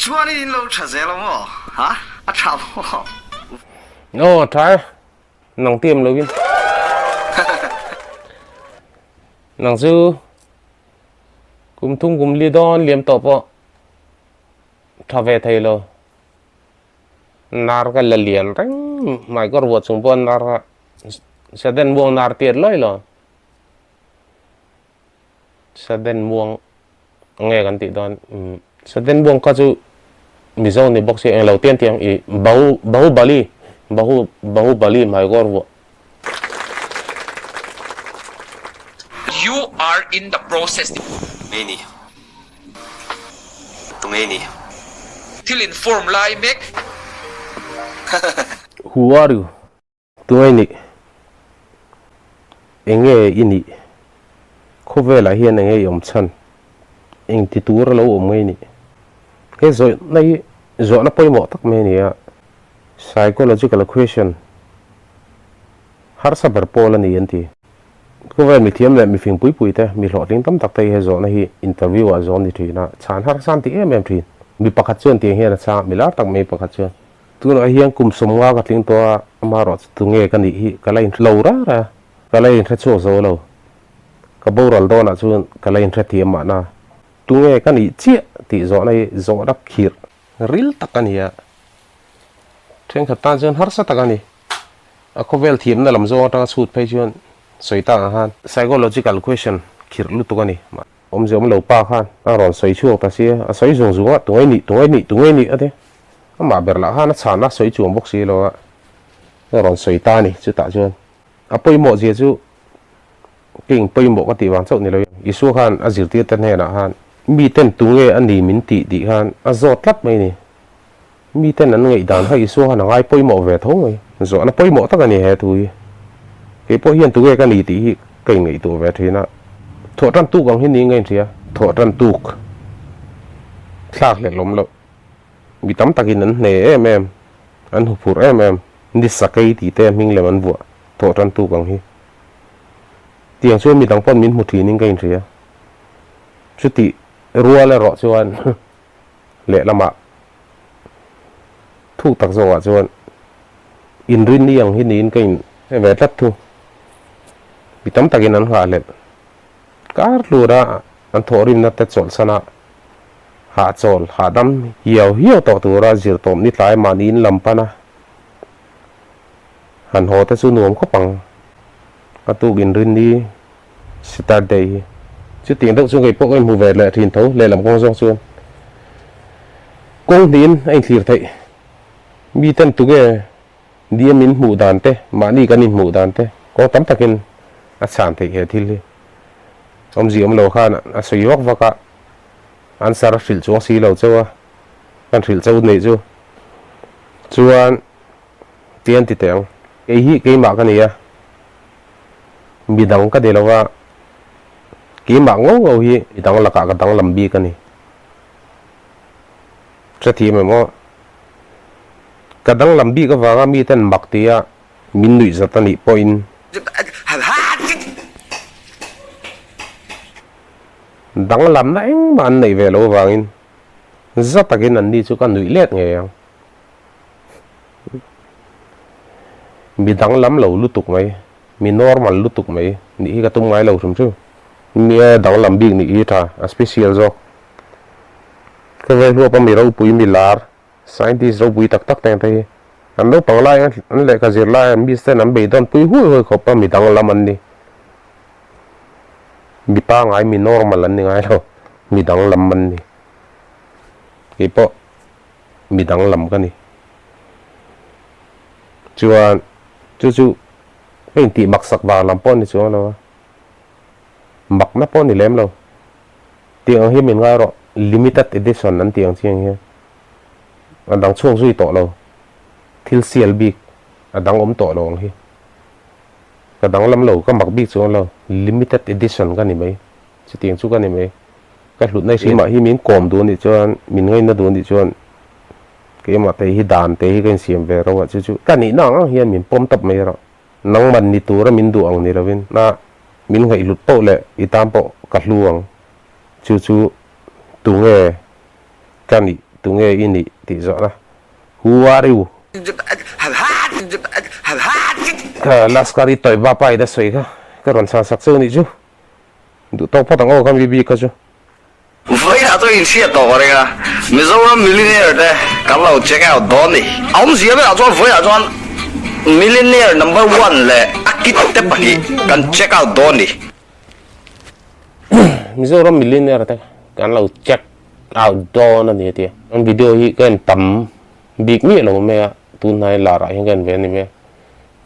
Chuanin in lo tha zel a maw? Ha? A tha maw? Aw a tha e, nang tiam loin. Nang chu kum thum kum li dawn liam tawh pawh tha ve thei lo. Nar ka la lian reng mai ka ruah chung pawh nar kha sudden muang nar tiat lawi lo. Sudden muang nge kan tih dawn sudden muang kha chu Mizo ni bawk si englo tiang tiang i bahu bahubali bahu bahubali hmai kawr vuah. You are in the process. Ngei ni. Tu ngei ni. Thil in form lai mek. Who are you? Tu ngei ni. Enge i nih? Khawvelah hian enge i awm chhan? Eng ti tur a lo awm ngei ni? He zawhna hi zawhna pawimawh tak mai a ni a, psychological question harsa ber pawl a ni an ti. Khawvel mithiam leh mifing pui pui te, mi hlawhtling tam tak te hi he zawhna hi interview ah zawn ni thin a, chhan harsa an ti em em thin. Mi pakhat chuan tiang hian a chhang a, mi lar tak mai pakhat chuan, Tunah hian kum sawmnga ka tling tawh a, amaherawhchu tunge ka nih hi ka la inhre lo rar a, ka la inhre chhuak zo lo. Ka boral dawnah chuan ka la inhre thiam mahna. Tunge ka nih chiah tih zawhna hi zawhna khirh ril tak a ni a, thenkhat tan chuan harsa tak a ni. A khawvel thiamna lam zawng atanga chhut phei chuan sawi tak ang khan psychological question khirh lutuk a ni. Awmze awm lo pa khan a rawn sawi chhuak ta si a, a sawi zung zung a, tunge nih, tunge nih, tunge nih a ti. Amah ber lah khan a chhan a sawi chuang bawk si lo a, a rawn sawi ta a ni chutah chuan. A pawimawh zia chu King pawimawh ka tih vang chauh ni lo Isua khan a zirtirte hnenah khan miten tunge a ni min tih tih khan a zawt tlat mai a ni. Miten an ngaihdan kha Isua khan a ngai pawimawh ve tho mai. Zawhna pawimawh tak a ni he thu hi. Kei pawh hian tunge ka ni tih hi ka inngaihtuah ve thin a. Thawh tan tuk ang hi niin ka inhria. Thawh tan tuk thlak hlelh awm loh. Mi tam takin an hne em em, an huphurh em em. Ni sakei tih te hming lem an vuah thawh tan tuk ang hi. Tiang chuan midang pawn min hmu thinin ka inhria. Chutih rual erawh chuan lehlamah thuk tak zawkah chuan inrinni ang hi niin ka in hre ve tlat thu. Mi tam takin an nghahhlelh kar hlura an thawhrimna te chawlhsan a, hahchawl hahdam hiau hiau tawh tura zirtawp ni tlai mahni in lam pan a. Han haw te chu nuam khawp ang. A tuk inrinni Saturday hi chutiang deuh chu ngei pawh ka inhmu ve leh thin tho lehlam kawng zawk chuan kawng hnihin a inthlir theih. Mi ten tunge nia min hmuh dan te mahni kan inhmuh dan te kawng tam takin a chhan theih he thil hi. Awmzia awm lo khan a sawi vak vak a, answer a hrilh chuang si lo chauh a, kan hrilh chauh neih chu chuan Ti an ti teh ang. Kei hi keimah ka ni a, midang ka ni lo va, keimah ngau ngau hi midang lakah ka danglam bik a ni. Hrethiam em aw? Ka danglam bik avanga miten mak tia min nuih zat a nih pawhin danglamna engmah an neih ve lo avangin za takin anni chu ka nuih let ngei ang. Mi danglam lo lutuk mai, mi normal lutuk mai nih hi ka tum ngai lo hrim hrim. Nia danglam bik nih hi tha, a special zawk. Ka vel huap a mi ropui, mi lar, scientist ropui tak tak te ang te hi an naupang lai an lehkha zir lai an miss ten an beidawn pui hui hui khawp a mi danglam an ni. Mi pangai, mi normal an ni ngai lo, mi danglam an ni. Keipawh. Mi danglam ka ni. Chuan chu chu ka intih maksak vang lam pawh a ni chuang lo a, makna pawh a ni lem lo. Tiang ang hi min ngai rawh, limited edition an tih ang chiang hian a dang chhuak zui tawh lo, thil sial bik a dang awm tawh lo ang hi. Ka danglam lo, ka mak bik chuang lo, limited edition ka ni mai. Chutiang chu ka ni mai. Ka hlutna hi keimah hi min kawm duh anih chuan, min ngaina duh anih chuan keimah te hi dan te hi ka insiam ve ro a, chu chu ka nihna ang ang hian min pawm tawp mai rawh. Nangman ni tura min duh ang ni lovin na min ngaihhlut poh leh i tan pawh ka hlu ang. Chu chu tunge ka nih? Tunge i nih tih zawhna Who are you? Kha Laskar-i Toiba pa in a sawi kha ka rawn chhan sak cheu nih chu. Duh tawk phawt ang aw kha mi bik kha chu. Vawiinah chuan inhriat tawh ka ring a, Mizoram millionaire te kan lo check out dawn ni. A awmzia berah chuan vawiinah chuan millionaire number one leh a kit te pahnih kan check out dawn ni. Mizoram millionaire te kan lo check out dawn a ni a tia. An video hi ka en tam bik miah lo mai a, tunhnai larah hian ka en ve a ni mai a.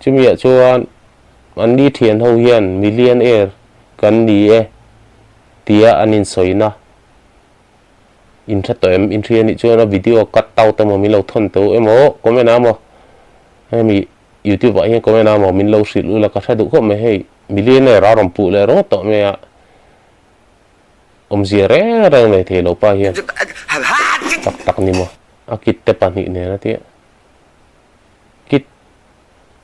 Chumi ah chuan an ni thian ho hian millionaire kan ni e tia an insawina in hre tawh em? In hria nih chuan a video cut out emaw min lo thawn tawh emaw comment ah emaw hemi youtube ah hian comment ah emaw min lo hrilh ula ka hre duh khawp mai hei millionaire a rawn puh leh rawt tawh mai a awmzia reng reng nei thei lo pa hian tak tak ni maw a kit te pahnih nen a tia kit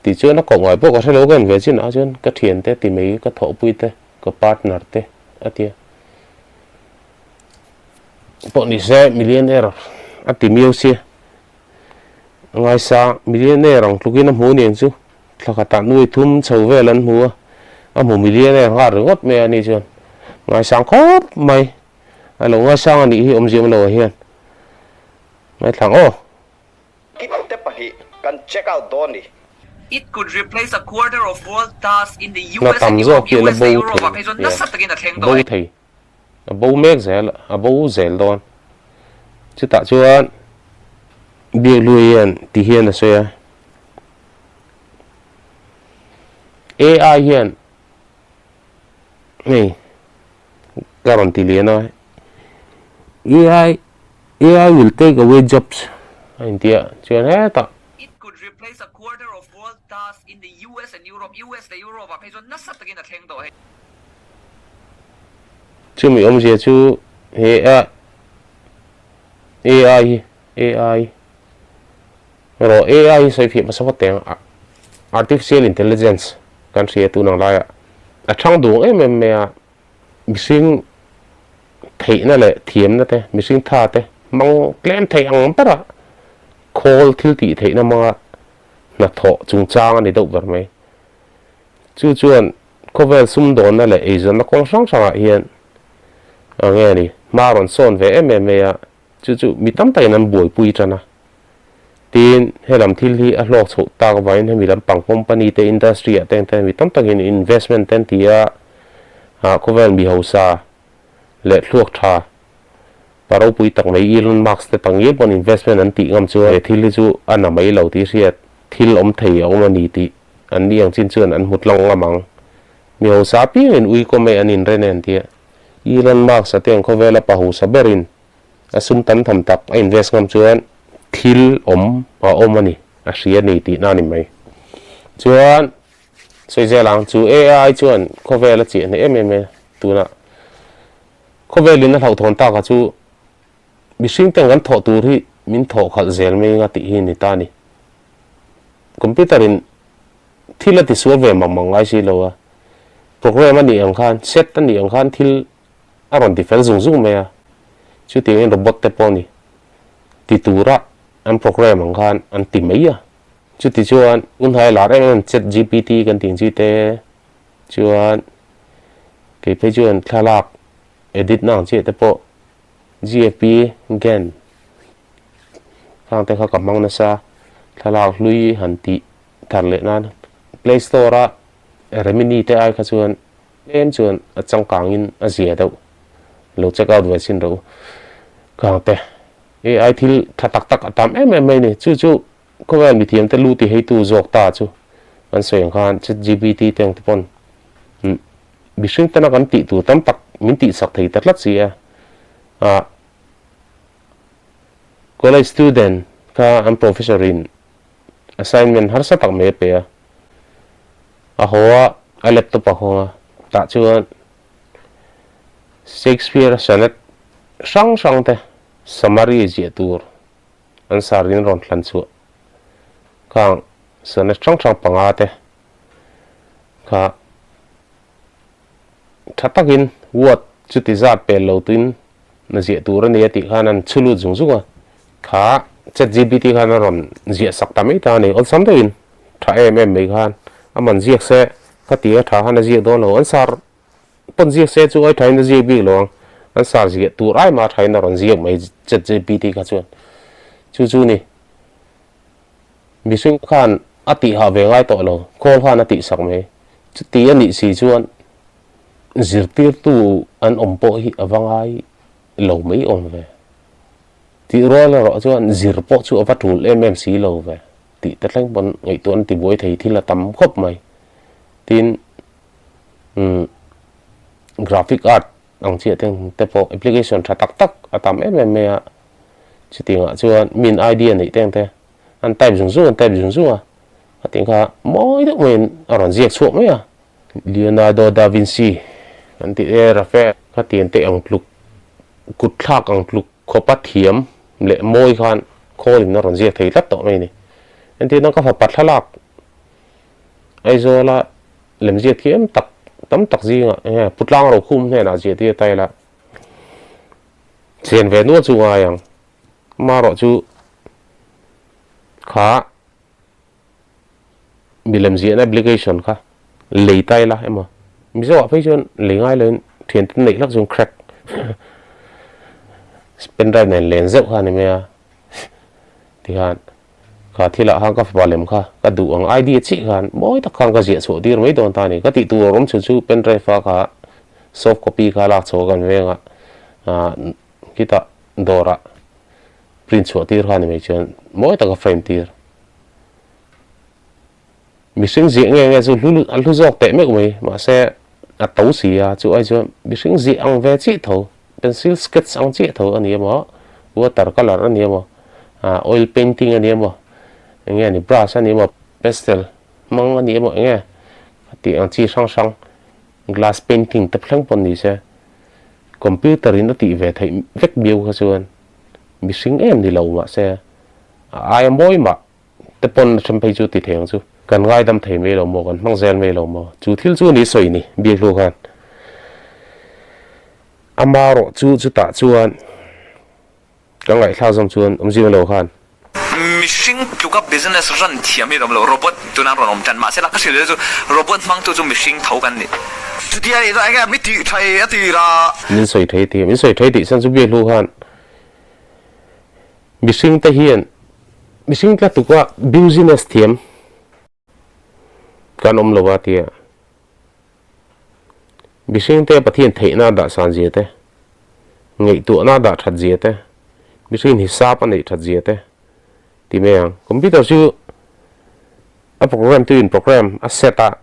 tih chuan a koh ngai pawh ka hre lo ka en ve chin ah chuan ka thiante ti mai ka thawhpui te ka partner te a ti a pawh ni se millionaire a ti miau sia ngaisa millionaire ang tlukin a hmu nen chu thla khatah nuai thum chho vel an hmu a a hmu millionaire nghal ringawt mai a ni chuan ngaisang khawp mai a lo ngaisang a nih hi awmzia awm lo ah hian ngaithlang aw. Kit te pahnih kan check out dawn ni. It could replace a quarter of world tasks in the Na US tam and zawk Europe, hi a la US bo leh Europe ah thei phei chuan nia, nasa takin a thleng bo tawh e. thei, a bo mek zel, a bo zel dawn. Chutah chuan Biakhlui hian ti hian a sawi a, AI hian hei ka rawn ti lian a, AI AI will take away jobs a inti a, chuan hetah. It could replace a quarter of world tasks in the US and Europe, US leh Europe ah phei chuan nasa takin a thleng tawh hei. Chumi awmzia chu he a AI hi AI erawh AI hi sawi fiah hmasa phawt teh ang Artificial Intelligence kan hria tun ang laiah a thang duang em em mai a. Mihring theihna leh thiamna te, mihring tha te hmang tlem thei ang bera khawl thil tih theihna hmanga hnathawh chungchang a ni deuh ber mai. Chu chuan khawvel sumdawnna leh eizawnna kawng hrang hrangah hian a nge ni hma rawn sawn ve em em mai a, Chu chu mi tam takin an buaipui tan a. Tin, helam thil hi a hlawk chhoh tak avangin hemi lampang company te, industry ah te ang te mi tam takin investment te an ti a, ah khawvel mi hausa leh thluak tha pa ropui tak mai Elon Musk te tak ngial pawn investment an tih ngam chuan he thil hi chu a na mai lo tih hriat thil awm thei a awm a ni tih an ni ang chin chuan an hmu tlang ngam ang. Mi hausa apiangin ui kawmei an inren e an ti a. Elon Musk a te ang khawvela pa hausa berin A sum tam tham tak a invest ngam chuan thil awm a awm a ni, a hria a ni tihna a ni mai. Chuan sawi zel ang chu AI chuan khawvel a chiah hneh em em e tunah khawvelin a hlauhthawn taka chu mihring ten kan thawh tur hi min thawh khalh zel mai anga tih hi a ni ta a ni. Computer in thil a tisual ve mang mang ngai si lo a, program a nih ang khan set a nih ang khan thil a rawn ti fel zung zung mai a, chutiangin robot te pawh ni ti tura an program ang khan an ti mai a, chuti chuan unhai lar em em chat gpt kan tih ang chi te chuan kei phei chuan thlalak edit na ang chiah te pawh gfp gen khang te kha ka hmang nasa thlalak hlui han tih thar leh nan play store a remini te ai kha chuan Tlem chuan a changkangin a zia deuh. Lo check out ve chin rawh u. Kangte, AI thil tha tak tak a tam em em mai ni. Chu chu khawvel mithiamte lu ti heitu zawk ta chu kan sawi ang khan ChatGPT te ang te pawn mihring tana kan tih tur tam tak min tihsak thei ta tlat si a. Ah college student kha an professor in assignment harsa tak mai a pe a. A haw a, a laptop a hawng a, tah chuan Shakespeare sonnet hrang hrang te summary ziah tur an sarin rawn thlan chhuah khang sonnet hrang hrang panga te kha tha takin word chuti zat pel lo tuin na ziah tur a ni a tih khan an chhu lut zung zung a. Kha ChatGPT khan a rawn ziah sak ta mai ta a ni. Awlsam deuhin tha em em mai khan a man ziak se ka ti a, tha khan a ziak dawn lo. An sar pawn ziak se chu ai thain a ziak bik lo ang. An sar ziah tur ai mah thain a rawn ziak mai ChatGPT kha chuan. Chu chu ni. Mihring khan a tih hah ve ngai tawh lo. Khawl khan a tih sak mai. Chuti a nih si chuan zirtirtu an awm pawh hi a va ngai lo mai awm ve. Tih rual erawh chuan zir pawh chu a va tul em em si lo ve tih te thleng pawn ngaihtuah an ti buai thei thil a tam khawp mai. Tin, umm graphic art ang chiah te te pawh application tha tak tak a tam em em mai a, chutiangah chuan min idea neih te ang te an type zung zung an type zung zung a, a tih kha mawi deuh maiin a rawn ziak chhuak mai a. Leonardo da Vinci an tih e Raphael kha tian te ang tluk kut thlak ang tluk khawpa thiam leh mawi khan khawlin a rawn ziak thei tlat tawh mai a ni. Entirna ka fapa thlalak Aizawla lemziak thiam tak tam tak zingah enge Putlang Rokhum hnenah ziah tir ta ila chen ve nual chu ngai ang. Amaherawh chu kha milem ziahna application kha lei ta ila emaw Mizo ah phei chuan lei ngai loin thian te neih hlak chuan crack pen drive nen len zeuh kha a ni mai a tikhan kha thil ah khan ka fapa lem kha ka duh ang idea chiah khan mawi tak khan ka ziah chhuah tir mai dawn ta a ni ka tih tur awm chhun chu pen drive a kha soft copy kha lak chhuah kan veng a ah khitah dawr ah print chhuah tir kha a ni mai chuan mawi taka frame tir. Mihring ziah nge nge chu hlu a hlu zawk teh meuh mai mahse a to si a chu ai chuan mihring ziah ang ve chiah tho pencil sketch ang chiah tho a ni emaw water colour a ni emaw ah oil painting a ni emaw eng nge ni brush a ni emaw pastel hmang a ni emaw eng nge tih ang chi hrang hrang glass painting te thleng pawh ni se computer in a tih ve theih vek biau kha chuan mihring em ni lo mahse a aia mawi mah te pawn a then phei chu ti thei ang chu. Kan ngaidam thei mai lo maw, kan hmang zel mai lo maw? Chu thil chu ni sawi ni Biaklu khan. Ama rawh chu chutah chuan ka ngaihthlak zawm chuan awmzia lo khan. Mihring tluka business run thiam hi an awm lo, robot tuna an rawn awm tan. Mahse la ka hrilh chu robot hmangtu chu mihring tho kan ni. Chutia ni chuan enge mi tih thei a tir a. Min sawi thei tih, min sawi thei tih chuan chu Biaklu khan Mihring te hian mihring tla tuka business thiam kan awm lo a tia. Mihring te Pathian theihna a dah san zia te, ngaihtuahna a dah that zia te, mihringin hisap a neih that zia te ti mai ang. Computer chu a program tuin program a set a,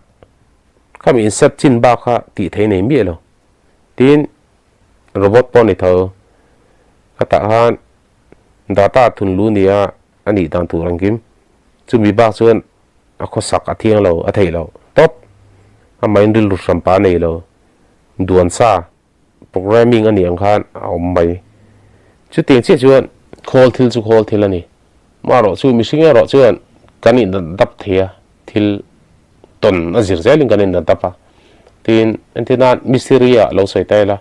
khami in set chin bak kha tih theih nei miah lo. Tin, Robot pawh a ni tho. Ka tah khan data thun lu nia a nih dan tur engkim. Chumi bak chuan a khawsak a thiang lo, a theih loh tawp. Amahin rilru hranpa a nei lo. Duan sa programming a nih ang khan a awm mai. Chutiang chiah chuan khawl thil chu khawl thil a ni. Marawh chu mihring erawh chuan kan inadap thei a, thil tawn a zir zelin kan inadap a. Tin, entir nan mistiri ah lo sawi ta ila,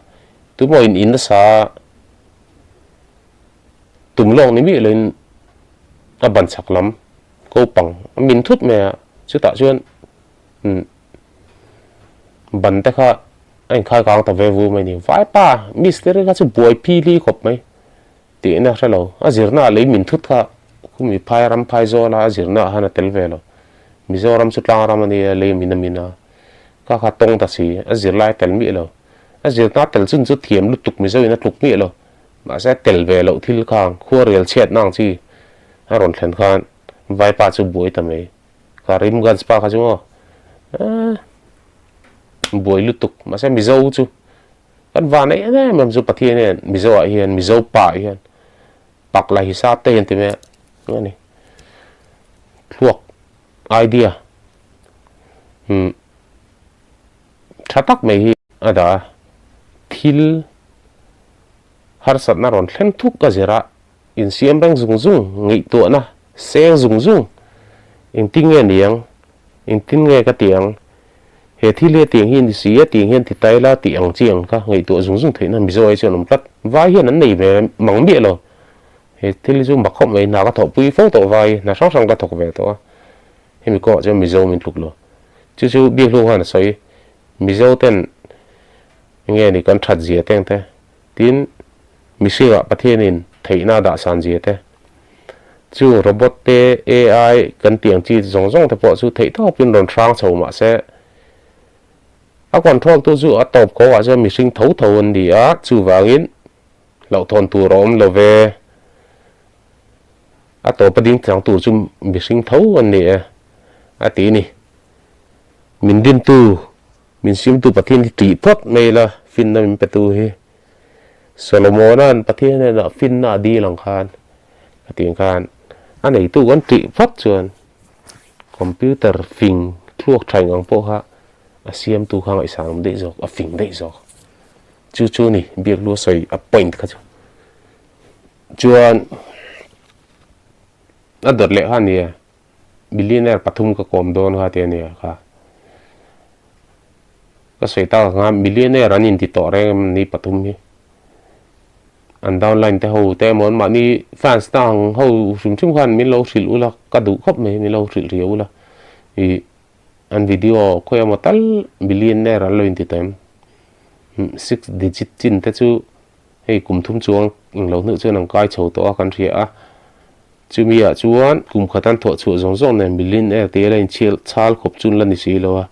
tumaw in in nasa tum lawk ni miah loin a ban chak lam ko pang a min thut mai a, chutah chuan umm ban te kha a inkhai kang ta ve vu mai a ni. Vaipa mistiri kha chu buai phili khawp mai. Tihna hre lo. A zirna ah lei min thut kha khumi phai ram phai zawl a, a zirna ah khan a tel ve lo. Mizoram chu tlang ram a nia, lei min a min a. Kha kha tawng ta si, a zirlai a tel miah lo. A zirna a tel chun chu thiam lutuk Mizo in a tluk miah lo. Mahse a tel ve loh thil khang khuarel chhiatna ang chi a rawn thlen khan Vaipa chu buai ta mai. Kha Rimganj pa kha chu maw eeh buai lutuk. Mahse Mizo chu Kan van em em em chu Pathian hian Mizo ah hian Mizo pa ah hian pak la hisap te hian ti mai a ni thluak idea umm tha tak mai hi a dah a thil harsatna rawn thleng thuk ka zir a insiam reng zung zung ngaihtuahna seng zung zung engtin nge niang Engtin nge ka tih ang? He thil hi a tiang hi a ni si a, tiang hian ti ta ila tih ang chi ang kha ngaihtuah zung zung theihna Mizo ai chuan awm tlat. Vai hian an nei ve mang miah lo. He thil hi chu mak khawp mai, hna ka thawhpui fo tawh vai, hna hrang hrang ka thawk ve tawh a, hemi kawngah chuan Mizo min tluk lo. Chu chu Biakhlung khan a sawi, Mizo ten enge ni kan that zia teng te, tin mihringah Pathianin theihna a dahsan zia te, chu robot te, AI kan tih ang chi zawng zawng te pawh chu theih tawpin rawn hrang chho mahse a control tu chu a tawp kawngah chuan mihring tho tho an ni a, chuvangin Hlauhthawn tur a awm lo ve. A tawpa ding chang tur chu mihring tho an ni e, a ti ni. Min dintu, min simtu Pathian hi ṭih phawt mai ila, finna min petu hi. Solomona'n Pathian hnenah finna a dil ang khan, a tih ang khan, a neitu kan ṭih phawt chuan computer fing thluak ṭha eng ang pawh kha a siamtu kha ngaihsan awm daih zawk, a fing daih zawk. Chu chu ni biak lu a sawi a point kha chu. Chuan a dawt leh kha a nia millionaire pathum ka kawm dawn kha tih a nia kha. Ka sawi tak ang a millionaire an inti tawh reng em ni pathum hi. An downline te ho te emaw an mahni fans te ang ho hrim hrim khan min lo hrilh ula ka duh khawp mai min lo hrilh riau ula ih An video khawi emaw tal millionaire an lo inti tawh em? Six digit chin te chu hei kum thum chuang eng lo hnuh chuan an kai chho tawh a kan hria a. Chumi ah chuan kum khat an thawh chhuah zawng zawng nen millionaire te la inchhial chhal khawp chu an la ni si lo a.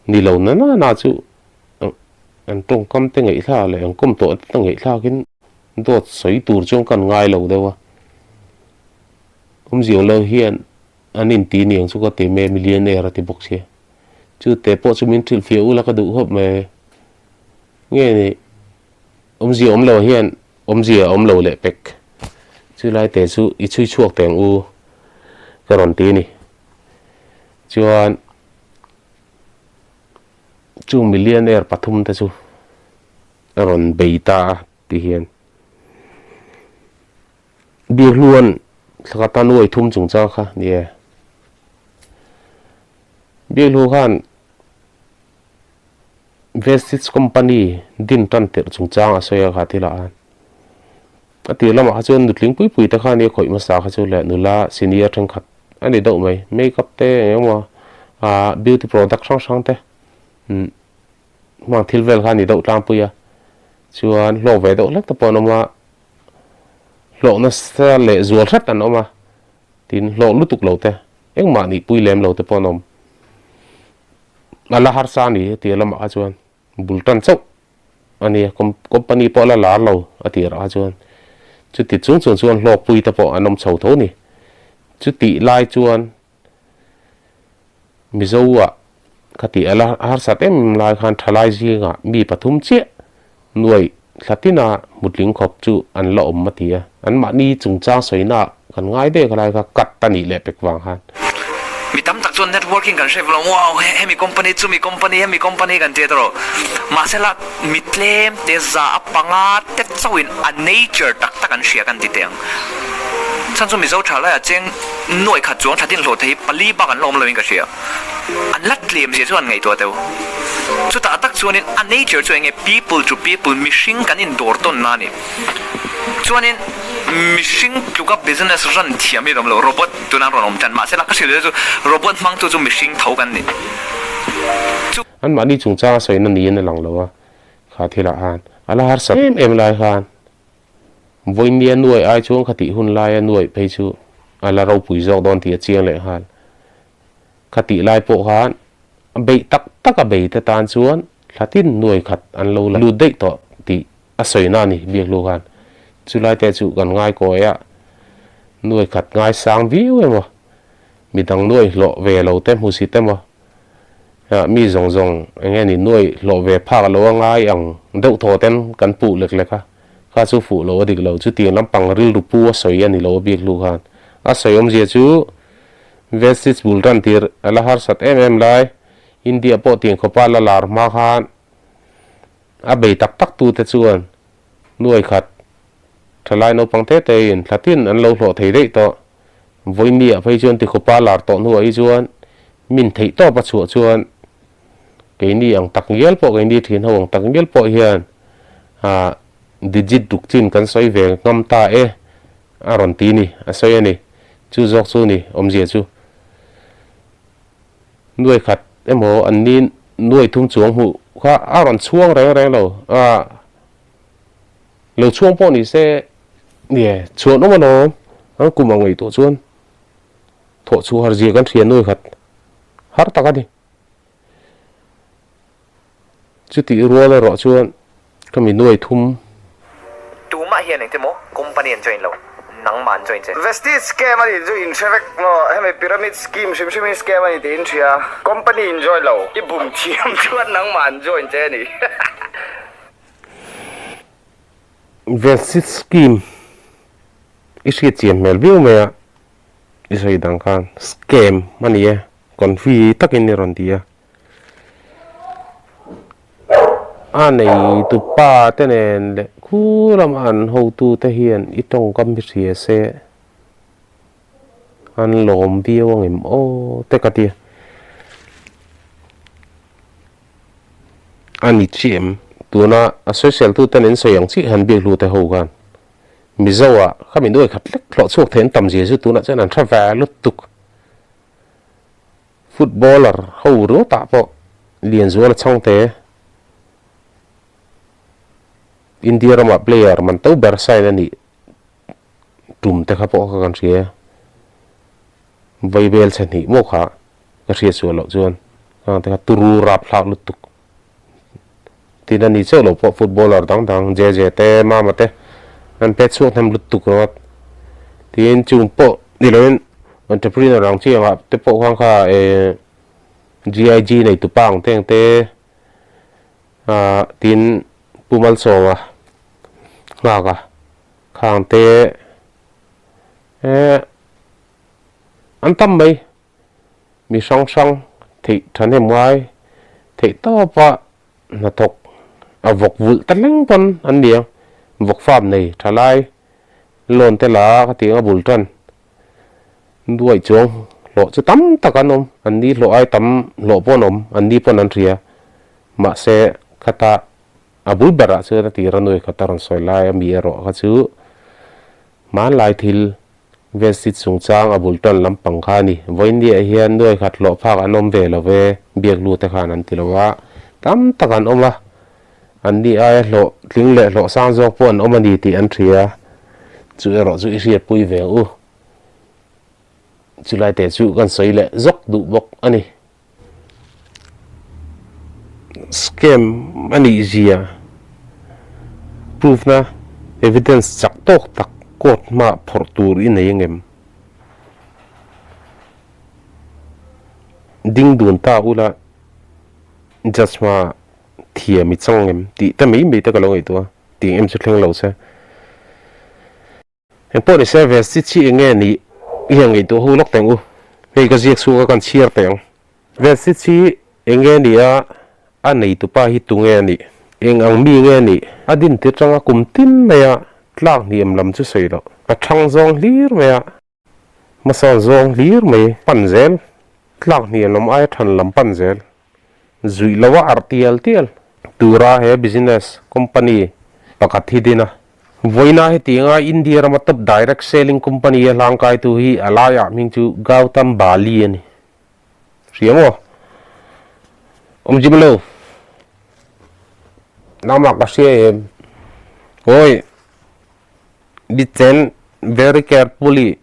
Ni lo na na na chu an tawngkam te ngaihthlak leh an kawm tawh te ngaihthlak in dawt sawi tur chuan kan ngai lo deuh a. Awmzia lo hian An inti niang chu ka ti mai a, millionaire a ti bawk sia. Chu te pawh chu min hrilh fiah ula ka duh khawp mai. Nge ni awmzia awm lo hian awmzia a awm lo leh pek. Chu lai te chu i chhui chhuak teh ang u ka rawn ti a ni. Chuan chung millionaire pathum te chu a rawn bei ta a ti hian. Biahluan thla kata nuai thum chungchang kha ni e. Biahlu khan Vestige Company din tan tirh chungchang a sawi a kha thil ah khan. A tir lamah kha chuan nutling pui pui te kha nia khawih hmasa kha chu leh nula senior thenkhat a ni deuh mai. Makeup te eng emaw ah beauty product hrang hrang te umm hmang thil vel kha a ni deuh tlangpui a. Chuan hlawk ve deuh hlek te pawh an awm a. Hlawh nasa leh zual hret an awm a, tin hlawh lutuk lo te, engmah nih pui lem lo te pawh an awm. A la harsa a ni tir lamah kha chuan bul tan chauh a ni a, company pawh a la lar lo a tirah kha chuan. Chuti chung chung chuan hlawkpui te pawh an awm chho tho a ni. Chutih lai chuan Mizo-ah khati a la harsat em em lai khan thalai zingah mi pathum chiah nuai thla tina mutling khawp chu an la awm a ti a, anmahni chungchang sawina kan ngai dek lai kha cut a nih leh pek vang khan. Mi tam tak chuan networking kan hre vlawm, wow hemi company chumi company hemi company kan tia tawh mahsela mi tlem te za a panga te chauhin a nature tak tak an hria kan ti teh ang. Chhan chu Mizo tha laiah cheng nuaih khat chuang thatin hlawh thei pali bak an la awm loin ka hria. An la tlem zia chu an ngaihtuah deuh. Chutah tak chuanin a nature chu enge people to people mihring kan indawr tawnna a ni. Chuanin mihring tluka business run thiam hi an awm lo, robot tuna an rawn awm tan. Mahse la ka hrilh chu robot hmangtu chu mihring tho kan ni. Chu. Anmahni chungchang a sawina niin a lang lo a, kha thilah khan a la harsa em em lai khan Vawinia nuai ai chuan khatih hun laia nuai phei chu a la ropui zawk dawn tih a chiang leh nghal. Khatih lai pawh khan a beih tak tak a bei te tan chuan thla tin nuai khat an lo la lut daih tawh tih a sawi na a ni Biaklu khan. Chulai te chu kan ngai kawi a, nuai khat ngai sang viau emaw, midang nuai hlawh ve lo te hmu sit emaw, Mi zawng zawng eng nge ni nuai hlawh ve phak lo a ngai ang deuh thaw ten kan puh lek lek a, kha chu fuh lo a dik lo, chutiang lampang rilru pu a sawi a ni lo a bik hlu khan. A sawi awmzia chu Vestige bul tan tir a la harsat em em lai, India pawh tiang khawpa la lar hma khan a bei tak tak tu te chuan nuai khat thalai naupang te te in thla tin an lo hlawh thei daih tawh. Vawinia phei chuan tikhawpa lar tawh hnuah hi chuan min theih tawp a chhuah chuan keini ang tak ngial pawh keini thin ho ang tak ngial pawh hian ah. Digit ruk chin kan sawi ve ngam ta e a rawn ti ni, a sawi a ni. Chu zawk chu ni awmzia chu. Nuai khat emaw an ni nuai thum chuang hmuh kha a rawn chhuang reng reng lo a, lo chhuang pawh ni se nge chhuan awm alawm an kum ang ngaihtuah chuan thawh chhuah har zia kan hria nuai khat har tak a ni. Chutih rual erawh chuan ka mi nuai thum. Tumah hian engte maw company an join lo, nangmah an join che. Vestige scam a nih chu in hre vek maw? Hemi pyramid scheme hrim hrim hi scam a ni tih in hria. Company in join lo, i bum thiam chuan nangmah an join che a ni. Vestige scheme i hriat chian hmel viau mai a, i sawi dang khan scam a ni e, confi takin i rawn ti a. A neitu pa te nen leh khu lama an hotu te hian i tawngkam hi hria se an lawm viau ang em aw te ka ti a. A ni chiah em? Tuna a sawisel tu ten in sawi ang chiah hian biak hlu te ho khan Mizo ah kha min uai khat hlek hlawh chhuak thei an tam zia chu tunah chuan an hre ve lutuk. Footballer ho ringawtah pawh Lianzuala Chhangte, India ramah player man to ber sign a nih tum te kha pawh kha kan hria. Vaibel chhe hnih maw kha ka hriat sual loh chuan khang te kha turu rap thlak lutuk. Tin a ni chauh lo pawh footballer dang dang JJ te Mama te an pet chhuak hnem lutuk ringawt. Tin chung pawh ni loin entrepreneur ang chi angah te pawh khan kha eh GIG nei tupa ang te ang te ah tin Pu Malsawma nghak a khang te eh an tam mai. Mi hrang hrang theih thahnem ngai theih tawpa hnathawk a vawk vulh ta hleng pawn an ni ang. Vawk farm nei tha lai loan te la ka tih ang a bul tan duai chuang hlawh chu tam tak an awm. An ni hlawh ai tam hlawh pawh an awm, an ni pawn an hria. Mahse khata a bul berah chuan a tir a nuai khat a rawn sawi lai a mi erawh kha chu hmanlai thil Vestit chungchang a bul tan lampang kha a ni. Vawiinniah hian nuai khat hlawh phak an awm ve lo ve, biak lu te khan an ti lo a, tam tak an awm a, an ni aia hlawh tling leh hlawh sang zawk pawh an awm a ni tih an hria. Chu erawh chu i hriatpui ve ang u. Chulai te chu kan sawi leh zawk duh bawk a ni. Scam a nih zia proof na evidence chak tawk tak court hmaah phawrh tur i nei angem? Ding dun ta ula judge hmaah thiam i chang em tih te mai mai te ka lo ngaihtuah a, tih em chu thleng lo se. Engpawh ni se Vesti chi eng nge nih i han ngaihtuah ho lawk teng u. Hei ka ziak chhuak a kan chhiar teh ang. Vesti chi eng nge nih a, a neitupa hi tu nge a nih? Eng ang mi nge a nih? A din tir tanga kum tin mai a tlak hniam lam chu sawi loh. A thang zawng hlir mai a. Hmasa zawng hlir mai pan zel, tlak hniam lam aia than lam pan zel, zuih lo a arh tial tial tura he business company pakhat hi din a. Vawiina hetianga India rama top direct selling company a hlangkaitu hi a laiah hming chu Gautam Bali a ni. Hria maw? Awmzim lo. Nangmah ka hria em? Awi. Listen very carefully,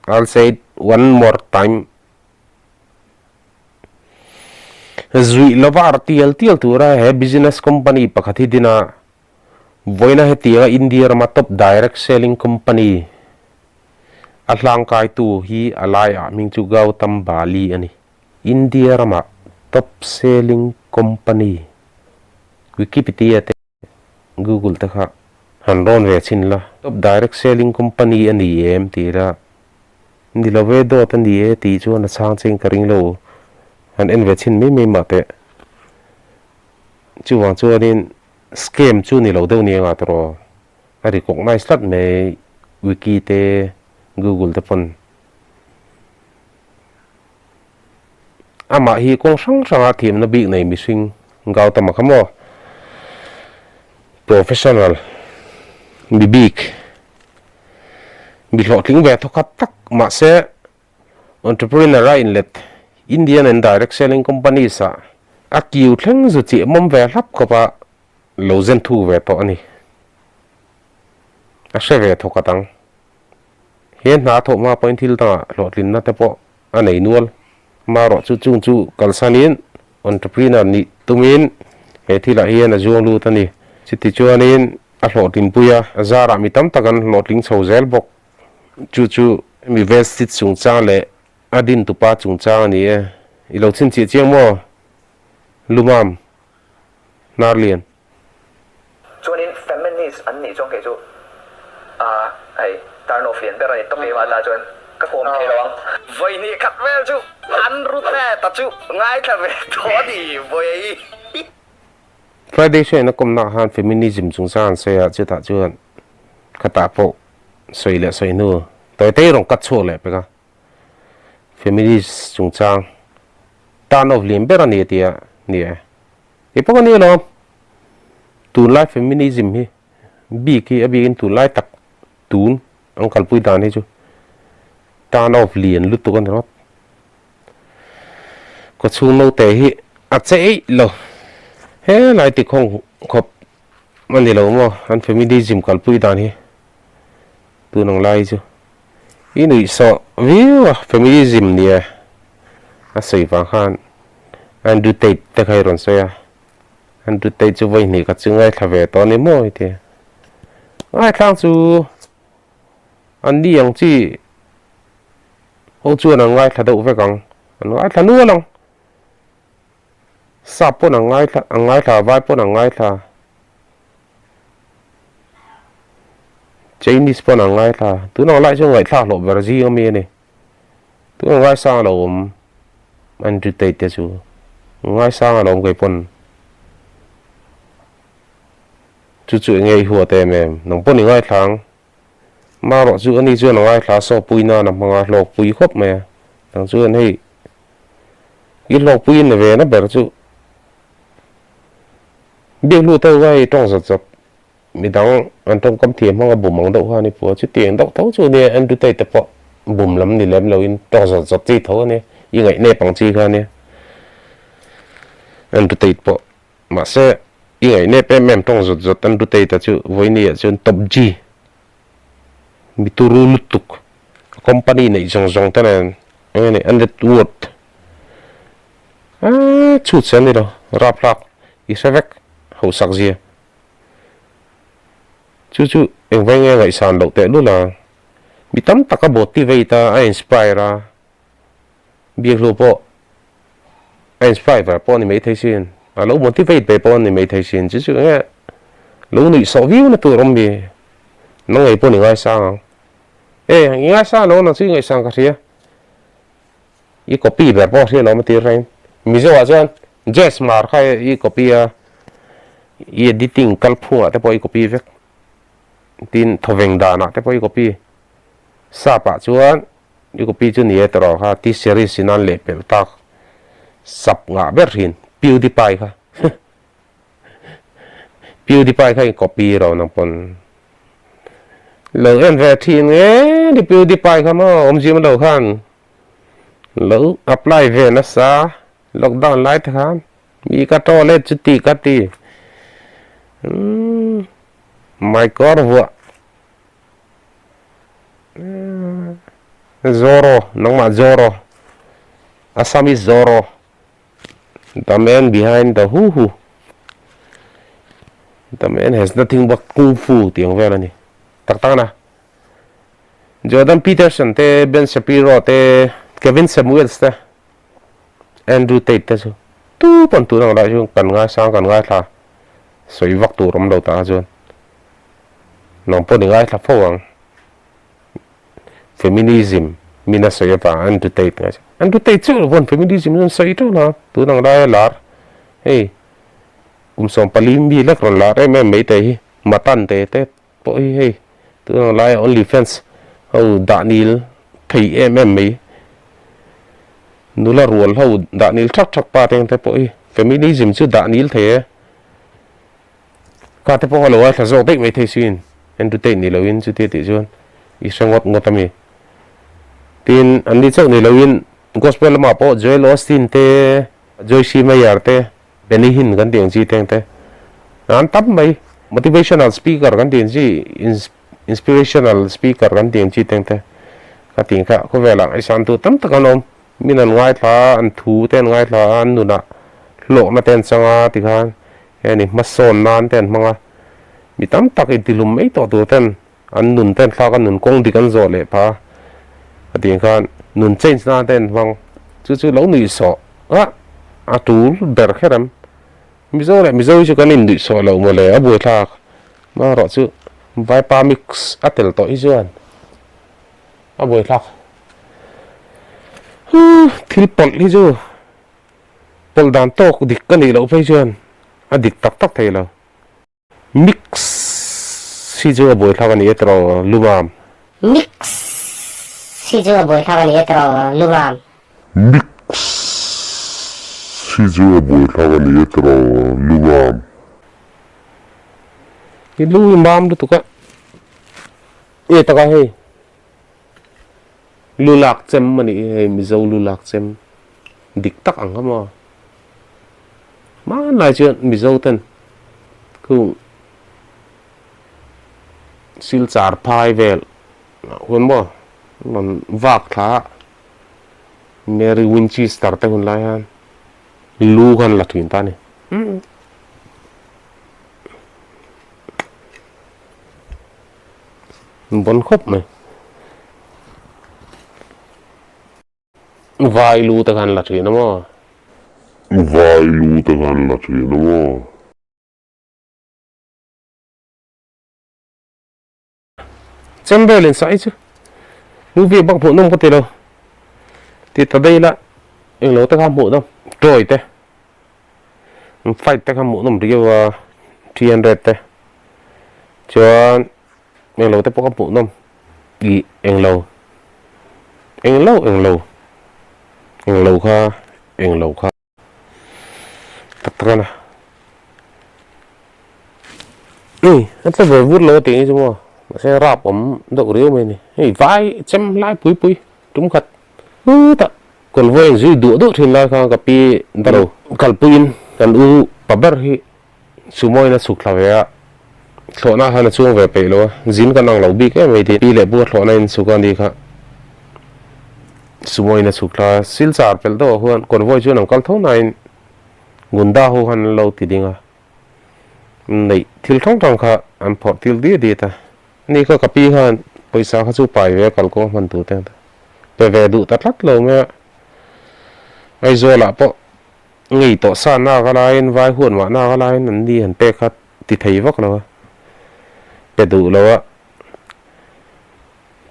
I'll say it one more time. Zuih lova ar tial tial tura he business company pakhat hi dina vawiina hetianga India rama top direct selling company a hlangkaitu hi a laiah hming chu Gautam Bali a ni. India rama top selling company Wikipedia te Google te kha han rawn ve chhin la. Top direct selling company a ni em tih la ni lo ve dawt a ni e tih chuan a chhang cheng ka ring lo. Han en ve chhin mai mai mah teh. Chuvang chuanin scam chu ni lo deuh ni anga tawh a recognize tlat mai wiki te google te pawn. Amah hi kawng hrang hranga thiamna bik nei mihring Gautama kha maw? Professional, mi bik, mi hlawhtling ve thawkhat tak mahse entrepreneur a inlet Indian and direct selling companies ah a kiu thleng zu chiah mawm ve hlap khawp a lo zen thu ve tawh a ni. A hre ve thawkhat ang. He hna thawh hma pawhin thil dangah hlawhtlinna te pawh a nei nual. Amaherawh chu chung chu kalsanin entrepreneur nih tumin he thilah hian a zuang lut a ni. Chuti chuanin a hlawhtlinpui a, a zarah mi tam tak an hlawhtling chho zel bawk. Chu chu mi Vestige chungchang leh a dintupa chungchang a ni e. I lo chhinchhiah chiang maw? Lumam, Hnarlian. Chuanin feminist an nih chuan kei chu ah hei turn off lian ber a ni tawp keimah ta chuan ka kawm thei lo ang. Vawi hnih khat vel chu an ru te ta chu ngaithla ve tawh a ni vawi. Friday hriatna kawmna ah khan feminism chungchang an sawi a, chutah chuan khatah pawh sawi leh sawi hnu tawi tawi rawn cut chhuak leh pek a, feminist chungchang turn off lian ber a ni a ti a ni e. Kei pawh ka ni alawm. Tunlai feminism hi bik hi a bikin tunlai tak tun an kalpui dan hi chu turn off lian lutuk a ni rawt. Kawchhung naute hi a che eih lo. Helai tikhawng khawp a ni lo maw an feminism kalpui dan hi tun ang lai hi chu i nuihsawh viau a feminism nia a sawi vang khan Andrew Tate te kha i rawn sawi a, Andrew Tate chu vawi hnih khat chu ngaithla ve tawh a ni maw i ti. Ngaithlang chu an ni ang chi ho chuan an ngaithla deuh vek ang, an ngaithla nual ang. Sap pawn an ngaithla, an ngaithla, vai pawn an ngaithla, Chinese pawn an ngaithla, tunang lai chuan ngaihthlak hlawh ber zing ami a ni. Tuna ngaisang a lo awm Andrew Tate te chu ngaisang a lo awm kei pawn chu chu enge i huat em em nang pawn i ngaithla ang marawh chu ani chuan a ngaithla saw pui nan a hmang a hlawk pui khawp mai a nang chuan hei i hlawk pui na ve na ber chu biak hlu tho kha hei tawng zawt zawt. Midang an tawngkam thiam hmanga bum ang deuh kha a ni pawh a, chutiang deuh tho chu nia Andrew Tate te pawh bum lam ni lem loin tawng zawt zawt chi tho a nia, i ngaihnep ang chi kha a nia Andrew Tate pawh. Mahse, i ngaihnep em em tawng zawt zawt Andrew Tate a chu vawinia chuan top G mi turu lutuk a company neih zawng zawng te nen eng nge ni a net worth aaa chhut se a ni lo raphlak i hre vek hausak zia. Chu chu engvai nge ngaihsan loh teh lul a, mi tam tak a motivate a, a inspire a, biakhlu pawh a inspire ve pawh a ni maithei sin, a lo motivate ve pawh a ni maithei sin, chu chu enge lo nuihsawh viau na tur awm mi, nang ngei pawh ni ngaisang ang, e i ngaisang lo nang chu i ngaihsang ka hria. I copy ber pawh hria lo matir reng. Mizo ah chuan Jazz Hmar kha i copy a, i editing kalphung ah te pawh i copy vek. Tin thawveng dan ah te pawh i copy. Sap ah chuan i copy chu ni e tawrh kha T-series in an lehpelh tak sap ngah ber thin PewDiePie kha. PewDiePie kha i copy ro nang pawn. Lo en ve thin nge ni PewDiePie kha maw awmzia lo khan. Lo apply ve nasa lockdown lai te khan mi ka tawl e chuti ka ti umm my kawr vuah Zoro nangmah Zoro Assamese Zoro the man behind the hu hu the man has nothing but kung fu tih ang vel a ni tak tak a na. Jordan Peterson te, Ben Shapiro te, Kevin Samuels te, Andrew Tate te chu tu pawn tun ang lai chu kan ngaisang kan ngaithla sawi vak tur awm lo tah chuan nang pawh ni ngaithla fo ang. Feminism min a sawi avang Andrew Tate ngai chu Andrew Tate chu vawn feminism chu an sawi teuh la tun ang laia lar hei kum 14 mi lek rawn lar em em mai te hi matan te te Pawh hi hei tunah laia only fans ho dah nil thei em em mai nula rual ho dah nil thak thak pa te ang te pawh hi feminism chu dah nil thei e. Kha te pawh kha lo ngaithla zawk daih mai thei sin. Entertain ni loin chutia tih chuan i hre ngawt ngawt a mi. Tin, an ni chauh ni loin Gospel lamah pawh Joel Osteen te, Joyce Meyer te, Benny Hinn kan tih ang chi te ang te an tam mai. Motivational speaker kan tih ang chi, inspirational speaker kan tih ang chi te ang te ka tih kha khawvelah ngaihsan tur tam tak an awm. Min an ngaithla a, an thu te an ngaithla a, an nunah hlawhna te an chang a tikhan heng hmasawn nan te an hmang a. Mi tam tak intihlum mai tawh tur ten an nun ten thlak a, nun kawng dik an zawh leh phah a, a tih khan nun change nan te an hmang. Chu chu lo nuihsawh a, a tul ber kher em. Mizo leh Mizo hi chu kan innuihsawh loh maw le, a buaithlak. Amaherawh chu Vaipa mix a tel tawh hi chuan a buaithlak. Thil pawlh hi chu pawlh dan tawk dik ka nih loh phei chuan a dik tak tak thei lo. Mix hi chu a buaithlak a ni e tiraw Lumam. Mix hi chu a buaithlak a ni e tiraw Lumam. Mix hi chu a buaithlak a ni e tiraw Lumam. I lu i mam lutuk a, e taka hei lu lak chem a nih hi hei Mizo lu lak chem dik tak ang kha maw. Hmanlai chuan Mizo ten khu Silchar phai vel hun maw rawn vak thla a Mary Winchester te hun lai hian lu khan la thin ta a ni. Bon khawp mai. Vai lu te khan la thin a maw? Vai lu te khan la thin a maw? Chem velin saih chu movie bak hmuh nawm ka ti lo. Ti ta daih la englo te kha hmuh nawm toy te fight te kha hmuh nawm riau a 300 te chuan Englo te pawh ka hmuh nawm ih englo englo englo englo kha englo kha tak tak a na hei a tla ve vur lo a tih hi chu maw mahse rap awm deuh riau mai a ni hei vai chem lai pui pui tum khat hutah convoy an zui duah duah thin lai khan ka pi dalo kalpuiin kan u pa ber hi Sumoin a chhuk thla ve a, thlawhna khan a chuang ve peih lo a, zin kan ang lo bik em mai tih pi leh pu a thlawhna in chhuk a ni kha. Sumoin a chhuk thla a, Silchar pelh deuh ah huan convoy chuan an kal tho nain Gunda ho khan an lo ti ding a, neih thil hrang hrang kha an phawrh tir diat diat a, ani kha ka pi khan pawisa kha chu pai ve a kalkawng hman tur te pe ve duh ta tlat lo mai a, Aizawl ah pawh Ngei tawh sa nak a laiin vai huan mah nak a laiin an ni han pek kha ti thei vak lo a, pe duh lo a.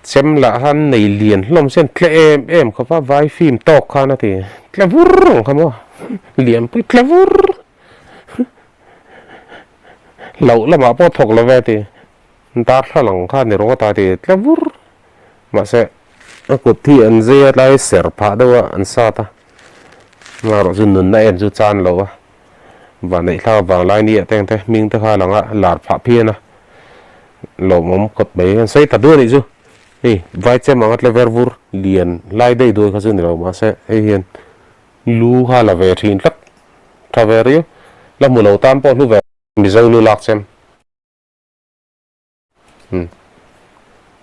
Chem lah khan nei lian hlawm sen tle em em khawp a, vai fim tawk khan a ti tle vur ang kha maw, lian pui tle vur loh lamah pawh thawk lo ve a ti. Darthlalang kha ni rawt a ti tle vur. Mahse, a kut hi an zei a tlai ser phah deuh a, an sat a. Amaherawh chu nunna em chu chan lo a. Vanneih thlak vanglai ni ah te ang te hming te kha a lang a, lar phah phian a. Lawmawm khawp mai. An sawi ta duh a nih chu. Hei vai chem anga tle ver vur lian lai daih duai kha chu ni lo mahse hei hian lu kha la ve thin tlat. Tha ve riau. La hmu lo tan pawh hlu ve. Mizo lu lak chem.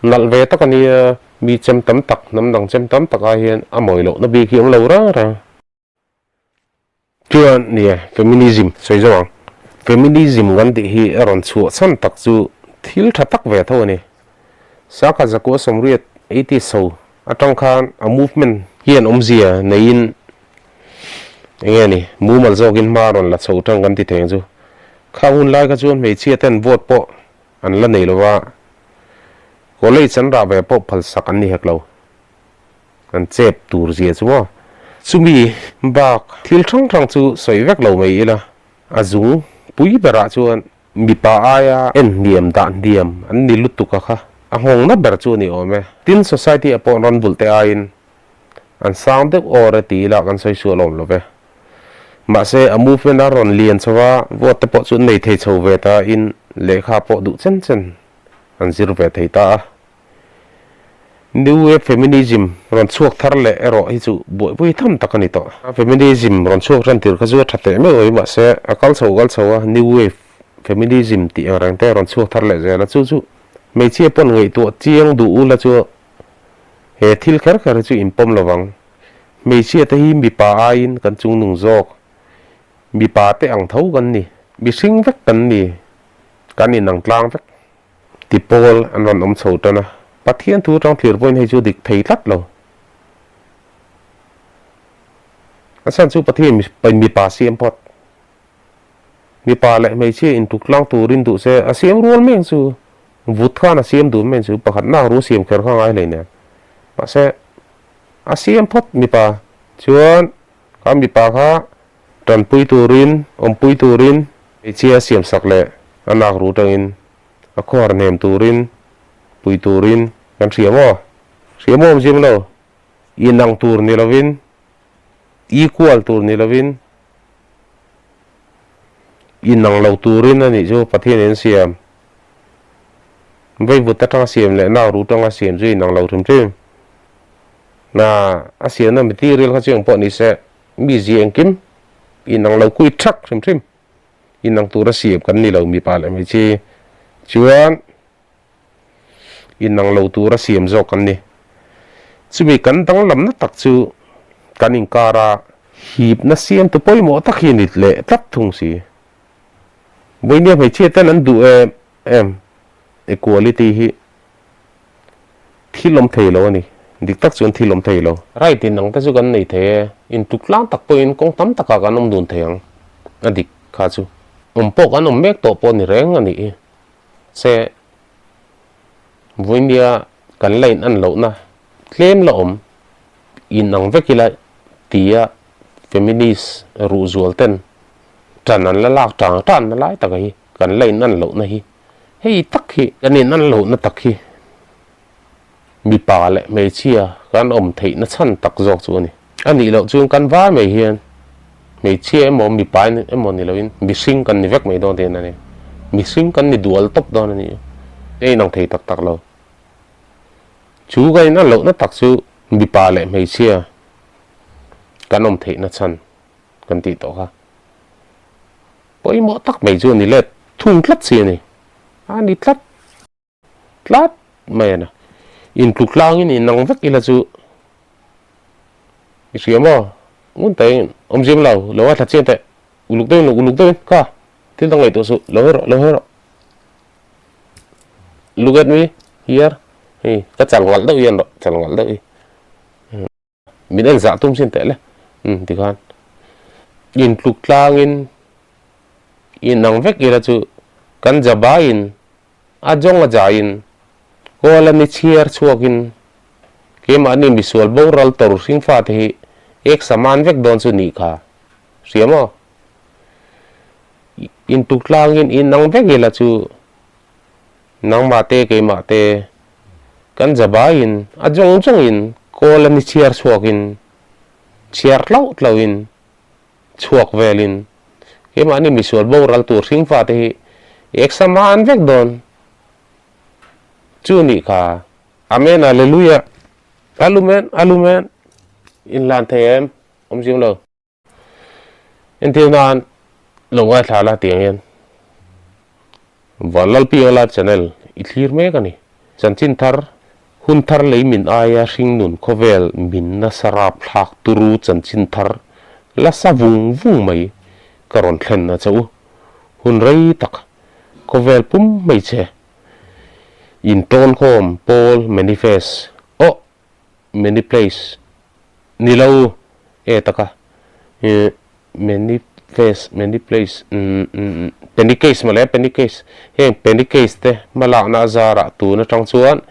Nalh ve tak a nia, mi chem tam tak, hnam dang chem tam tak ai hian a mawi lohna bik hi a awm lo rang rang. Chuan nia, feminism sawi zawk ang. Feminism kan tih hi a rawn chhuah chhan tak chu thil tha tak ve tho a ni. Sakha Zakua Sawmriat eighties ho atang khan a movement hian awmzia neiin Eng nge ni, mumal zawkin hma rawn la chho tang kan ti thei ang chu. Kha hun lai kha chuan hmeichhia ten vote pawh an la nei lo va, college an rah ve pawh phalsak an ni hek lo. An chep tur zia chu maw. Chumi bak thil hrang hrang chu sawi vek lo mai ila, a zung pui berah chuan mipa aia en hniam dah hniam an ni lutuk a kha a nghawngna ber chu a ni awm e. Tin, society ah pawh rawn bulh te aiin An sang deuh awr e ti ila kan sawi sual awm lo ve. Mahse, a movement a rawn lian chho a, vote te pawh chu an nei thei chho ve ta in. Lehkha pawh duh chen chen an zir ve thei ta a. New Wave Feminism rawn chhuak thar leh erawh hi chu buaipui tham tak a ni tawh. Feminism rawn chhuak tan tir kha chu a tha teh meuh mai mahse a kal chho kal chho a, New Wave Feminism tih ang reng te rawn chhuak thar leh zel a, chu chu hmeichhia pawn ngaihtuah chiang duh ula chu he thil kher kher hi chu inpawm lo vang. Hmeichhia te hi mipa aiin kan chungnung zawk. Mipa te ang tho kan ni, mihring vek kan ni, kan inang tlang vek. Ti pawl an rawn awm chho tan a, Pathian thu atang thlir pawhin hei chu dik thei tlat lo. A chhan chu Pathian mipa siam phawt. Mipa leh hmeichhia intuk tlang turin duh se a siam rual mek chu vut khan a siam dun mek chu pakhat nak ru siam kher kha ngai hlei nen. Mahse a siam phawt mipa chuan Kha mipa kha tanpui turin, awmpui turin, hmeichhia a siamsak leh a nak ru tangin a khawhar hnem turin, pui turin kan hria maw? Hria maw awmzia lo? Inang tur ni lovin, equal tur ni lovin, inang lo turin a nih chu Pathianin a siam. Veivut atanga siam leh nak ru tanga siam chu inang lo hrim hrim. Na a siamna material kha chu eng pawh ni se, mi zia engkim inang lo kui thak hrim hrim inang tura siam kan ni lo mipa leh hmeichhia hi chuan inang lo tura siam zawk kan ni. Chumi kan danglamna tak chu kan inkara hipna siamtu pawimawh tak hi a ni leh tlat thung si. Vawinia hmeichhia ten an duh em em equality hi. Thil awm thei lo a ni. Dik tak chuan thil awm thei lo. Right in ang te chu kan nei thei e. Intuk tlang tak pawhin kawng tam takah kan awm dun thei ang. A dik kha chu. Awm pawh kan awm mek tawh pawh ni reng a nih hi. Se vawinia kan la in an lohna tlem la awm in ang vek ila tia feminist ruhzual ten tan an la lak tang tanna lai taka hi kan la in an lohna hi. Hei tak hi kan in an lohna tak hi mipa leh hmeichhia kan awm theihna chhan tak zawk chu a ni. A nih loh chuan kan var mai hian hmeichhia emaw mipa emaw ni loin mihring kan ni vek mai dawn tihna a ni. Mihring kan ni dual tawp dawn a ni. A inang thei tak tak lo. Chu kan in an lohna tak chu mipa leh hmeichhia kan awm theihna chhan kan tih tawh kha. Pawimawh tak mai chu a ni let thung tlat si a ni. A ni tlat tlat mai a na. Intluk tlangin inang vek ila chu i hria maw? Ngun tahin awm zim lo, lo a thla chian teh. Uluk deuhin lo, uluk deuhin kha thil dang ngaihtuah suh, lo hawi rawh, lo hawi rawh. Look at me here, hei ka chal ngalh deuh hian rawh, chal ngalh deuh hi. Min en zah tum sin teh le. Umm tikhan intluk tlangin inang vek ila chu kan jabaiin a zawng a jaiin kawl a ni chhiar chhuakin keimahni misual boral tawr hringfa te hi ek saman vek dawn chu nih kha hria maw? Intluk tlangin inang vek ila chu Nangmah te keimah te kan jabaiin a zawng zawngin kawl a ni chhiar chhuakin chhiar tlauh tlauhin chhuak velin keimahni misual boral tur hringfa te hi eksam a an vek dawn chu nih kha. Amen Hallelujah Alumen Alumen inhlan thei em awm zing lo. Entir nan lo ngaithla la tiang hian Vanlalpianga Live Channel i thlir mek a ni. Chanchin thar, hun thar lei min aia hringnun khawvel min nasa rap thlak turu chanchin thar la sa vung vung mai ka rawn thlen a che u. Hun rei tak khawvel pum hmeichhe intawnkhawm pawl manifest aw Many place ni lo e taka ih many face many place umm penny case mawle penny case heng penny case te hma lakna a zarah tun atang chuan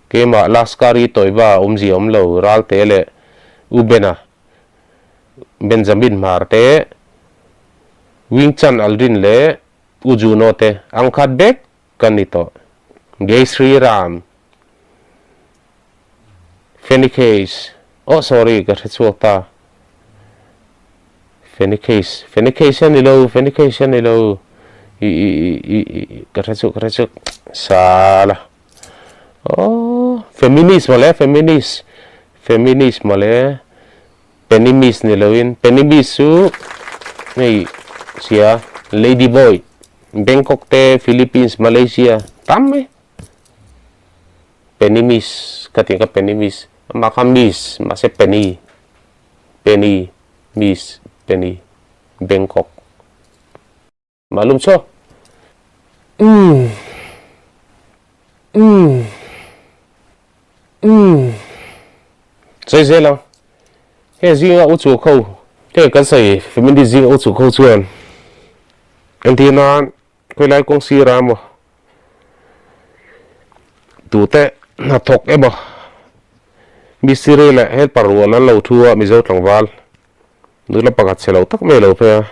keimah Lashkar-e Toiba awmzia awm lo Ralte leh U Bena Benjamin Hmar te Wing Chan Aldrin leh U Juno te ang khat vek ka ni tawh Jai Shri Ram. Fanny case oh sorry ka hre chhuak ta Fanny case Fanny case a ni lo Fanny case a ni lo I i i i i ka hre chu ka hre chu sala aww feminist mawle feminist feminist mawle penimist ni loin penimist chu hei sia lady boy Bangkok te Philippines Malaysia tam mai penimist ka tih kha penimist amah kha miss mahse peni peni miss peni Bangkok. Malum chaw. Umm. Umm. Umm. Sawi zel ang. He zinga u chu kho he kan sawi family zinga u chu kho chuan entir nan khawilai kawng sira emaw tute hnathawk emaw mistiri leh helper rual an lo thu a Mizo tlangval Nula pakhat chhe lo tak mai a lo phei a,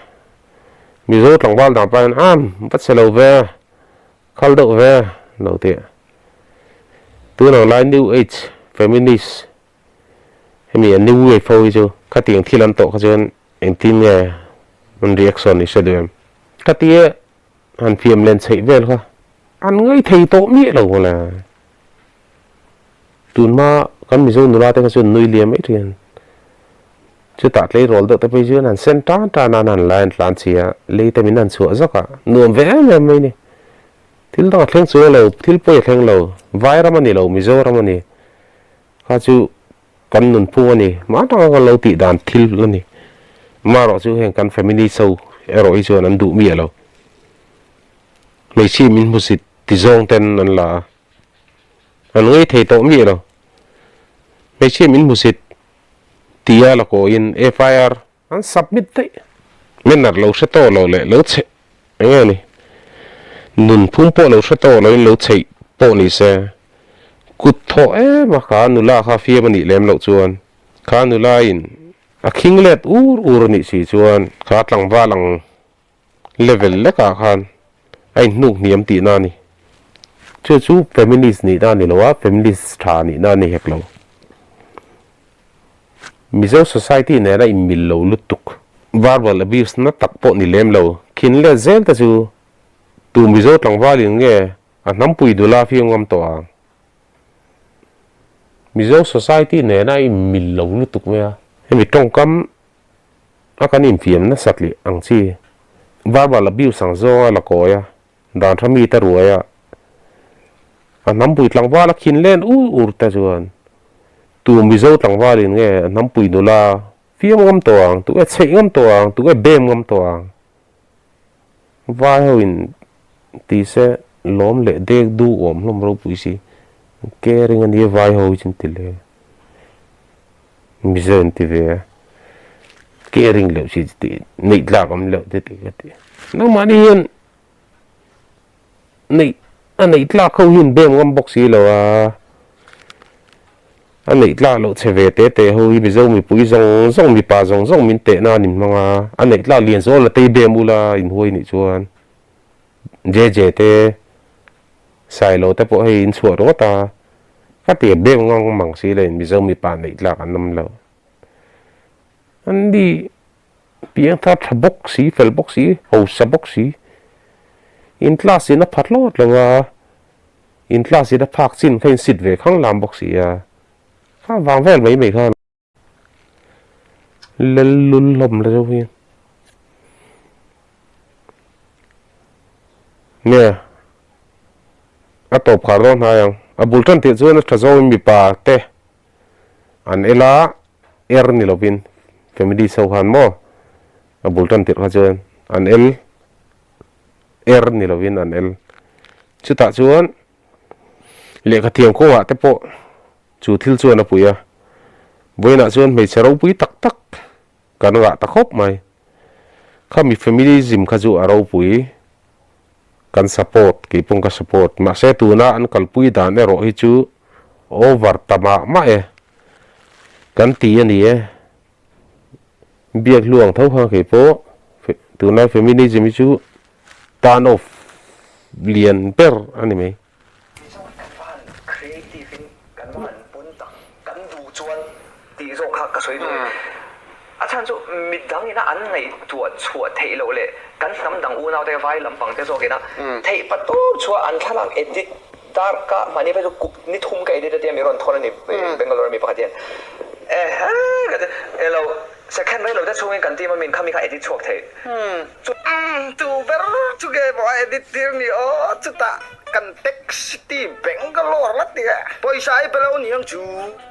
Mizo tlangval dang pahin am va chhe lo ve, khal deuh ve lo tih. Tunang lai New Age feminist hemi a New Wave ho hi chu khatiang thil an tawh kha chuan engtin nge an reaction i hre duh em? Khatia han fiam len chheih vel kha an ngaithei tawh miah lo mawle. Tunhma kan Mizo nula te kha chuan nui liam mai thin. Chutah tleirawl deuh te phei chuan han sen tan tan a, an han lai an tlan chhi a, lei te min han chhuah zawk a, nuam ve em em mai ni. Thil dang a thleng chu a lo, thil pawi a thleng lo, Vairam a ni lo, Mizoram a ni. Kha chu kan nunphung a ni, hma taka kan lo tih dan thil a ni. Amaherawh chu heng kan family so erawh hi chuan an duh miah lo. Hmeichhia min hmusit ti zawng ten an la a. An ngei thei tawh miah lo. Hmeichhia min hmusit tia la kawiin FIR an submit daih. Manner lo hre tawh lo leh lo chhe eng nge ni? Nunphung pawh lo hre tawh loin lo chheih pawh ni se. Kut thawh em a kha nula kha fiam a nih lem loh chuan kha nula in a khing let ur ur a nih si chuan kha tlangval ang level lekah khan a inhnuk hniam tihna a ni. Chu chu feminist nihna a ni lo a, feminist tha nihna a ni hek lo. Mizo society nena inmil lo lutuk, verbal abuse na tak pawh ni lem lo, khin let zel te chu tu Mizo tlangvalin nge a hnampui nula fiam ngam tawh ang? Mizo society nena inmil lo lutuk mai a. Hemi tawngkam A kan infiam nasat leh ang chi. Verbal abuse ang zawnga la kawi a, dan tha mite ruai a, a hnampui tlangval a khin len ur ur te chuan tu Mizo tlangvalin nge a hnampui nula fiam ngam tawh ang, tu nge chheih ngam tawh ang, tu nge bem ngam tawh ang. Vai ho in ti se lawm leh dek du awm hlawm ropui si, caring a nia vai ho hi chu an ti le. Mizo an ti ve a, caring loh chi tih neih tlak awm loh te tih ka ti. Nangmahni hian neih a neih tlak ho hi an bem ngam bawk si lo a, a neih tlak loh chhe ve te te ho hi Mizo mipui zawng zawng mipa zawng zawng min teh nan in hmang a, a neih tlak lian zawl la tei bem ula inhuai nih chuan JJ te Sailo te pawh hei in chhuah ringawt a, ka ti bem ngang mang si lo in Mizo mipa neih tlak an awm lo. An ni piang thar tha bawk si, fel bawk si, hausa bawk si, in class in a pha hlawt lo a, in class in a phak chin kha in sit ve khang lam bawk si a, kha vang vel mai mai khan. Lel lul hlawm la deuh hi. Nge a tawp khar dawn hnai ang. A bul tan tih chuan a tha zawngin mipa te an el a, er ni lovin family chho khan maw a bul tan tirh kha chuan an el, er ni lovin an el. Chutah chuan lehkha thiam kawngah te pawh Chu thil chuan a pui a, vawiinah chuan hmeichhe ropui tak tak kan ngah ta khawp mai. Khami feminism kha chu a ropui, kan support, kei pawh ka support. Mahse tuna an kalpui dan erawh hi chu over ta mah mah e kan ti a ni e. Biak hluang tho kha kei pawh tuna feminism hi chu turn off lian ber a ni mai. Mizo kan va han creative in kan va han pun tak, kan duh chuan tih zawk kha ka sawi duh e. A chhan chu midang ina an ngaihtuah chhuah theih loh leh kan hnam dang unaute vai lampang te zawk ina theih patawp chhuah an thlalak edit dark a mahni phei chu kup ni thum ka edit a tia mi rawn thawn a ni Bangalore ami pakhat hian ehe ka ti elo second rei lo te chhungin kan team a min khami kha edit chhuak thei chu Tu ber chu nge maw a edit tir ni aw chutah kan tech city Bangalore la ti e pawisa i pe lo ni ang chu.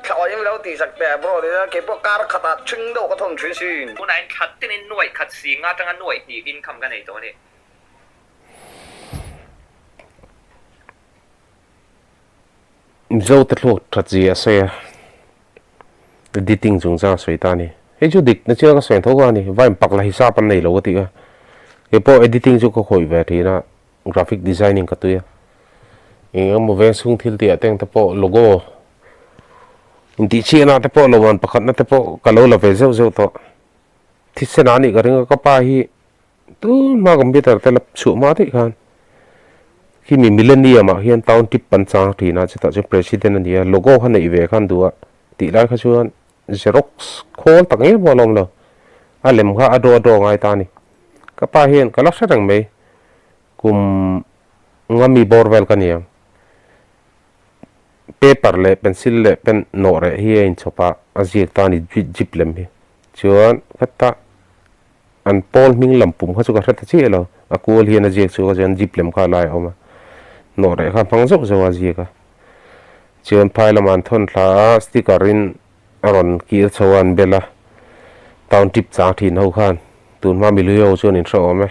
Thla awim lo tih sak teh bro ti chuan keipawh kar khatah ṭhing deuh ka thawm ṭhin sin. Tunah hian thla tinin nuaih khat si nga atanga nuaih hnih income ka nei tawh a ni. Mizo te thluak that zia a sawi a, editing chungchang a sawi ta a ni. Hei chu dik na chiang ka sawi tho kha a ni, vain pak la hisap an nei lo ka tih kha. Keipawh editing chu ka khawih ve thin a. Graphic designing ka tui a, eng emaw veng chhung thil tih ah te ang te pawh logo intih chhiahna te pawh lawmman pakhatna te pawh ka lo la ve zeuh zeuh tawh. Thisen ah anih ka ring a, ka pa hi tun hma computer te la chhuah hma daih khan khimi millennium ah hian town trip an chang thin a, chutah chuan president a ni a, logo kha neih ve khan duh a tih lai kha chuan xerox khawl tak ngei pawh a la awm lo, a lem kha a draw a draw ngai ta a ni. Ka pa hian ka la hre reng mai, kum nga mi bawr vel ka ni ang. Paper leh pencil leh pen nawh reh hi a inchhawp a, a ziak ta a ni jeep lem hi. Chuan heta an pawl hming lam pum kha chu ka hre ta chiah lo, a kual hian a ziak chhuak a chuan jeep lem kha a lai a awm a, nawh reh kha a hmang zauh zauh a a ziak a. Chuan phai lamah an thawn thla a, sticker in A rawn kir chho a an bel a, town trip chang thin ho khan tunhma milui ho chuan in hrehawm e.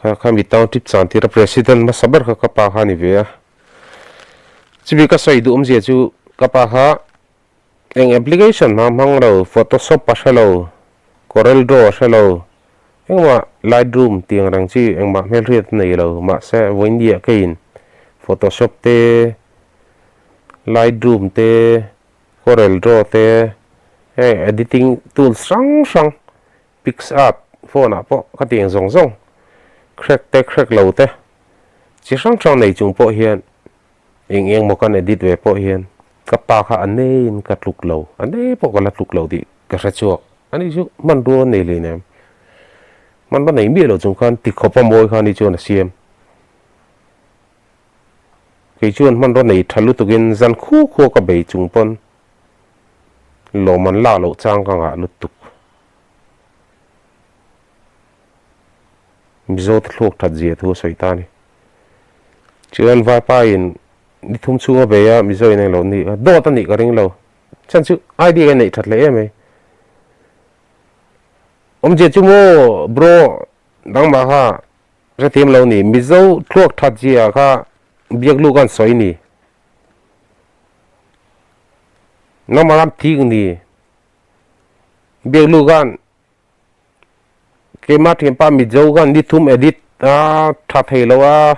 Kha kha mi town trip chang tir a president hmasa ber kha ka pa kha a ni ve a. Chumi ka sawi duh awmzia chu ka pa kha eng application hmang hmang lo, photoshop a hre lo, corel draw a hre lo, engmah lightroom tih ang reng chi engmah hmelhriat a nei lo mahse vawiindia keiin photoshop te lightroom te Corel Draw te heng editing tools hrang hrang PicsArt phone ah pawh ka ti ang zawng zawng crack te crack lo te chi hrang hrang nei chung pawh hian eng eng maw kan edit ve pawh hian ka pa kha a neiin ka tluk lo a nei pawh ka la tluk lo tih ka hre chhuak a ni chu hmanrua a nei hleinem hmanrua nei miah lo chung khan tikhawp a mawi kha ni chuan a siam. Kei chuan hmanraw nei tha lutukin zan khu khu ka bei chung pawn lawm an lak loh chang ka ngah lutuk. Mizo te thluak that zia thu a sawi ta a ni. Chuan Vaipa in ni thum chhung a bei a, Mizo in englo ni a, dawt a nih ka ring lo. Chhan chu idea ka neih that hle em mai. Awmzia chu maw bro dangmah kha Hrethiam lo ni, Mizo thluak that zia kha biak lu kan sawi ni. Nangmah ram thik ni. Biak lu kan keimah thianpa Mizo kan ni thum edit a tha thei lo a.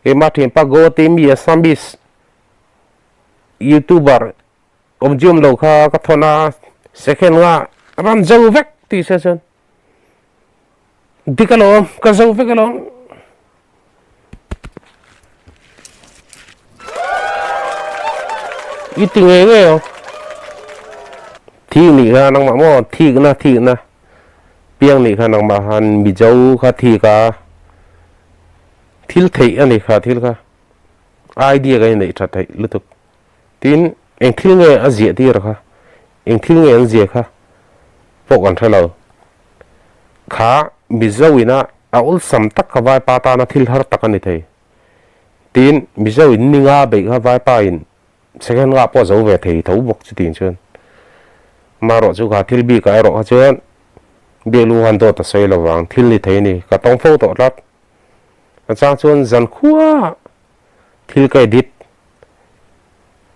Keimah thianpa Guwahati mi Assamese youtuber awmziawm lo kha ka thawn a second nga ram zo vek tih se chuan. Dik alawm, ka zo vek alawm. I ti ngei ngei ang. Thik nih kha nangmah maw thikna thikna piang nih kha nangmah han Mizo kha thik a thil theih a ni kha thil kha idea ka inneih that theih lutuk. Tin, eng thil nge a ziah tir kha, eng thil nge an ziah kha pawh kan hre lo. Kha Mizo ina a awlsam tak kha Vaipa tana thil har tak a ni thei. Tin, Mizo in ni nga beih kha Vaipa in second nga pawh a zo ve thei tho bawk chutiang chuan. Amaherawh chu kha thil bikah erawh kha chuan Biaklu khan dawt a sawi lo vang, thil ni thei a ni, ka tawng fo tawh tlat. A chang chuan zan khua Thil ka edit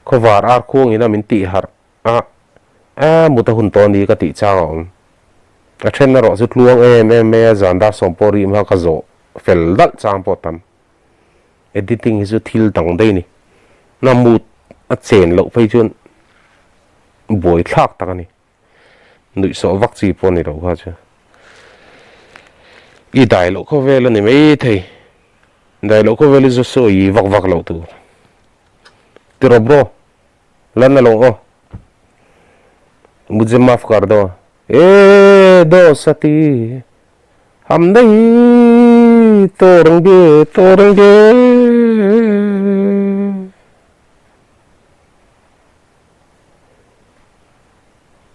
khawvar ar khuang ina min tih harh a, a mut a hun tawh a ni ka tih chang a awm. A then erawh chu tluang em em mai a, zan dar sawm pawh rih hma ka zawh fel dalh chang pawh tam. Editing hi chu thil dang daih a ni. Na mut a chen loh phei chuan buai thlak tak a ni. Nuihsawh vak chi pawh a ni lo kha chu. I dai loh khawvel a ni mai thei. Dai loh khawvel hi chu sawi vak vak loh tur. Tiraw bro, lan a lo aw. Mujhe maaf kar do. E dawsati ham nahi tawrenge tawrenge.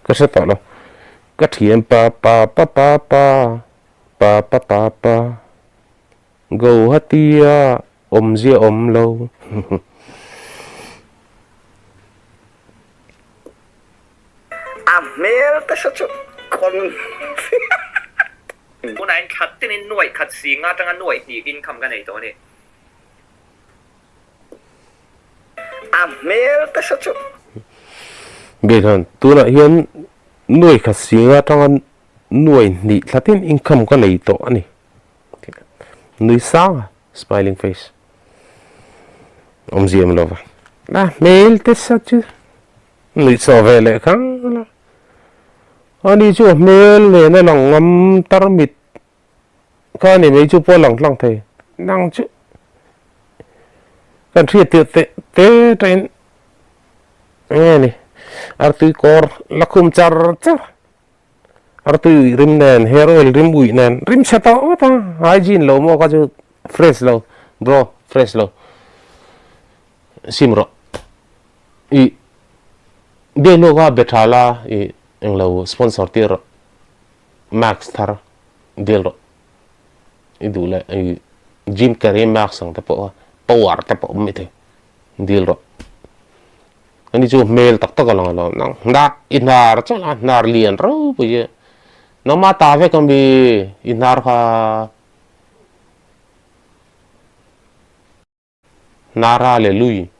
Ka hre tawh lo. Ka thian pa pa pa pa pa pa pa pa pa Guwahati-a awmzia awm lo. A hmel te hre chu kawn Tunah in thla tinin nuaih khat si nga atanga nuaih hnih income ka nei tawh a ni. A hmel te hre chu. Biakhian, tunah hian nuaih khat si nga atanga nuaih hnih thla tin income ka nei tawh a ni. Nui sang a, smiling face. Awmzia awm lova. A hmel te sa chu nuih chhuah ve leh kha la. Ani chu a hmel nen a lang ngam tarmit kha ni mai chu pawh a lang tlang thei. Nang chu kan hriat tirh teh te tain enge ni artui kawr la khum char char. Artui uih rim nen, hair oil rim uih nen, rim chhe tawh ngawt a, hygiene lo maw kha chu fresh lo, bro fresh lo, sim rawh, ih biaknu kha be tha la ih englo sponsor tir rawh, mask thar dil rawh, i duh leh ih Jim Carrey mask ang te pawh kha power te pawh awm maithei dil rawh. Ani chu hmel tak tak a lang alo nang hnar i hnar chuan a hnar lian ropui hi nangmah ta vek ami i hnar kha Nara le lui.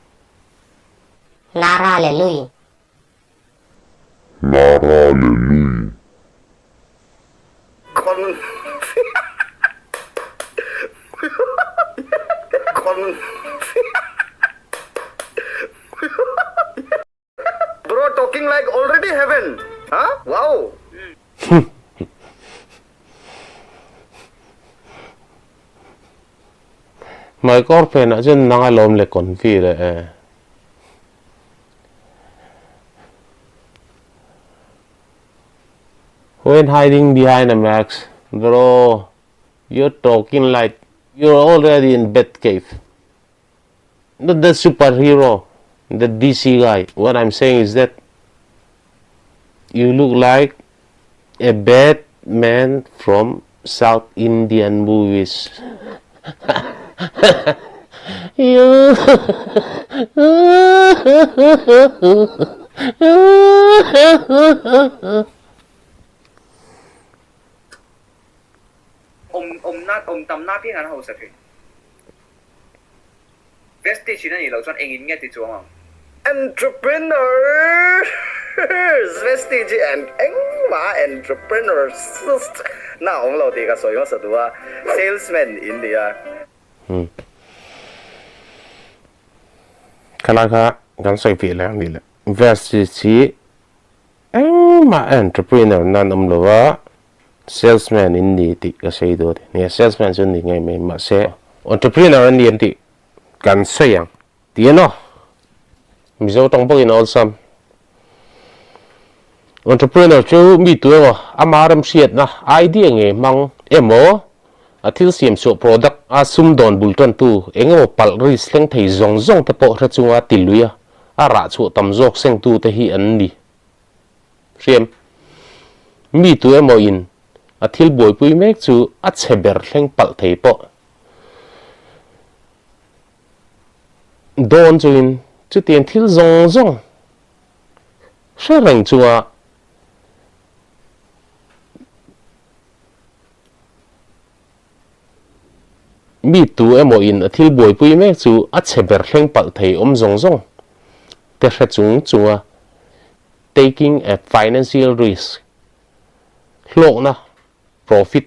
Nara le lui. Nara le lui. Bro talking like already heaven huh wow. Hmaikawr phenah chuan nang a lawm le confi leh e. When hiding behind a mask, bro, you're talking like you're already in bat cave. Not the superhero, the DC guy. What I'm saying is that you look like a bad man from South Indian movies. You Awm awmna awm tamna piang an hausa thei. Vestige in a nih loh chuan engin nge ti chuang ang? Entrepreneurs Vestige and engmah entrepreneurs na awm lo tih ka sawi hmasa duh a, salesman in ni a. Umm. Khalai kha kan sawi fih leh ang nih leh. Vestige hi Engmah entrepreneur nan awm lo a, salesman in ni tih ka sawi duh a ti. Nia, salesman chu ni ngei mai, mahse entrepreneur an ni em tih kan sawi ang ti a naw. Mizo tawng bawkin a awlsam. Entrepreneur chu mi tu emaw ama remhriatna idea ngei hmang emaw a thil siam chhuah product a sumdawn bul tantu eng emaw palh risk thleng thei zawng zawng te pawh hre chunga ti lui a a rah chhuah tam zawk sengtute hi an ni. Hriam, mi tu emaw in a thil buaipui mek chu a chhe ber thleng palh thei pawh dawn chuin chutiang thil zawng zawng hre reng chunga Mi tu emaw in a thil buaipui mek chu a chhe ber thleng palh thei awm zawng zawng te hre chung chunga taking a financial risk, hlawkna, profit,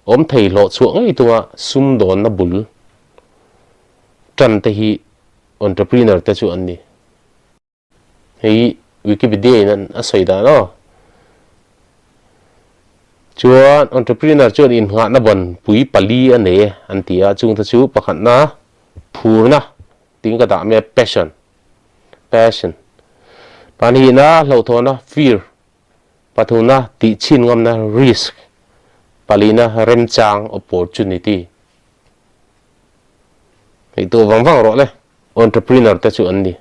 awm thei hlawh chhuah ngei tunga sumdawnna bul tan te hi entrepreneur te chu an ni. Hei Wikipedia in a sawi dan aw. Chuan entrepreneur chuan innghahna ban pui pali a nei e an ti a, chungte chu pakhatna phurna tiin ka dah mai a, passion, passion, pahnihna hlauhthawhna, fear. Pathumna, tihchhin ngamna, risk. Palina, remchang, opportunity. Ngaihtuah vang vang rawh le. Entrepreneur te chu an ni,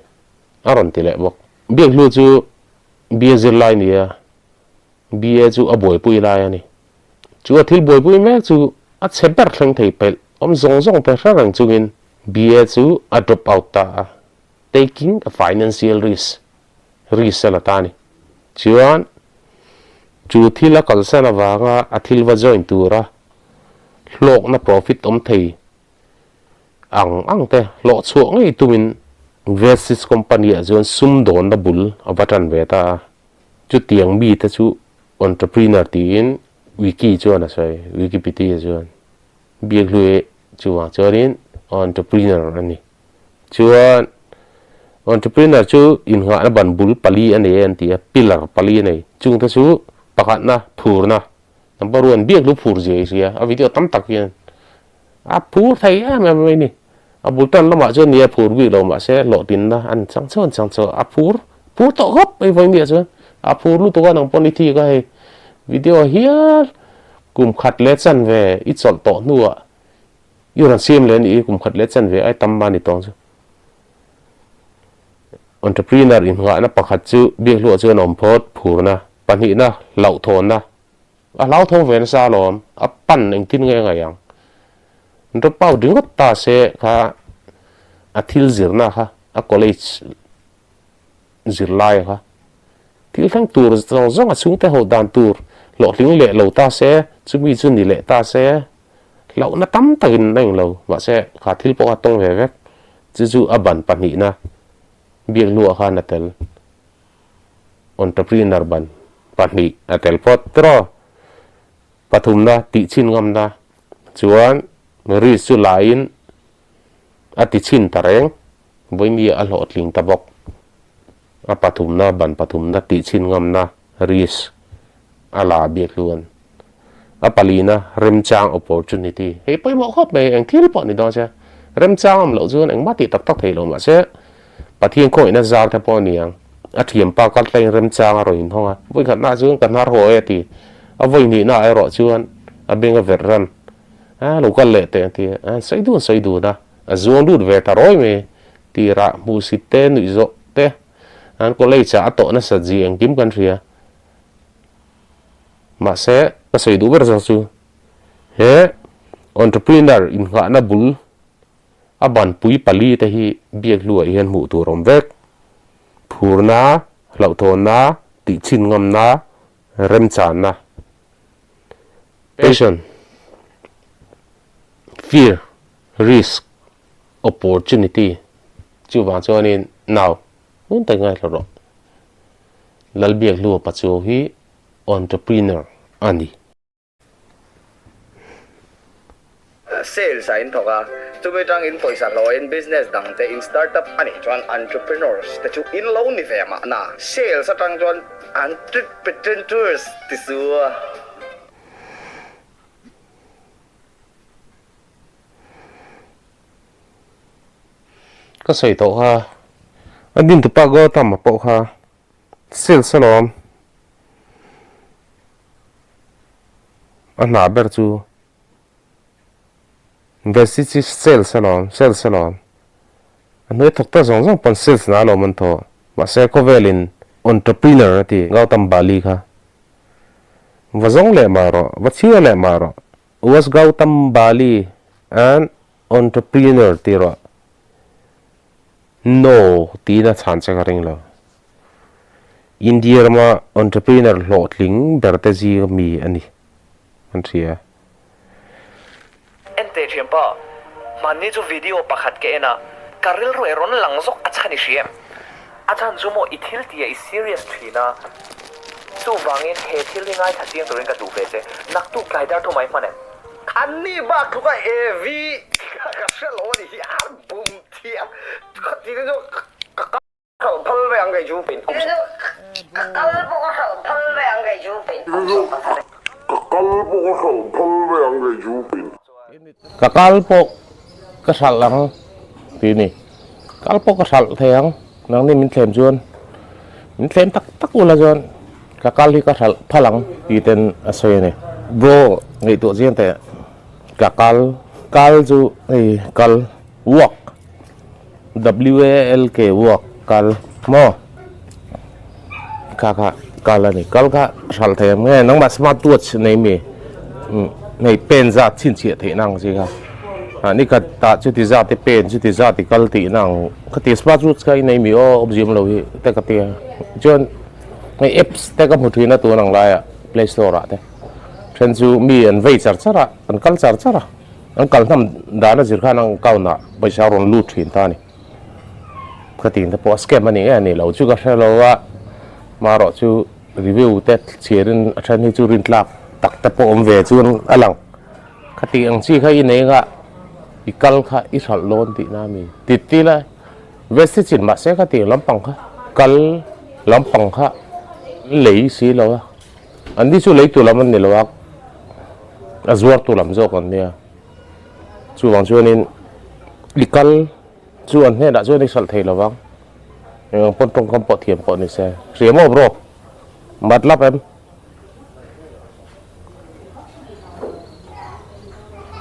a rawn ti leh bawk. Biakhlu chu BA zirlai ni a, BA chu a buaipui lai a ni. Chu a thil buaipui mek chu a chhe ber thleng thei pelh awm zawng zawng te hre reng chungin BA chu a drop out ta a, taking a financial risk, risk a la ta a ni. Chuan chu thil a kalsan avanga a thil va join tura hlawkna profit awm thei ang ang te hlawh chhuah ngei tumin Vestige company ah chuan sumdawnna bul a va tan ve ta a. Chutiang mite chu entrepreneur tiin Wiki chuan a sawi, Wikipedia chuan. Biakhlui chuvang chuanin entrepreneur a ni. Chuan entrepreneur chu innghahna ban bul pali a nei e an ti a, pillar pali a nei. Chungte chu pakhatna phurna, number one, Biakhlu phur zia i hria, a video tam tak hian A phur thei em em mai ni. A bul tan lamah chuan ni a phur bik lo mahse hlawhtlinna an chang chauh an chang chauh a phur phur tawh khawp mai vawi miah chuan a phur lutuk a nang pawn i thik a hei video hial kum khat leh chanve i chawlh tawh hnuah i rawn siam leh a nih hi kum khat leh chanve ai tam mah a ni tawng chu. Entrepreneur innghahna pakhat chu biakhluah chuan a awm phawt phurna pahnihna hlauhthawnna A hlauthawng ve nasa alawm, a pan engtin nge a ngaih ang? Drop out ringawt ta se kha a thil zirna kha, a college zirlai kha thil thleng tur zawng zawng a chhungte ho dan tur hlawhtling leh lo ta se, chumi chu ni leh ta se, hlauhna tam takin a englo, mahse kha thil pawh kha tawng ve vek, chu chu a ban pahnihna biak hnuah khan a tel. Entrepreneur ban pahnih a tel phawt tawh. Pathumna tihchhin ngamna chuan risk chu laiin a tichhin ta reng, vawimi a hlawhtling ta bawk. A pathumna ban pathumna tihchhin ngamna risk a la biak hluan. A palina remchang opportunity hei pawimawh khawp mai eng thil pawh ni dawn se remchang awm loh chuan engmah tih tak tak theih lo mahse Pathian khawngihna zar te pawh a ni ang. A thianpa kal tlain remchang a rawn inhawng a, vawikhatnaah chuan ka hnar haw e a ti. A vawihnihnaah erawh chuan a beng a verh ran a, lo kal leh teh a ti a, sawi dun sawi dun a, a zuang lut ve ta rawi mai. Tirah hmuhsit te, nuihzawh te, an college ah a tawh nasat zia engkim kan hria. Mahse, ka sawi duh ber zawk chu he entrepreneur innghahna bul a banpui pali te hi biak hluah hian hmuh tur awm vek. Phurna, hlauhthawnna, tihchhin ngamna, remchanna. Passion, fear, risk, opportunity chuvang chuanin nau hun tak ngaithla rawh. Lalbiakhlua Pachuau hi entrepreneur a ni. Sales ah in thawk a, chumi tang in pawisa hlawhin business dang te in start up a nih chuan entrepreneurs te chu in lo ni ve mahna. Sales atang chuan entrepreneurs ti su a. Ka sawi tawh kha, a dintupa Gautam-a pawh kha Sales alawm. A hna ber chu Vesi chi sales alawm, sales alawm. A hnuai thawk ta zawng zawng pawn sales na alawm an thawh. Mahse khawvelin entrepreneur a ti Gautam Bali kha. Va zawng leh mah rawh, va chhiar leh mah rawh. Was Gautam Bali an entrepreneur tih rawh. No tiin a chhan che ka ring lo. India rama entrepreneur hlawhtling ber te zinga mi a ni an hria. Enteh thianpa, hmanni chu video pakhat ka en a, ka rilru e rawn lang zawk a chhan i hria em? A chhan chu maw i thil tih ah i serious thin a, chuvangin he thil hi ngaithla chiang turin ka duh ve che, naktuk tlai dar thu mai hman em? Anni bak tluk a heavy ka hre lo a ni hi a bum Thiam khati te chu ka kal phal ve ang kei chu. Ka kal pawh ka hralh phal ve ang kei chu. Ka kal pawh ka hralh phal ve ang kei chu. Ka kal pawh ka hralh ang tih ni. Kal pawh ka hralh thei ang nangni min thlem chuan min thlem tak tak ula chuan. Ka kal hi ka hralh phal ang ti ten a sawi a ni. Bro ngaihtuah chiang teh ka kal kal chu hei kal walk W-A-L-K walk kal maw kha kha kal a ni kal kha hralh thei ang nge nangmah smart watch nei mi hei pen zat chhinchhiah theih na ang chi kha ah nikhat tah chuti zat te pen chuti zat i kal tihna ang khati smart watch kha i nei mi aw awmzia awm lo hi te ka tia chuan. Hei apps te ka hmu thin a tun ang laiah play store ah te then chu mi an vei char char a an kal char char a an kal hnam dan a zir khan an account ah pawisa a rawn lut thin ta a ni khatiang te pawh a scam a ni nge a ni lo chu ka hre lo a marawh chu review te chhiar in a then hi chu rintlak tak te pawh awm ve chuan a lang khati ang chi kha i nei anga i kal kha i hralh dawn tihna a mi ti ti la. Vesti chin mahse kha tih lampang kha kal lampang kha lei si lo a, an ni chu leitu lam an ni lo a, a zuartu lam zawk an nia. Chuvang chuanin i kal chu an hnenah chuan i hralh thei lo vang, eng ang pawn tawngkam pawh thiam pawh ni se. Hria maw bro? Matlab em?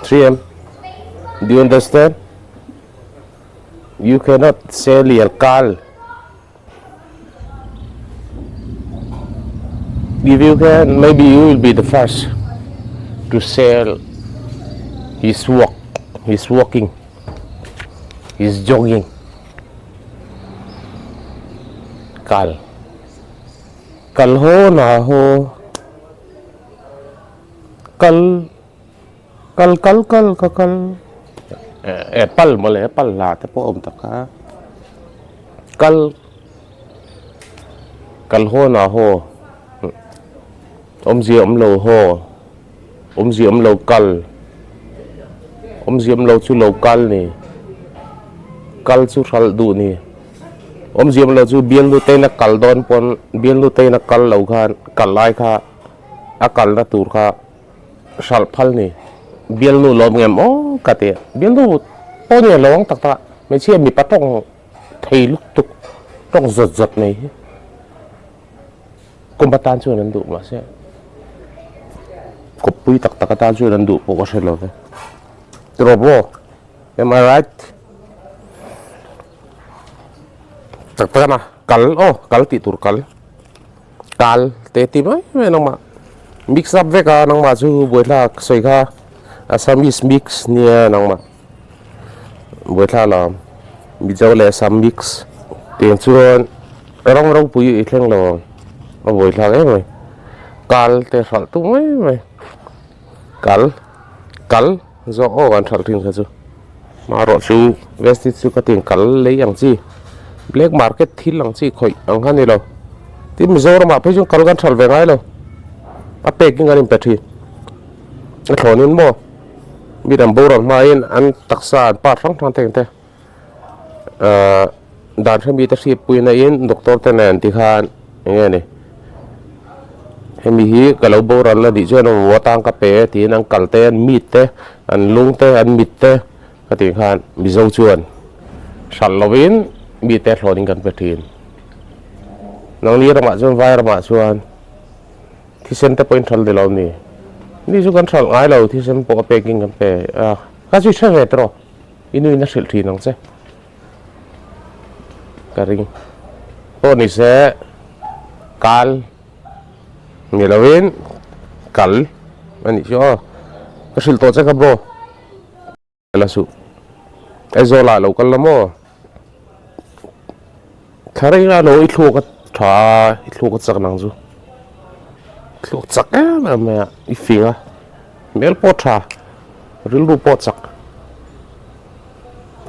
Hria em? Do you understand? You cannot sell your car. If you can, maybe you will be the first to sell his walk, his walking, his jogging. Kal. Kal ho na ho. Kal. Kal kal kal ka kal e pal mawle pal hla te pawh a awm tak a kal kal haw na haw awmzia awm lo haw awmzia awm lo kal awmzia awm lo chu lo kal ni kal chu hralh duh ni awmzia awm lo chu bialnu te ina kal dawn pawn bialnu te ina kal lo khan kal lai kha a kalna tur kha. Hralh phal ni. Bialnu lawm ngem aw ka ti a. Bialnu pawh ni a lo ang tak tak a. Hmeichhia mipa tawng thei lutuk tawng zawt zawt nei hi kawm atan chuan an duh mahse kawppui tak tak atan chuan an duh pawh ka hre lo ve. Tiraw bro? Am I right? Tak tak a na kal aw kal tih tur kal. Kal te ti mai mai nangmah mix up vek a nangmah chu buaithlak sawi kha Assamese mix nia nangmah buaithlak lam Mizo leh Assam mix tiang chuan ram ropui i thleng lo ang a buaithlak em mai kal te hralh tum mai mai kal kal zawk aw an hralh thin kha chu marawh chu vestige chu ka tin kal lei ang chi black market thil ang chi khawih ang kha ni lo tin Mizoram ah phei chuan kal kan hralh ve ngai lo a pek in kan inpe thin a thlawn in maw mi dang boral hma in an taksa an part hrang hrang te ang te ahh dan hremi te hriatpui na in doctor te nen tikhan eng nge ni. Hemi hi ka lo boral a nih chuan a mamawh atang ka pe e tiin an kal te an mit te an lung te an mit te ka tih khan Mizo chuan hralh lovin mi te thlawnin kan pe thin. Nangni ramah chuan vai ramah chuan thisen te pawhin hralh ni lo ni. Ni chu kan hralh ngai lo thisen pawh a pekin kan pe a ka chu i hre ve tawh i nuin a hrilh thin ang che. Ka ring pawh ni se kal ni lovin kal a nih chu aw ka hrilh tawh che kha bro la suh Aizawl ah lo kal la maw thla reng a lo i thluak a tha a i thluak a chak nang chu thluak chak em em mai a i fing a hmel pawh tha rilru pawh chak.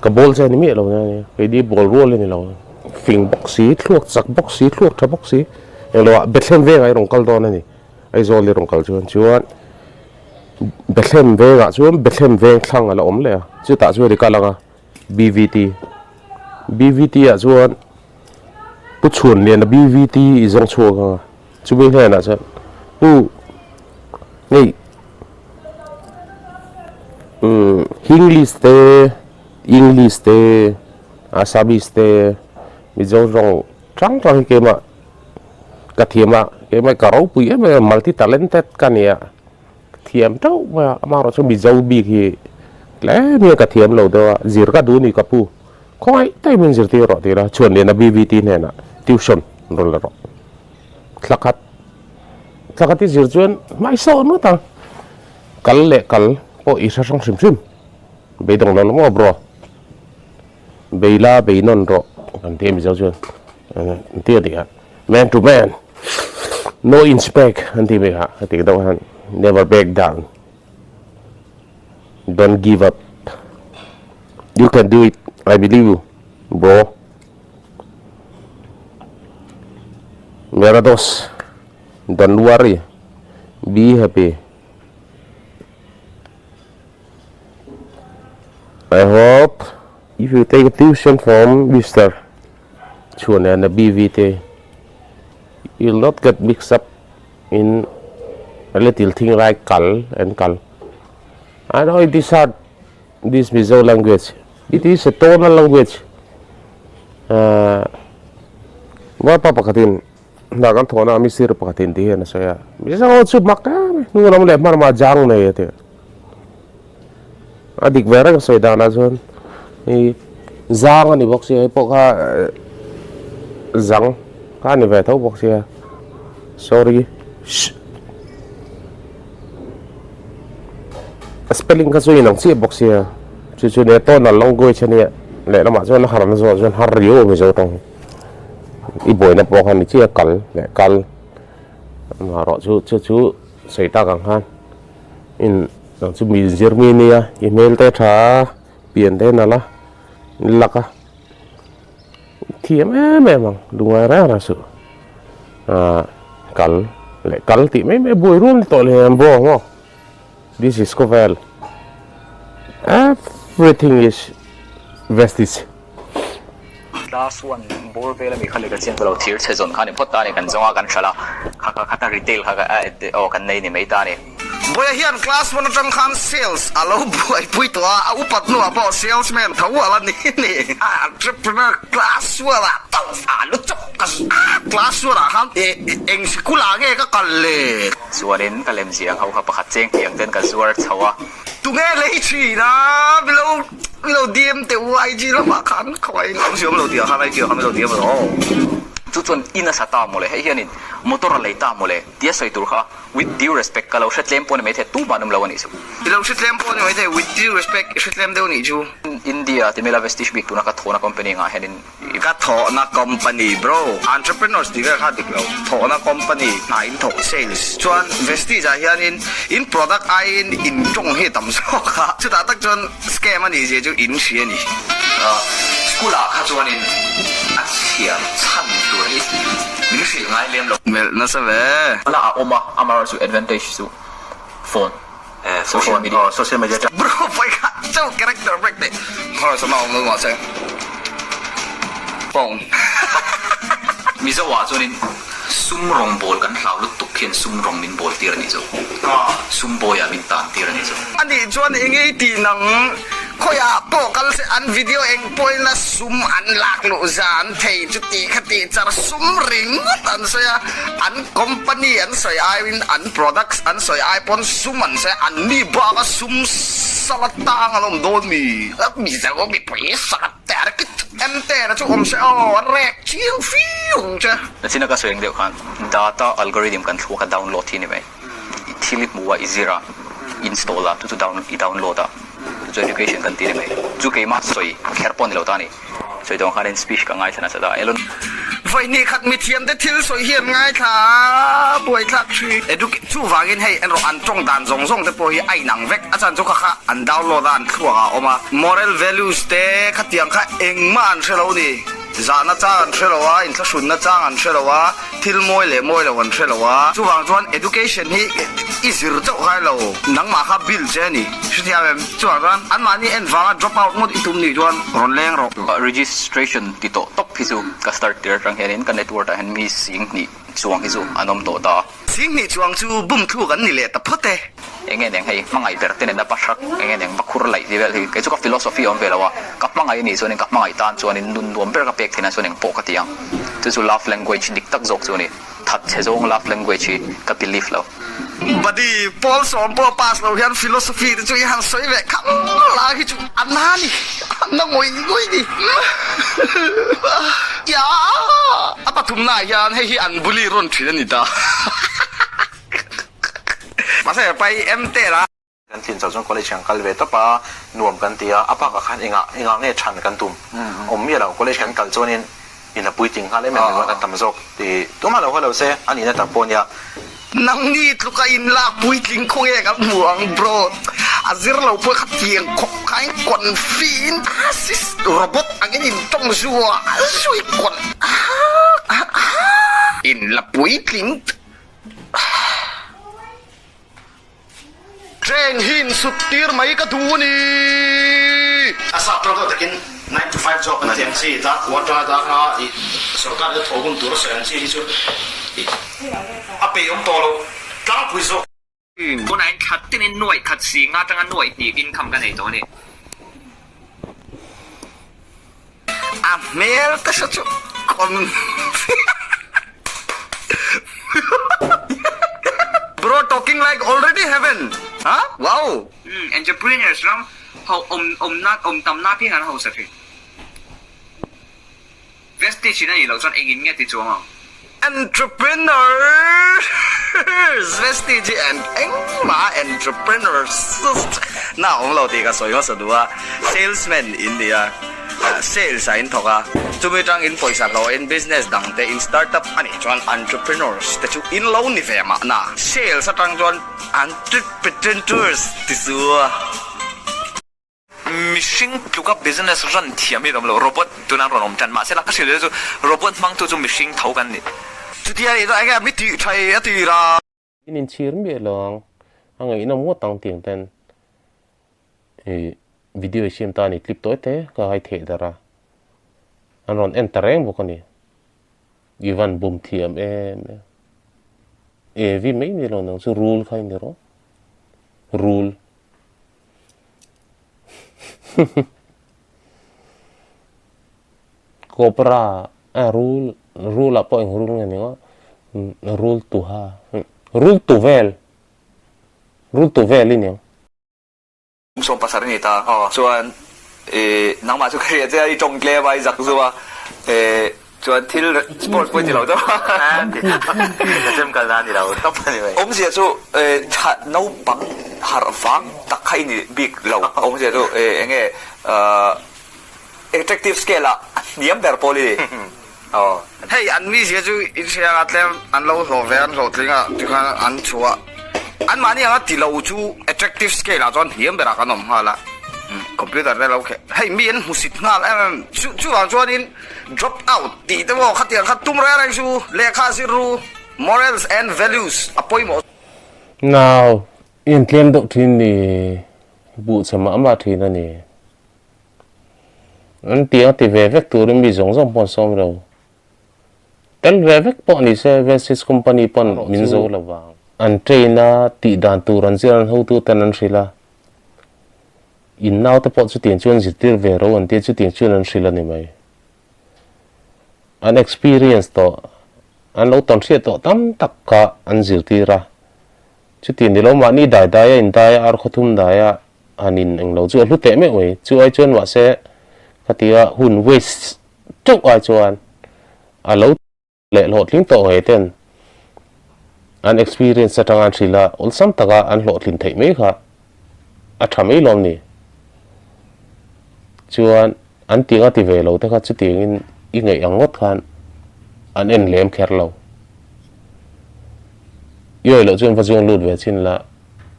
Ka ball che a ni miah lo nia nia keini ball rual a ni lo fing bawk si thluak chak bawk si thluak tha bawk si englo ah Bethlehem vengah i rawn kal dawn a ni Aizawl i rawn kal chuan chuan Bethlehem vengah chuan Bethlehem veng thlang a la awm leh a chutah chuan i kal ang a BVT BVT ah chuan Pu Chhuanliana BVT i zawng chhuak ang a chumi hnenah chuan Pu hei umm Hinglish te English te Assamese te Mizo rawng hrang hrang hi keimah ka thiam a. Keimah ka ropui em em multi talented ka nia thiam teuh mai a amaherawh chu Mizo bik hi tlem hian ka thiam lo deuh a zir ka duh ni ka pu khawngaih takin min zirtir rawh tih la Chhuanliana BVT hnenah tuition rawn la rawh thla khat thla khat i zir chuan hmaisawh ngawt ang kal leh kal pawh i hre hrang hrim hrim beidawng lo la maw bro. Bei la bei nawn rawh kan ti a Mizo chuan an ti a tih kha man to man no inch back an ti mai kha a tih deuh khan never back down don't give up you can do it I believe you bro mera dost don't worry be happy. I hope if you take a tuition from Mister Chhuanliana BV te you'll not get mixed up in a little thing like kal and kal. I know it is hard this Mizo language. It is a tonal language. Uh, Vapa pakhatin Hna kan thawhna ah misir pakhatin ti hian a sawi a, Mizo chu mak em hnu lam leh hman mah jang nei a ti. A dik ve reng sawi danah chuan hei zang a ni bawk sia hei pawh kha zang kha a ni ve tho bawk sia sorry shh a spelling kha chu inang chiah bawk sia chu chu nia tonal language a nia lehlamah chuan a harna zawh chuan har riau a Mizo tawng hi. I buaina pawh khan ni chiah kal leh kal amaherawh chu chu chu sawi tak ang khan in nang chu mi zir mi nia i hmel te tha a pian te nalh a ni lak a thiam em em ang lungngai reng reng suh ah kal leh kal tih mai mai buai rual ni tawh leh ang bawng maw this is khawvel everything is vestige. Class one bawr vel ami kha lehkha chiang ka lo thir chhe zawn kha ni phawt ta a ni kan zawng a kan hralh a kha kha khata retail kha aw kan nei ni mai ta a ni. Buaia hian class one atang khan sales a lo buaipui tawh a, a upat hnuah pawh salesman tho a la ni ni. A entrepreneur class one ah tauh a lu chawp ka class one ah khan eng sikul ah nge ka kal le? Chuanin ka lem ziah ang ho kha pakhat cheng tih ang ten ka zuar chho a. Tunge lei thin a milo milo DM teh u IG lamah khan khawngaih in awm si awm lo tih ah khan IG ah khan milo DM rawh aw. Chu chuan in a sa ta mawle hei hianin motor a lei ta mawle tia sawi tur kha with due respect ka lo hre tlem pawh ni maithei tumah an awm lo a nih chu. I lo hre tlem pawh ni maithei with due respect i hre tlem deuh a nih chu. India ti maila Vestige bik tuna ka thawhna company angah hianin Ka thawhna company bro. Entrepreneurs tih vel kha dik lo. Thawhna company hna in thawk sales. Chuan Vestige ah hianin in product aiin in tawng hi a tam zawk a. Chutah tak chuan scam a nih zia chu in hria a ni. School ah kha chuanin a chhiar chhan tur hi min hrilh ngai lem lo. Melh nasa ve. La a awm a, amaherawhchu chu advantage chu phone. Social media. Oh, social media. Bro, pai kha chau character break te. Hor sama awm lo mahse. Phone. Mizo ah chuanin sum rawng bawl kan hlau lutuk khian sum rawng min bawl tir a nih chu. Sum bawi ah min tan tir a nih chu. Anih chuan eng ei tih nang khawiah pawh kal se an video eng pawhin a sum an lak luh zan thei chu tih kha tih char sum ringawt an sawi a an Company an sawi aiin an products an sawi ai pawn sum an sawi a, an ni bak a sum sala tang an awm dawn mi? Mizo mipui sala te a kit em te na chu awm se aw a rek chiang fiu ang che. Nachina ka sawi ang deuh khan data algorithm kan thluak a download hi ni mai. I thil i hmu a i zir a, install a chu chu down i download a chu chu education kan ti ni mai. Chu keimah sawi kher pawh ni lo ta a ni. Sawi dawn khanin speech ka ngaithla nasa ta. Elon. Vawihnih khat mithiamte thil sawi hi an ngaithla a, buaithlak thin. Educ chuvangin hei erawh an tawng dan zawng zawng te pawh hi a inang vek. A chan chu kha kha an download a, an thluak ah a awm a. Moral values te khatiang kha engmah an hre lo a ni. Zahna chang an hre lo a, inthlahrunna chang an hre lo a. Thil mawi leh mawi lo an hre lo a, chuvang chuan education hi i zir chauh khai lo, nangmah kha build che a ni. Hrethiam em? Chuvang chuan anmahni en vanga drop out ngawt i tum nih chuan rawn leng rawh. Registration ti tawh tawp hi chu ka start tir atang hianin ka network ah hian mi 20 chuang hi chu an awm tawh ta. 20 chuang chu bum thluk an ni leh ta phawt e. Enge neng hei hmangaih ber te nena pahrak enge neng bakhur laih ti vel hi kei chu ka philosophy a awm ve lo a, ka hmangaih anih chuanin ka hmangaih tan chuanin nun nuam ber ka pek theihna chuan engpawh ka ti ang. Chu chu love language dik tak zawk chu a ni. Thatchhe zawng love language hi ka believe lo. Buddy, Paul sawm pawh pass lo hian philosophy te chu i han sawi ve kham la hi chu a na ni, a na ngawih ngawih ni. Ia! A pathumna ah hian hei hi an bully rawn thin a ni ta. Mahse pai em te la. Kan tlin chauh chuan college kan kal ve tawp a, nuam kan ti a, a bakah khan engah engah nge chhan kan tum awm miah lo, college kan kal chuanin in a puitling nghal em em ringawt a tam zawk ti tumah lo haw lo se a nihna tak pawh a nia. Nangni tluka inlak puitling khaw nge kan hmu ang bro, a zir lo pawh kha tiang khawp khain confi in sis robot angin in tawng zu a, zui kawn inla puitling. Train hi insut tir mai ka duh a ni. A sap tawk deuh takin nine to five job an ti ang chi, dar kua atanga dar nga i sorkar te thaw hun tur a sawi ang chi hi chu i a peih awm tawh lo tlangpui zawk. Tunah hian thla tinin nuaih khat si nga atanga nuaih hnih income ka nei tawh a ni. A hmel te hre chu con Bro talking like already heaven ha wow. Umm entrepreneurs ram ho awm awm na awm tam na piang an hausa thin. Vestige in a nih loh chuan engin nge ti chuang ang? Entrepreneurs Vestige hi engmah entrepreneurs na awm lo tih ka sawi hmasa duh a, salesman in ni a, sales ah in thawk a, chumi tang in pawisa hlawh in business dang te in start up a nih chuan entrepreneurs te chu in lo ni ve mahna, sales atang chuan entrepreneurs ti chu a. Mihring tluka business run thiam hi an awm lo, robot tuna an rawn awm tan. Mahse la ka hrilh chu robot hmangtu chu mihring tho kan ni. Chutia nih chuan enge mi tih thei a ti ra. In inchhir miah lo ang, a ngaihnawm ngawt ang tiang ten i video i siam ta a ni, clip tawi te ka hai theh darh a, an rawn en ta reng bawk a ni. I van bum thiam em em. Evi mai ni lo nang chu rul kha i ni rawh. Rul. Cobra a rul rul ah pawh eng rul nge ni ngawt rul tuha rul tu vel rul tu vel i niang. 70 a ni ta chuan ih nangmah chu ka hria che a i tawng tlem a i zak zu a ih chuan thil sports pawh i ti lo deuh a ka chem kal na a ni lo tawp a ni mai. Awmzia chu ih tha naupang harh vang tak kha i ni bik lo awmzia chu ih eng nge ah attractive scale ah a hniam ber pawl i ni. Aw. Hei an mizia chu in hria anga tlem an lo hlawh ve an hlawhtling a tikhan an chhuah an mahni anga ti lo chu attractive scale ah chuan hniam berah kan awm nghal a computer te lo kheh hei mi an hmusit nghal em em chu chuvang chuanin drop out tih te pawh khatiang kha tum reng reng chu lehkha zir ru morals and values a pawimawh. Nau i en tlem deuh thin ni buh chhe mah mah thin a ni. An ti a ti ve vek turin mi zawng zawng pawh an sawm lo. Tel ve vek pawh ni se Vestige company pawn min zo lo vang. An train a, tih dan tur an zir an hotu ten an hrilh a. In naute pawh chutiang chuan zirtir ve ro an tia chutiang chuan an hrilh a ni mai. An experience tawh, an lo tawn hriat tawh tam tak kha an zirtir a. Chutiang ni lo mahni dai dai a indai a, ar khawthum dai a, han in englo chu a hlu teh meuh mai. Chu ai chuan mahse khatia hun waste teuh ai chuan a lo leh hlawhtling tawh ngei ten an experience atanga an hrilh a, awlsam taka an hlawhtlin theih mai kha a tha mai lawm ni. Chuan an tiang a ti ve lo te kha chutiangin i ngaih ang ngawt khan an en lem kher lo. I awih loh chuan va zuang lut ve chin la.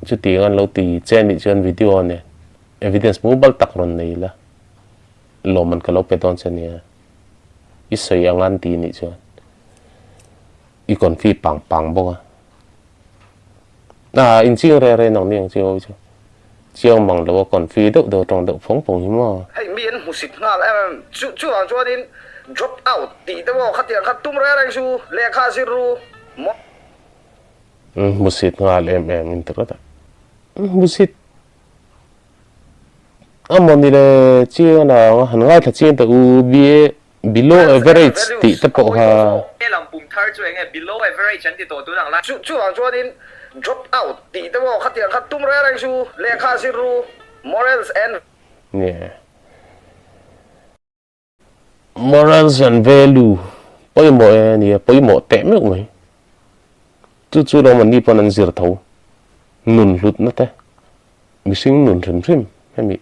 Chutiang an lo ti che nih chuan video nen evidence mumal tak rawn nei la, lawmman ka lo pe dawn che nia. I sawi ang an ti nih chuan i confi pang pang bawk a. A inching reng reng nang ni ang chiang chu chiang mang lo a confi deuh deuh tawng deuh phawng phawng hi maw. Hei mi an hmusit nghal em em chu chuvang chuanin drop out tih te maw khatiang kha tum reng reng chu lehkha zir ru maw. Hmusit nghal em em in ti rawt a. Hmusit a maw ni le chiang a nang a, han ngaithla chiang teh u BA. Below average tih te pawh kha. Helam pum thar chu enge below average an ti tawh tun ang la. Chu chuvang chuanin drop out tih te pawh khatiang kha tum reng reng chu lehkha zir ru morals and. Nge. Morals and value pawimawh e nia pawimawh teh meuh mai. Chu chu lawm anni pawn an zir tho. Nun hlutna te, mihring nun hrim hrim hemi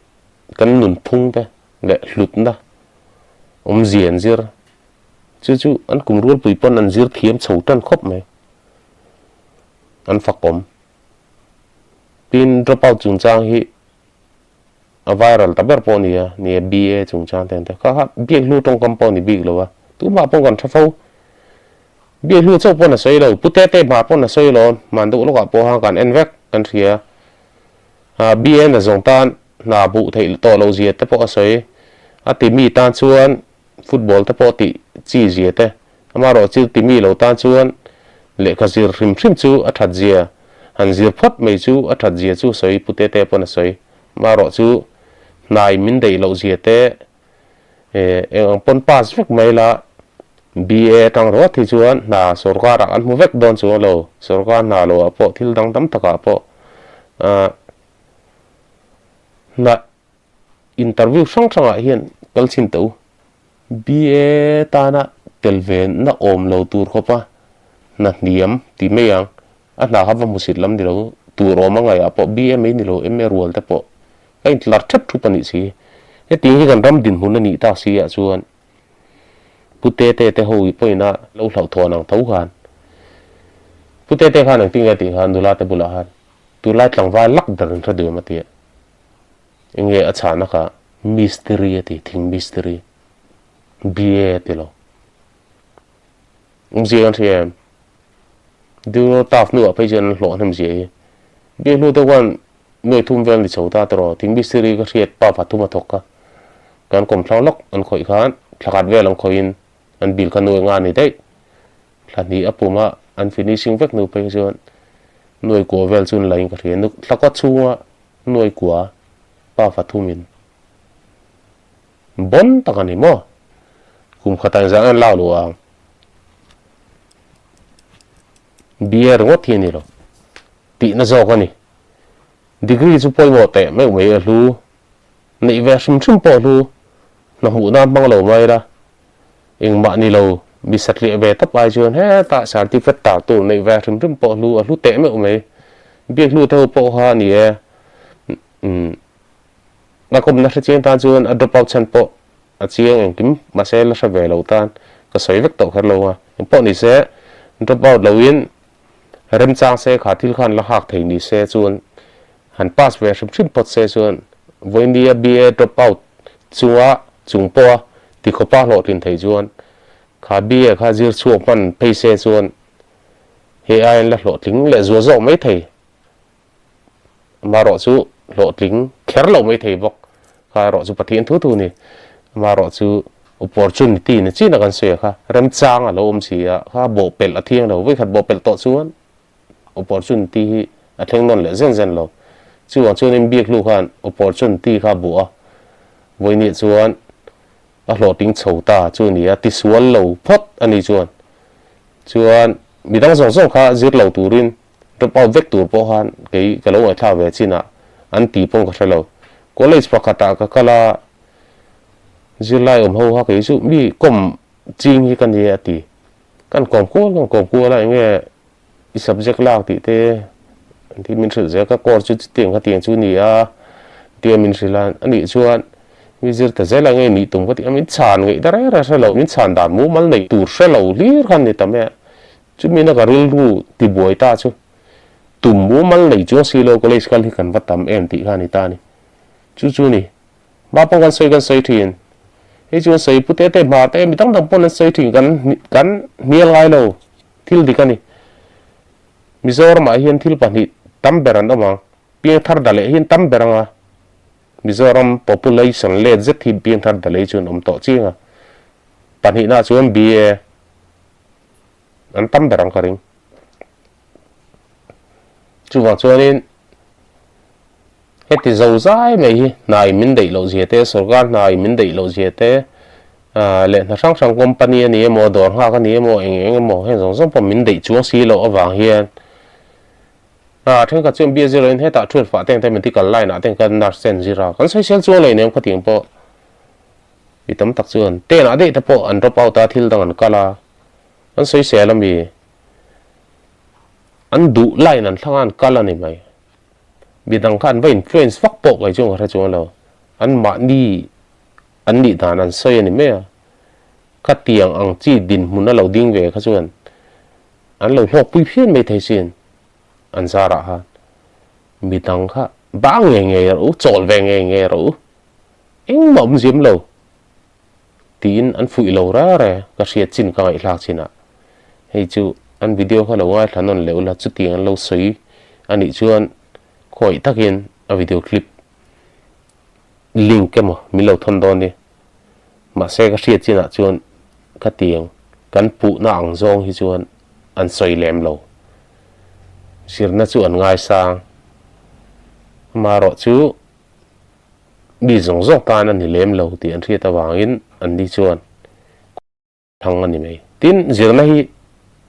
kan nunphung te leh hlutna awmzia an zir. Chu chu an kum rualpui pawn an zir thiam chho tan khawp mai. An fakawm. Tin drop out chungchang hi a viral ta ber pawh a ni a, ni e BA chungchang te an ti a, kha kha biak hlu tawngkam pawh a ni bik lo a, tumah pawh kan tha fo. Biak hlu chauh pawn a sawi lo, Pu Tete hmar pawn a sawi lo, hman deuh lawkah pawh khan kan en vek kan hria. Ah BA na zawng tan hna buh theih tawh loh zia te pawh a sawi, a ti mi tan chuan football te pawh tih chi zia te, amaherawh chu ti mi lo tan chuan lehkha zir hrim hrim chu a that zia, han zir phawt mai chu a that zia chu sawi Pu Tete pawn a sawi. Amaherawh chu hnai min daih loh zia te eng ang pawn pass vek mai la, BA atang rawt hi chuan hna sorkar ah kan hmu vek dawn chuang lo, sorkar hna lo ah pawh thil dang tam takah pawh hna Interview hrang hrangah hian kal chhin teh u. BA tana tel ve na awm lo tur khawpa hna hniam ti mai ang. A hna kha va hmusit lam ni lo tur awm a ngaihah pawh BA mai ni lo MA rual te pawh ka intlar thep thup a nih si. Hetiang hi kan ram dinhmun a nih tak si ah chuan Pu Tete te ho pawhin a lo hlauhthawn ang tho khan Pu Tete khan engtin nge tih khan nula te bulah khan tunlai tlangval lak ber an hre duh em a ti a. Enge a chhahna kha mistiri a ti, thing mistiri, BA a ti lo. Awmzia kan hria em? Duro taf hnuah phei chuan an hlawh hnem zia hi. BA hnu te khuan nuai thum vel ni chho ta tawh, thing mistiri ka hriat pa pathum a thawk kha. Kan kawmthlang lawk an khawih khan thla khat vel an khawihin an bill kha nuai nga ni daih. Thla hnih a pum a, an finishing vek hnu phei chuan nuai kua vel chu an la in ka hria. Thla kawt chhunga Nuai kua pa fathumin bon tak a ni maw? Kum khatah engzah nge an lak luh ang? Beer ringawt hi a ni lo tihna zawk a ni. Degree chu pawimawh teh meuh mai a hlu, neih ve hrim hrim pawh a hlu, hna hmuh nan hmang lo mai la, engmah ni lo mi satliah ve tawp ai chuan hetah certificate tar tur neih ve hrim hrim pawh hlu a hlu teh meuh mai. Biak hlu te ho pawh kha a ni e. Umm a kawmna hre chiang tan chuan a drop out chhan pawh a chiang engkim mahse la hre ve lo tan ka sawi vek tawh kher lo a. Engpawh ni se drop out loin remchang se kha thil khan la hak thei ni se chuan han pass ve hrim hrim phawt se chuan vawinia BA drop out chunga chung pawha tikhawpa hlawhtlin thei chuan kha BA kha zir chhuak hman phei se chuan he aiin la hlawhtling leh zual zawk mai thei. Amaherawh chu hlawhtling kher lo mai thei bawk. Kha erawh chu Pathian thu thu ni. Amaherawh chu opportunity ni chin a kan sawi a kha remchang a lo awm si a, kha bawhpelh a thiang lo. Vawikhat bawhpelh tawh chuan opportunity hi a thleng nawn leh zen zen lo. Chuvang chuanin biak hnu khan opportunity kha a buh a, vawinih chuan a hlawhtling chho ta chu a ni a, tisual lo phawt a ni chuan. Chuan midang zawng zawng kha zir lo turin drop out vek tur pawh khan kei ka lo ngaihthlak ve chinah an ti pawng ka hre lo. College pakhatah ka kal a, zirlai awm ho kha kei chu mi kawm ching hi ka ni a ti. Kan kawm kual kan kawm kual a enge I subject lak tih te an min hrilh zel ka course chu chutiang khatiang chu ni a tia min hrilh a anih chuan mi zir ta zel ang e nih tum ka tih a min chhan ngeih ta reng reng hre lo min chhan dan mumal neih tur hre lo hlir khan ni ta mai a chumi na ka rilru tibuai ta chu tum mumal nei chuang si lo college kal hi kan va tam em tih kha a ni ta a ni chu chu ni Hma pawh kan sawi kan sawi thin. Hei chu an sawi pu te te hma te mi dang dang pawn an sawi thin kan kan hnial ngai lo thil dik a ni. Mizoramah hian thil pahnih tam ber an awm ang. Piangthar da leh hian tam ber ang a. Mizoram population let zet hi piangthar da lei chu an awm tawh chiang a. Pahnihna chuan BA an tam ber ang ka ring. Chuvang chuanin Heti zo zai mai hi hnai min daih loh zia te, sorkar hnai min daih loh zia te, Leh hna hrang hrang company a ni emaw, dawr nghak a ni emaw, eng eng emaw heng zawng zawng pawh min deih chuang si loh avang hian a thenkhat chuan bia zir loin hetah 12 ah te medical line ah te kan nurse te an zir a, kan sawisel chuang leh nem khatiang pawh mi tam tak chuan ten ah daih te pawh an drop out a thil dang an kal a, an sawisel a mi an duh line an thlang a an kal a ni mai. Mi dang kha an va influence vak pawh kei chuan ka hre chuang lo, an mahni An nih dan an sawi a ni mai a, khatiang ang chi dinhmun a lo ding ve kha chuan an lo hlawkpui phian mai thei sin, an zarah khan midang kha bang ngei ngei rawh u, chawl ve ngei ngei rawh u, engmah awm zim lo tiin an fuih lo reng reng ka hriat chin ka ngaihthlak chinah hei chu an video kha lo ngaithla nawn leh ula chutiang an lo sawi a nih chuan khawngaih takin a video clip link emaw min lo thawn dawn ni. Mahse ka hriat chinah chuan khatiang kan puhna ang zawng hi chuan an sawi lem lo. Zirna chu an ngaisang. Amaherawh chu mi zawng zawng tan a ni lem lo tih an hriat avangin anni chuan Thang a ni mai. Tin, zirna hi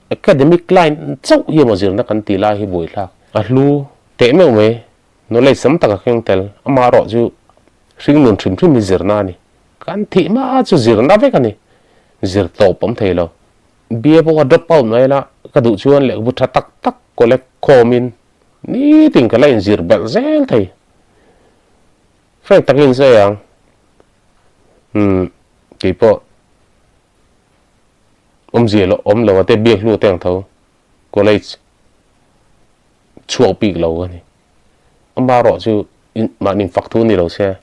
academic line chauh hi emaw zirna kan tih lai hi buaithlak a hlu teh meuh mai. Knowledge tam tak a keng tel. Amaherawh chu hringnun hrim hrim hi zirna a ni. Kan thih hma chu zirna vek a ni. Zir tawp awm thei lo. Bia pawh ka drop out mai la, ka duh chuan lehkhabu tha tak tak collect khawmin nitin ka la inzir belh zel thei. Frank takin sawi ang. Umm keipawh awmzia lo awm lo a te biak hlu te ang tho college chhuak bik lo a ni. Amaherawh chu mahni fak thu ni lo se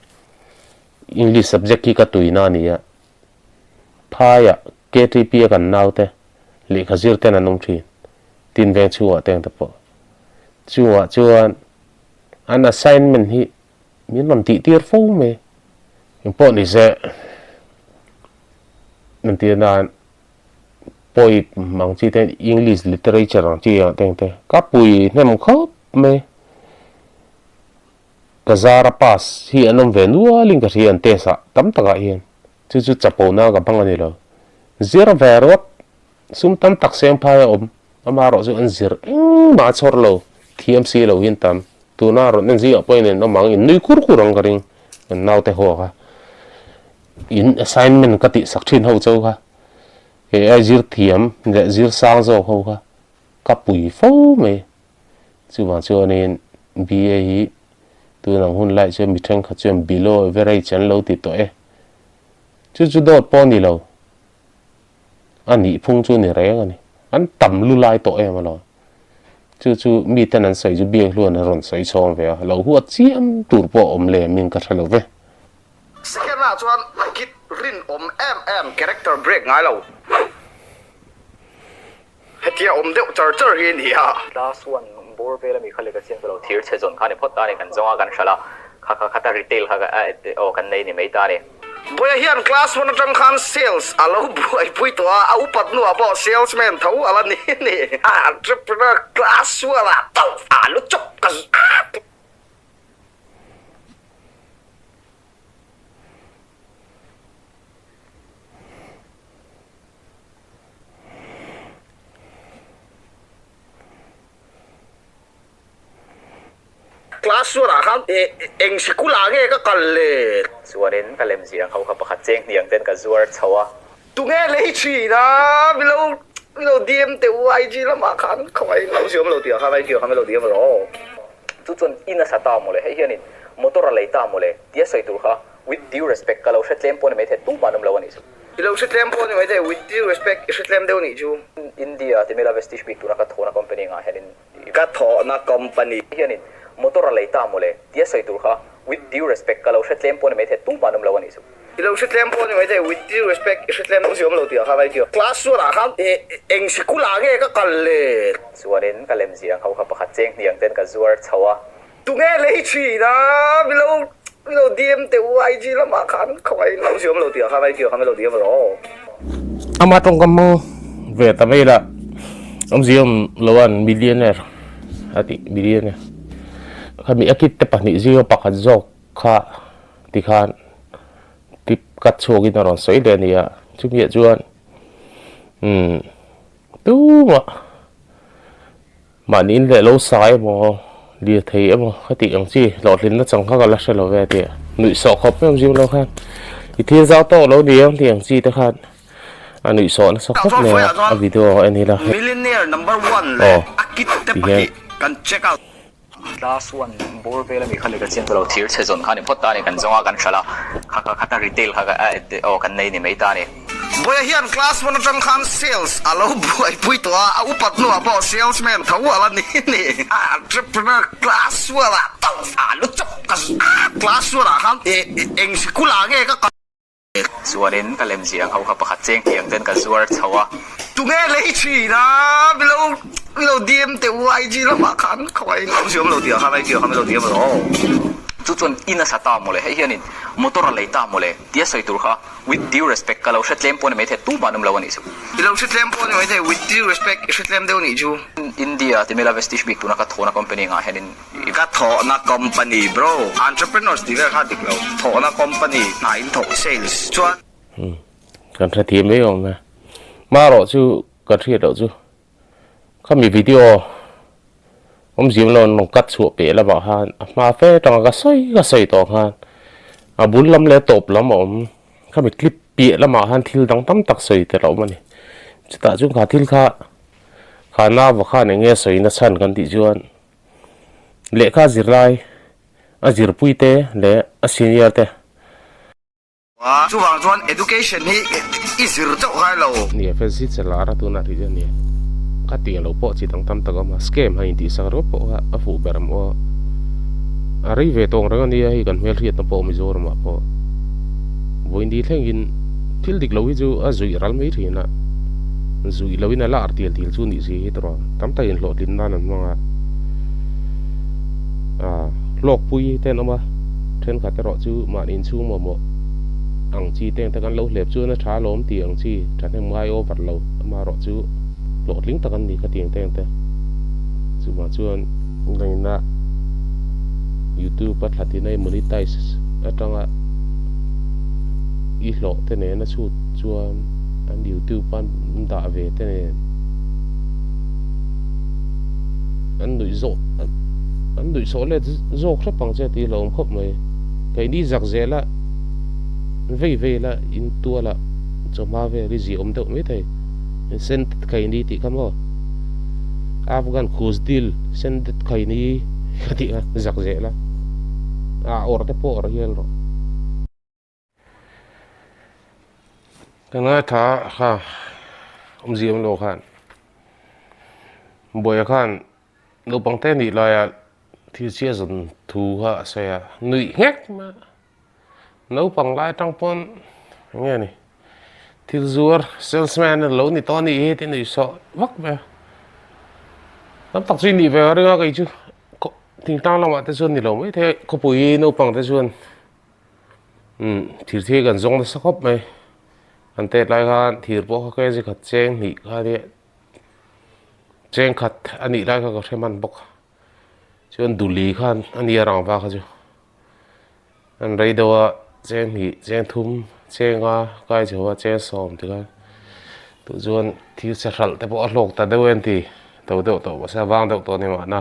English subject hi ka tuina a ni a, phaiah KTP a kan naute lehkha zir ten an awm thin, tin veng chhungah te ang te pawh. Chungah chuan an assignment hi Min rawn tih tir fo mai. Engpawh ni se entir nan poem ang chi te English literature ang chi ah te ang te ka pui hnem khawp mai. Ka zara pass hi an awm ve nual in ka hria an test ah tam takah hian chu chu chapo na ka hmang a ni lo. Zir ve rawt sum tam tak seng phai a awm amaherawh chu an zir engmah a chhawr lo thiam si lo hian tam. Tuna rawn en zingah pawhin in awm ang, in nui kur kur ang ka ring, kan naute ho kha. In assignment ka tih sak thin ho chauh kha, kei ai zir thiam leh zir sang zawk ho kha ka pui fo mai. Chuvang chuanin BA hi tun ang hun lai chuan mi thenkhat chuan below average an lo ti tawh e. Chu chu dawt pawh a ni lo. A nih phung chu ni reng a ni. An tam lu lai tawh em alawm. Chu chu miten an sawi chu biak hluan a rawn sawi chhawng ve a, lo huat chiam tur pawh a awm lem in ka hre lo ve. Second ah chuan a kit rinawm em em character break ngai lo. Hetia awm deuh char char hi a ni a. Class one bawr vel ami kha lehkha siam ka lo thir chhe zawn kha ni phawt ta a ni, kan zawng a kan hralh a, kha kha khata retail kha aw kan nei ni mai ta a ni. Buaia hian class one atang khan sales a lo buaipui tawh a, a upat hnuah pawh salesman tho a la ni a ni. A entrepreneur class one ah chauh a lu chawp ka zut. Class one ah khan eng sikul ah nge ka kal le? Chuanin ka lem ziah ang ho kha pakhat cheng hniang ten ka zuar chho a. Tunge lei thin a? Milo milo DM teh u IG lamah khan khawngaih in lo ziam lo tih ah khan IG ah khan milo DM rawh aw. Chu chuan in a sa ta mawle, hei hianin motor a lei ta mawle tia sawi tur kha with due respect ka lo hre tlem pawh ni maithei tumah an awm lo a nih chu. I lo hre tlem pawh ni maithei with due respect i hre tlem deuh nih chu. India ti mela Vestige bik tuna ka thawhna company ngah hianin i. Ka thawhna company. Hianin motor a lei ta mawle tia sawi tur kha with due respect ka lo hre tlem pawh ni maithei tumah an awm lo a nih chu. I lo hre tlem pawh ni maithei with due respect i hre tlem deuh ziawm lo tih ah khan IG class one ah khan eng sikul ah nge ka kal le? Chuanin ka lem ziah ang ho kha pakhat cheng hniang ten ka zuar chho a. Tunge lei thin a? Milo milo DM teh u IG lamah khan khawngaih in lo ziawm lo tih ah khan IG ah khan milo DM rawh aw. Ama tawngkam hmang ve ta mai la awm ziawm lo an millionaire a tih millionaire khami a kit te pahnih zinga pakhat zawk kha tikhan tip. cut chhuakin a rawn sawi leh a ni a, chumiah chuan umm tumah mahni in leh lo sai emaw lirthei emaw ka tih ang chi hlawhtlinna chang kha ka la hre lo ve a ti a, nuih sawh khawp em zim lo khan i thil zau tawk lo ni ang tih ang chi te khan a nuih sawh nasa khawp mai a, a video en ila aw ti hian. Class one bawr vel ami kha leh ka chiang ta lo, thir chhe zawn kha ni phawt ta a ni, kan zawng a kan hralh a, kha kha khata retail kha aw kan nei ni mai ta a ni. Bawiha hian class one atang khan sales a lo buaipui tawh a, a upat hnuah pawh salesman tho a la ni ni. Entrepreneur class one ah tauh a lu chawp ka class one ah khan eng sikul ah nge ka kal. Chuanin ka lem ziah ang ho kha pakhat cheng tih ang ten ka zuar chho a. Tunge lei thin a, milo milo DM teh u IG lamah khan khawngaih in awmzia awm lo tih ah khan IG ah khan milo DM rawh aw. Chu chuan in a sa ta mawle, hei hianin motor a lei ta mawle tia sawi tur kha with due respect ka lo hre tlem pawh ni maithei tumah an awm lo a nih chu. I lo hre tlem pawh ni maithei with due respect i hre tlem deuh nih chu. India ti mela Vestige bik tuna ka thawhna company ngah hianin Ka thawhna company bro. Entrepreneurs tih vel kha dik lo. Thawhna company hna in thawk sales chuan. Umm kan hrethiam mai awm e. Marawh chu kan hriat loh chu khami video awmzia awm lo an rawn cut chhuah peh lamah khan a hma fe atanga ka sawi ka sawi tawh khan a bul lam leh a tawp lam a awm khami clip piah lamah khan thil dang tam tak sawi tel a awm a ni. Chutah chuan kha thil kha kha nau khan eng nge sawi na chhan kan tih chuan Lehkha zirlai, a zirpuite leh a senior te. Chuvang chuan education hi i zir chauh ngai lo. Nia fancy che lar a tunah rih a nia. Ka tih ang lo pawh chi dang tam tak a awm a, scam ha intihsak ringawt pawh kha a fuh ber ang aw. A rei ve tawng reng a nia hei kan hmelhriatna pawh Mizoramah pawh vawiin thlengin thil dik lo hi chu a zuih ral mai thin a, zuih loin a la ar tial tial chu nih si hi tawrh a, tam takin hlawhtlin nan an hmang a, ah hlawkpui te an awm a, thenkhat erawh chu mahni inchhung mamawh ang chi te ang te kan lo hlep chuan a tha alawm tih ang chi thahnem ngai over lo amaherawh chu hlawhtling tak an ni kha tiang te ang te chuvang chuan ngaihna youtube a thlatin a i monetize atanga i hlawh te nen a chhut chuan an youtube a an dah ve te nen an nuih zawh an nuih sawh let zawk hrep ang che tih a hlauhawm khawp mai keini zak zel a vei vei la in tual ah chawhma vel hi ziahawm deuh mai thei sen khaini tih kha maw Afghan khus dil sen det khaini ka tih kha zak zel a a awrh te pawh awrh hial rawh. Ka ngaithla kha awmzia awm lo khan Buaia khan naupang te nih laia thil chhia zawn thu kha a sawi a nuih nghek mai a. Naupang lai atang pawn eng nge ni thil zuar salesman a lo ni tawh a nih hi tih nuih sawh vak mai a tam tak chu i nih ve a ring a kei chu thingtlang lamah te chuan ni lo mai thei khawpui naupang te chuan umm thir thil kan zawng nasa khawp mai an tet lai khan thir pawh kha kg khat cheng hnih kha nia cheng khat a nih lai kha ka hre hman bawk chuan duli khan a nia rangva kha chu. An rei deuh a, cheng hnih, cheng thum, cheng a kai chho a, cheng sawm ti khan tah chuan thil che hralh te pawh a hlawk ta deuh em ti to deuh tawh mahse a vang deuh tawh a ni mahna.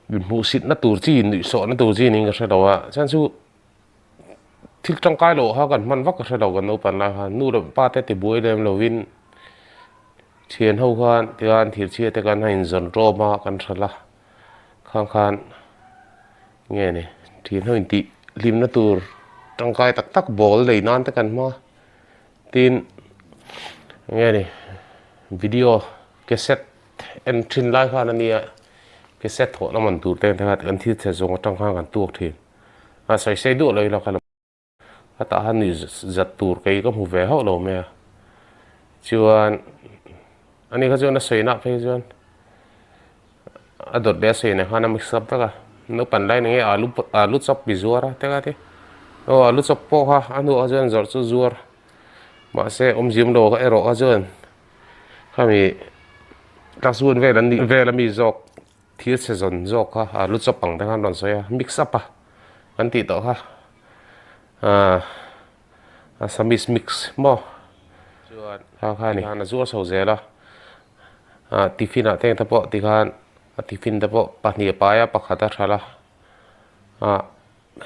Inhmuhsitna tur chi, nuihsawhna tur chi niin ka hre lo a, chuan chu thil tangkai loh kha kan hman vak ka hre lo kan naupan lai khan nu leh pa te tibuai lem lovin thian ho khan tikhan thirchhia te khan a inzawn rawm a kan hralh a. Khang khan nge ni thin ho intih hlimna tur tangkai tak tak ball lei nan te kan hmang a tin nge ni video cassette en thin lai khan a nia cassette thawhna man tur te kan thil chhe zawng atang khan kan tuak thin a sawi sei duah lo ila kha. A tah han nuih zat tur kei ka hmu ve hauh lo mai a. Chuan ani kha chuan a sawi nah phei chuan a dawt leh a sawi nen khan a mix up vek a. Naupan lai eng nge alu alu chop mi zuar a te kha ti. Aw alu chop pawh kha a hnuah kha chuan zawrh chu zuar mahse awmziam lo kha erawh kha chuan khami class one vel an nih vel ami zawk thil chhe zawn zawk kha alu chop ang te khan rawn sawi a mix up a kan tih tawh kha. Aaa. Assamese mix maw chuan kha kha ni khan a zuar chho zel a ah tiffin ah te engte pawh tikhan a tiffin te pawh pahnih a pai a pakhat a hralh a ah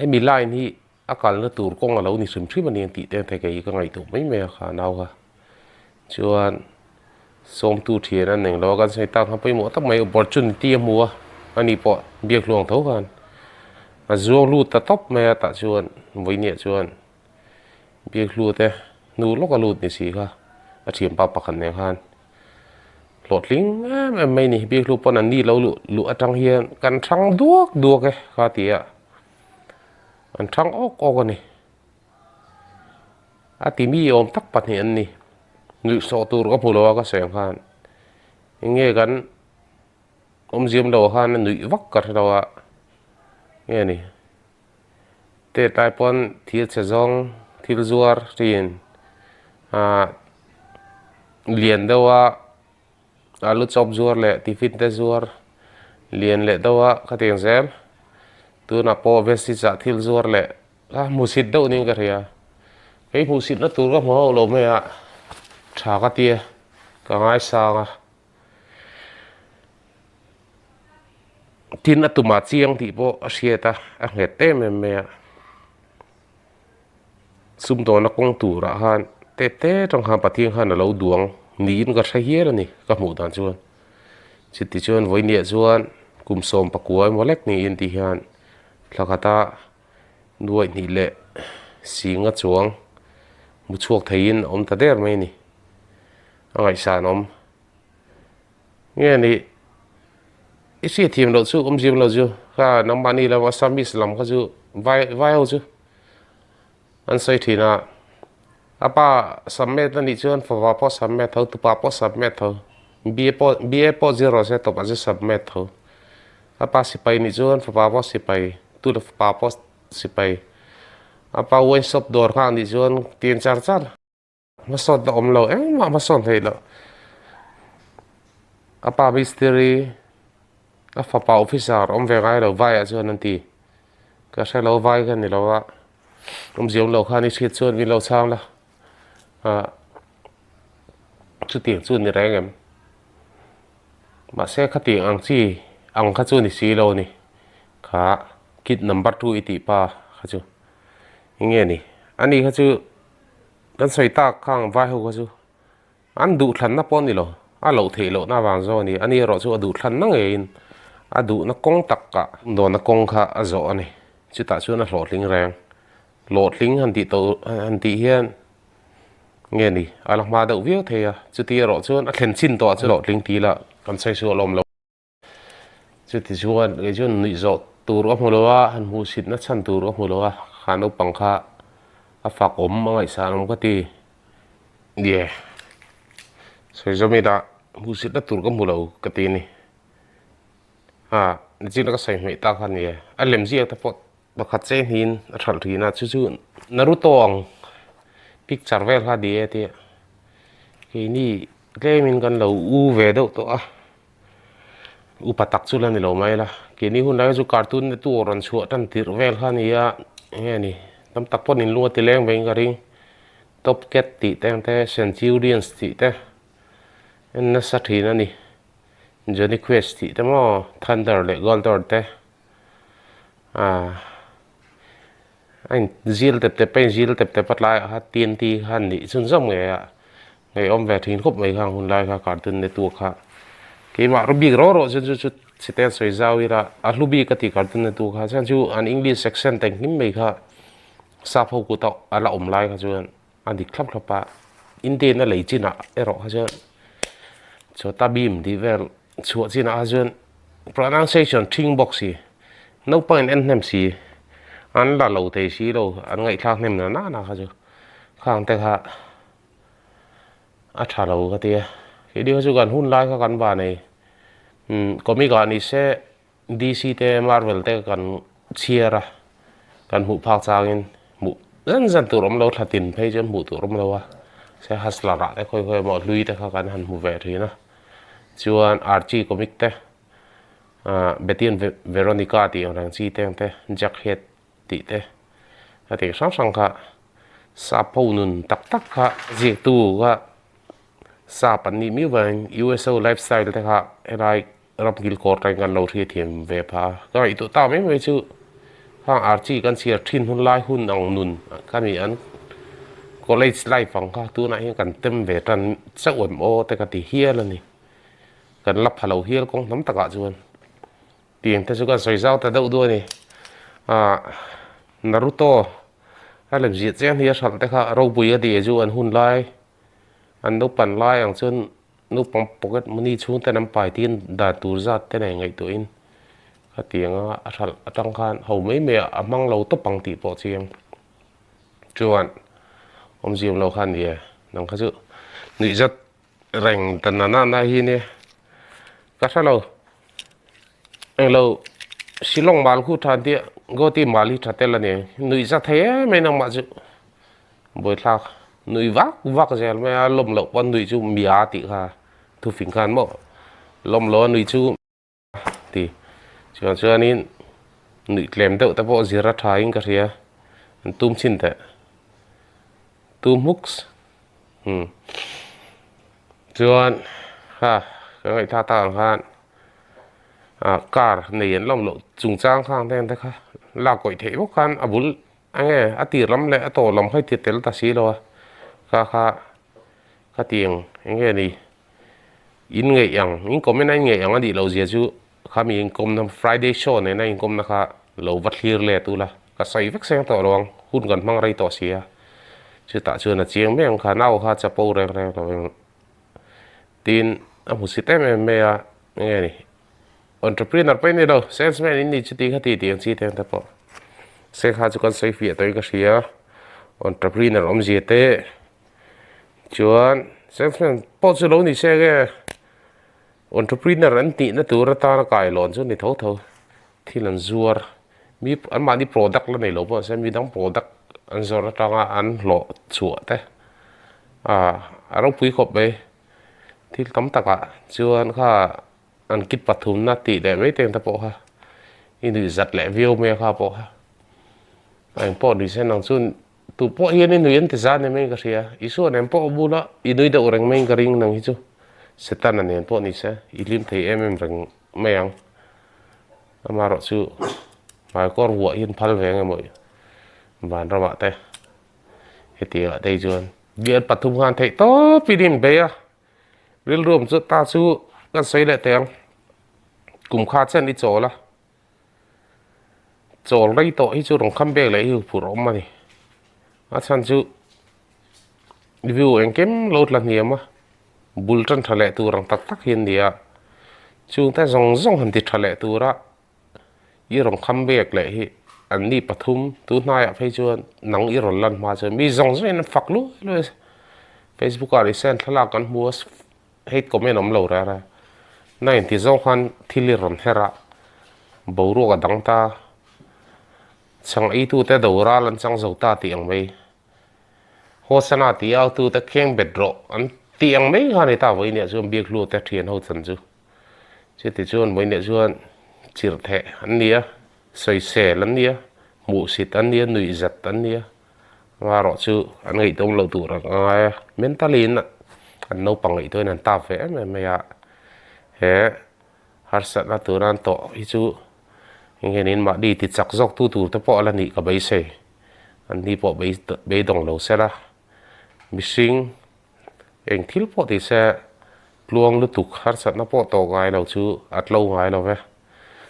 hemi line hi a kalna tur kawng a lo ni hrim hrim a ni ang tih te ang thei kei hi ka ngaihtuah mai mai a kha nau kha chuan sawmtu thian an englo a kan sawi tak kha pawimawh tak mai opportunity a hmu a ani pawh biak hluang tho khan a zuang lut ta tawp mai a tah chuan vawinia chuan. Biakhlu te hnu lawk a lut ni si kha a thianpa pakhat nen khan hlawhtling em em mai ni. Biakhlu pawn an ni lo luh luh atang hian kan thang duak duak e kha ti a, an thang awk awk a ni. A ti mi awm tak pahnih an ni. Nuihsawh tur ka hmu lo a ka sawi ang khan eng nge kan awmziam lo khan a nuih vak ka hre lo a, nge ni. Tet lai pawn thil chhe zawng thil zuar thin ah lian deuh a alu chawp zuar leh tiffin te zuar lian leh deuh a khatiang zel tunah pawh vestige ah thil zuar leh a hmuhsit deuh niin ka hria kei hmuhsit na tur ka hmu hauh lo mai a tha ka tia ka ngaisang a. Tin a tumah chiang tih pawh a hriat a, a nghet em em mai a. Sumdawna kawng turah khan tep te tang khan Pathian khan a lo duang niin ka hre hial a ni ka hmuh dan chuan. Chuti chuan vawinia chuan kum 19 emaw lek niin ti hian thla khata nuaih hnih leh singa chuang hmu chhuak theiin a awm ta der mai a ni. A ngaihsan awm. Nge ni i hriat thiam loh chu awm zim lo chu kha nangmahni lam Assamese lam kha chu vai vai ho chu an sawi thin a a pa submit a nih chuan fapa pawh submit tho tupa pawh submit tho B pawh B A pawh zir rawh se tawpah chu submit tho a pa sipai nih chuan fapa pawh sipai tu leh fapa pawh sipai a pa wine shop dawr nghak nih chuan tian char char. Hmasawn a awm lo engmah hmasawn theih loh. A pa mistiri a fapa officer awm ve ngai lo vaiah chuan an ti. Ka hre lo vai ka ni lo a, awmzia awm lo khan i hriat chuan min lo chhang la. Ah chutiang chu ni reng em? Mahse khatiang ang chi ang kha chu ni si lo a ni. Kha kid number two i tih pa kha chu eng nge ni? Ani kha chu. Kan sawi tak khang vai ho kha chu an duhthlanna pawh a ni lo, a loh theih lohna avang zawk a ni. Ani erawh chu a duhthlanna ngeiin a duhna kawng takah dawna kawng kha a zawh a ni. Chutah chuan a hlawhtling reng. Hlawhtling han tih tawh han tih hian nge ni a la hma deuh viau thei a, chuti erawh chuan a thlen chin tawh ah chuan hlawhtling ti lah kan sawi sual awm lo. Chuti chuan kei chuan nuih zawh tur ka hmu lo a, han hmuhsitna chhan tur ka hmu lo a, kha naupang kha a fak awm a ngaihsan awm ka ti. Ye, sawi zawm ila hmuhsitna tur ka hmu lo ka ti a ni. A, nichina ka sawi hmeih tak kha a ni e, a lem ziak te pawh pakhat che hnihin a hralh thin a, chu chu Naruto ang picture vel kha a ni e tia keini tlemin kan lo u ve deuh tawh a. Upa tak chu la ni lo mai la. Keini hun lai chu cartoon te tu rawn chhuah tan tirh vel kha a ni a, eng nge ni, tam tak pawhin in lung a ti leng veiin ka ring. Top Cat tih te ang te, Centurions tih te en nasa thin a ni. Jonny Quest tih te maw, Thunder leh Goldor te ah a in zil tep tep a in zil tep tep a tlaiah kha TNT kha an nih chhunzawm ngei a. Ngei awm ve thin khawp mai khang hun lai kha cartoon network kha keimah ru bik rawh rawh chuan chu chu chite an sawi zau ila a hlu bik a ti cartoon network kha chuan chu an english accent engkim mai kha sap ho kut a a la awm lai kha chuan a dik thlap thlap a Indian a lei chinah erawh kha chuan chawta bim tih vel chhuah chinah kha chuan pronunciation ṭhing bawk si naupang in en hnem si an la lo thei si lo an ngaihthlak hnem na na na kha chu khang te kha. A tha lo ka ti a, keini kha chu kan hun lai kha kan va nei. Umm comic ah ni se DC te Marvel te kan chhiar a, kan hmuh phak changin hmuh zan zan tur awm lo thla tin phei chuan hmuh tur awm lo a, se Hustler ah te khawi khawi emaw hlui te kha kan han hmu ve thin a, chuan Archie comic te ah Betty and Veronica tih ang reng chi te ang te Jughead tih te a tih hrang hrang kha. Sap ho nun tak tak kha ziaktu kha sap an nih miau vangin USO lifestyle te kha helai ram kilkawr tangin kan lo hriathiam ve pha a. Ka ngaihtuah tak mai mai chu khang archi kan chhiar thin hun lai hun ang nun kha ni an college life ang kha tunah hian kan tem ve tan chauh em aw te ka ti hial a ni. Kan la pha lo hial kawng hnam takah chuan. Tiang te chu kan sawi zau ta deuh duh a ni. Ahh Naruto a lem ziah chiang hi a hralh te kha ropui a ti chu an hun lai an naupan lai ang chuan naupang pocket money chhung ten an pai tin dan tur zat te nen ngaihtuahin khatiang a a hralh atang khan ho mai mai ah a hmang lo tawp ang tih pawh chiang chuan awmzia awm lo kha a ni e nang kha chu nuihzat Reng ta na na na hi nia ka hre lo englo Shillong mal khu tha an tia Guwahati mal hi tha tel a ni nuih za thei em em engmah chu buaithlak nuih vak vak zel mai a lawm loh pawn nuih chu mia tih kha thufing khan maw lawm loh a nuih chu. Ti chuan chuanin nuih tlem deuh te pawh zir a tha in ka hria an tum chhin teh tum hmuks umm chuan kha ka ngaihthlak tak ang khan ah car nei an lawm loh chungchang khang te ang te kha lak kawih theih bawk khan a bul eng nge a tir lam leh a tawh lam kha i ti tel ta si lo a kha kha khatiang eng nge ni. In ngeih ang, in comment a in ngeih ang a nih loh zia chu khami in kawmna Friday show nena in kawmna kha lo va thlir let ula, ka sawi vek seng tawh lo ang, hun kan hmang rei tawh si a, chutah chuan a chiang mai ang kha nau kha chapo reng reng lo eng tin a hmu sit em em mai a, enge ni entrepreneur pawh in ni lo, salesman in ni chuti kha ti tih ang chi te ang te pawh se kha chu kan sawi fiah tawhin ka hria, entrepreneur awmzia te. Chuan salesman pawh chu lo ni se nge entrepreneur an tihna tur atana kailawn chu a ni tho tho thil an zuar mi anmahni product la nei lo pawh se mi dang product an zawrh atanga an hlawh chhuah te ah a ropui khawp mai thil tam takah chuan kha an kit pathumna tih leh mai te ang te pawh kha i nuihzat leh viau mai a kha pawh kha a engpawh ni se nang chu. Tu pawh hian i nui an ti zan em in ka hria. Isua nen pawh bula i nui deuh reng maiin ka ring nang hi chu. Setana nen pawh ni se i hlim thei em em reng mai ang. Amaherawh chu hmaikawr vuah hian phal ve ang emaw vanramah te hetiangah te hi chuan bial pathum khan theih tawpin in bei a. Rilruam chu ta chu kan sawi leh teh ang. Kum kha chen i chawl a. Chawl rei tawh hi chu rawn kham bek leh hi huphurh awm a ni. A chhan chu view engkim lo tla hniam a, bul tan tha leh tur ang tak tak hi an ni a. Chungte zawng zawng han ti tha leh tura i rawn kham bek leh hi an ni pathum tu hnaiah phei chuan nang i rawn lan hma chuan mi zawng zawngin an fak luai luai a. Facebook ah recent thlalak kan hmu a. Hate comment awm lo reng reng. Na inti zawng khan thil i rawn her a, boruak a dang ta, chhang eitute do ral an chang zo ta tih ang mai, Hosana tih autute kheng bet rawh an tih ang mai kha a ni ta vawiinah chuan Biakhlute thian ho chan chu. Chuti chuan vawiinah chuan chirhtheh an ni a, sawisel an ni a, hmuhsit an ni a, nuihzat an ni a. Amaherawh chu an ngaihdawm loh tur ang a ngai a, mentally in an naupang ngaihtuahin an tap ve em em mai a, he harsatna tura an tawh hi chu eng nge niin mahni ti chak zawk tu tur te pawh a la nih ka beisei, an ni pawh beidawng lo se la, mihring eng thil pawh ti se tluang lutuk harsatna pawh tawh ngai lo chu a tlo ngai lo ve,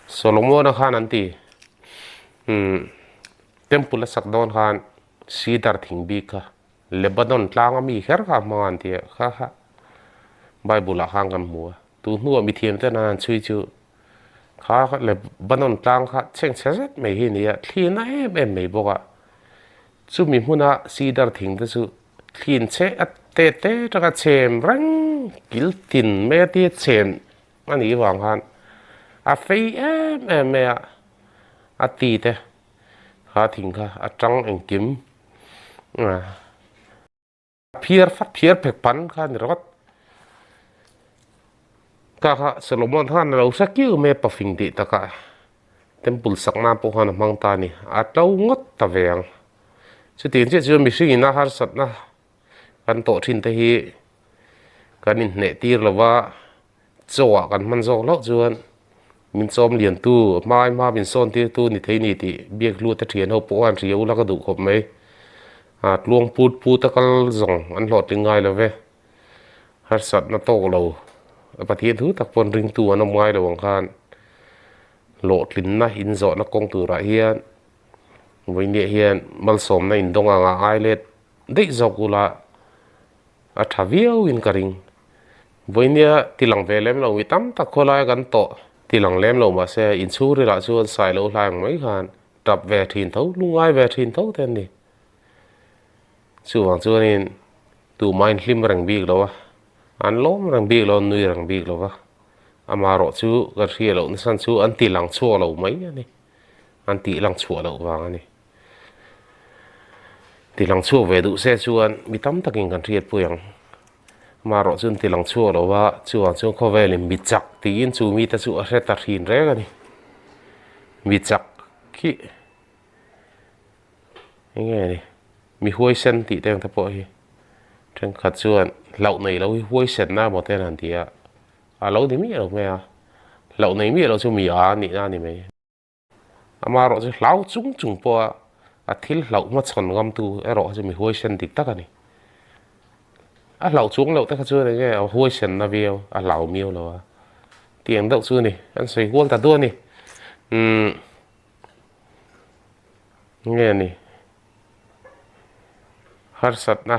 Solomon-a khan an ti umm. Temple a sak dawn khan cedar thing bik kha Lebanon tlanga mi kher kha a hmang a an ti a, kha kha Bible ah khan kan hmu a, tu hnuah mithiam ten an han chhui chu kha Lebanon tlang kha chhengchhe zet mai hi a ni a, thli na em em mai bawk a, chumi hmuna cedar thing te chu thliin chhe a te te atanga chhem reng kil tin mai a tia chhem a nih vang khan a fei em em mai a, a ti te. Kha thing kha a tang engkim a phiar fat phiar phek pan kha a ni ringawt. Ka kha Solomon khan a lo hre kiu mai a pafing tih takah temple sak nan pawh khan a hmang ta a ni. A tlo ngawt ta ve ang. Chutiang chiah chuan mihring ina harsatna kan tawh thin te hi kan inhneh tir lo va, chaw ah kan hman zawk hlauh chuan min chawm lian tu, hmai hma min sawn tir tu ni thei ni tih biak hlu te thian ho pawh khan hria ula ka duh khawp mai. Ah tluang put put a kal zawng an hlawhtling ngai lo ve. Harsatna tawk lo Pathian thu tak pawn ringtu an awm ngai lo ang khan hlawhtlinna inzawhna kawng turah hian Vawinia hian malsawmna indawng anga ngai let daih zawk ula a tha viau in ka ring. Vawinia ti lang ve lem lo mi tam tak khawlaia kan tawh ti lang lem lo mahse inchhung rilah chuan sai lo hlai ang mai khan tap ve thin tho, lungngai ve thin tho te an ni. Chuvang chuanin tumah in hlim reng bik lo a, an lawm reng bik lo, an nui reng bik lo va, amaherawh chu kan hriat loh nasan chu an ti lang chhuak lo mai a ni. An tih lang chhuah loh vang a ni. Ti lang chhuak ve duh se chuan mi tam takin kan hriatpui ang. Amaherawh chu an ti lang chhuak lo va, chuvang chuan khawvelin mi chak tiin chu mite chu a hre ta thin reng a ni. Mi chak khi eng nge ni? Mi huaisen tih te ang te pawh hi thenkhat chuan hlauh nei lo hi huaisenna emaw te an han ti a. A lo ni miah lo mai a, hlauh nei miah lo chu mi a nihna a ni mai. Amaherawh chu hlau chung chung pawha a thil hlauh hmachhawn ngamtu erawh kha chu mi huaisen dik tak a ni. A hlauh chung loh te kha chuan enge a huaisenna viau, a hlau miau lo a, tiang deuh chu a ni, an sawi kual ta duah a ni. Umm nge ni harsatna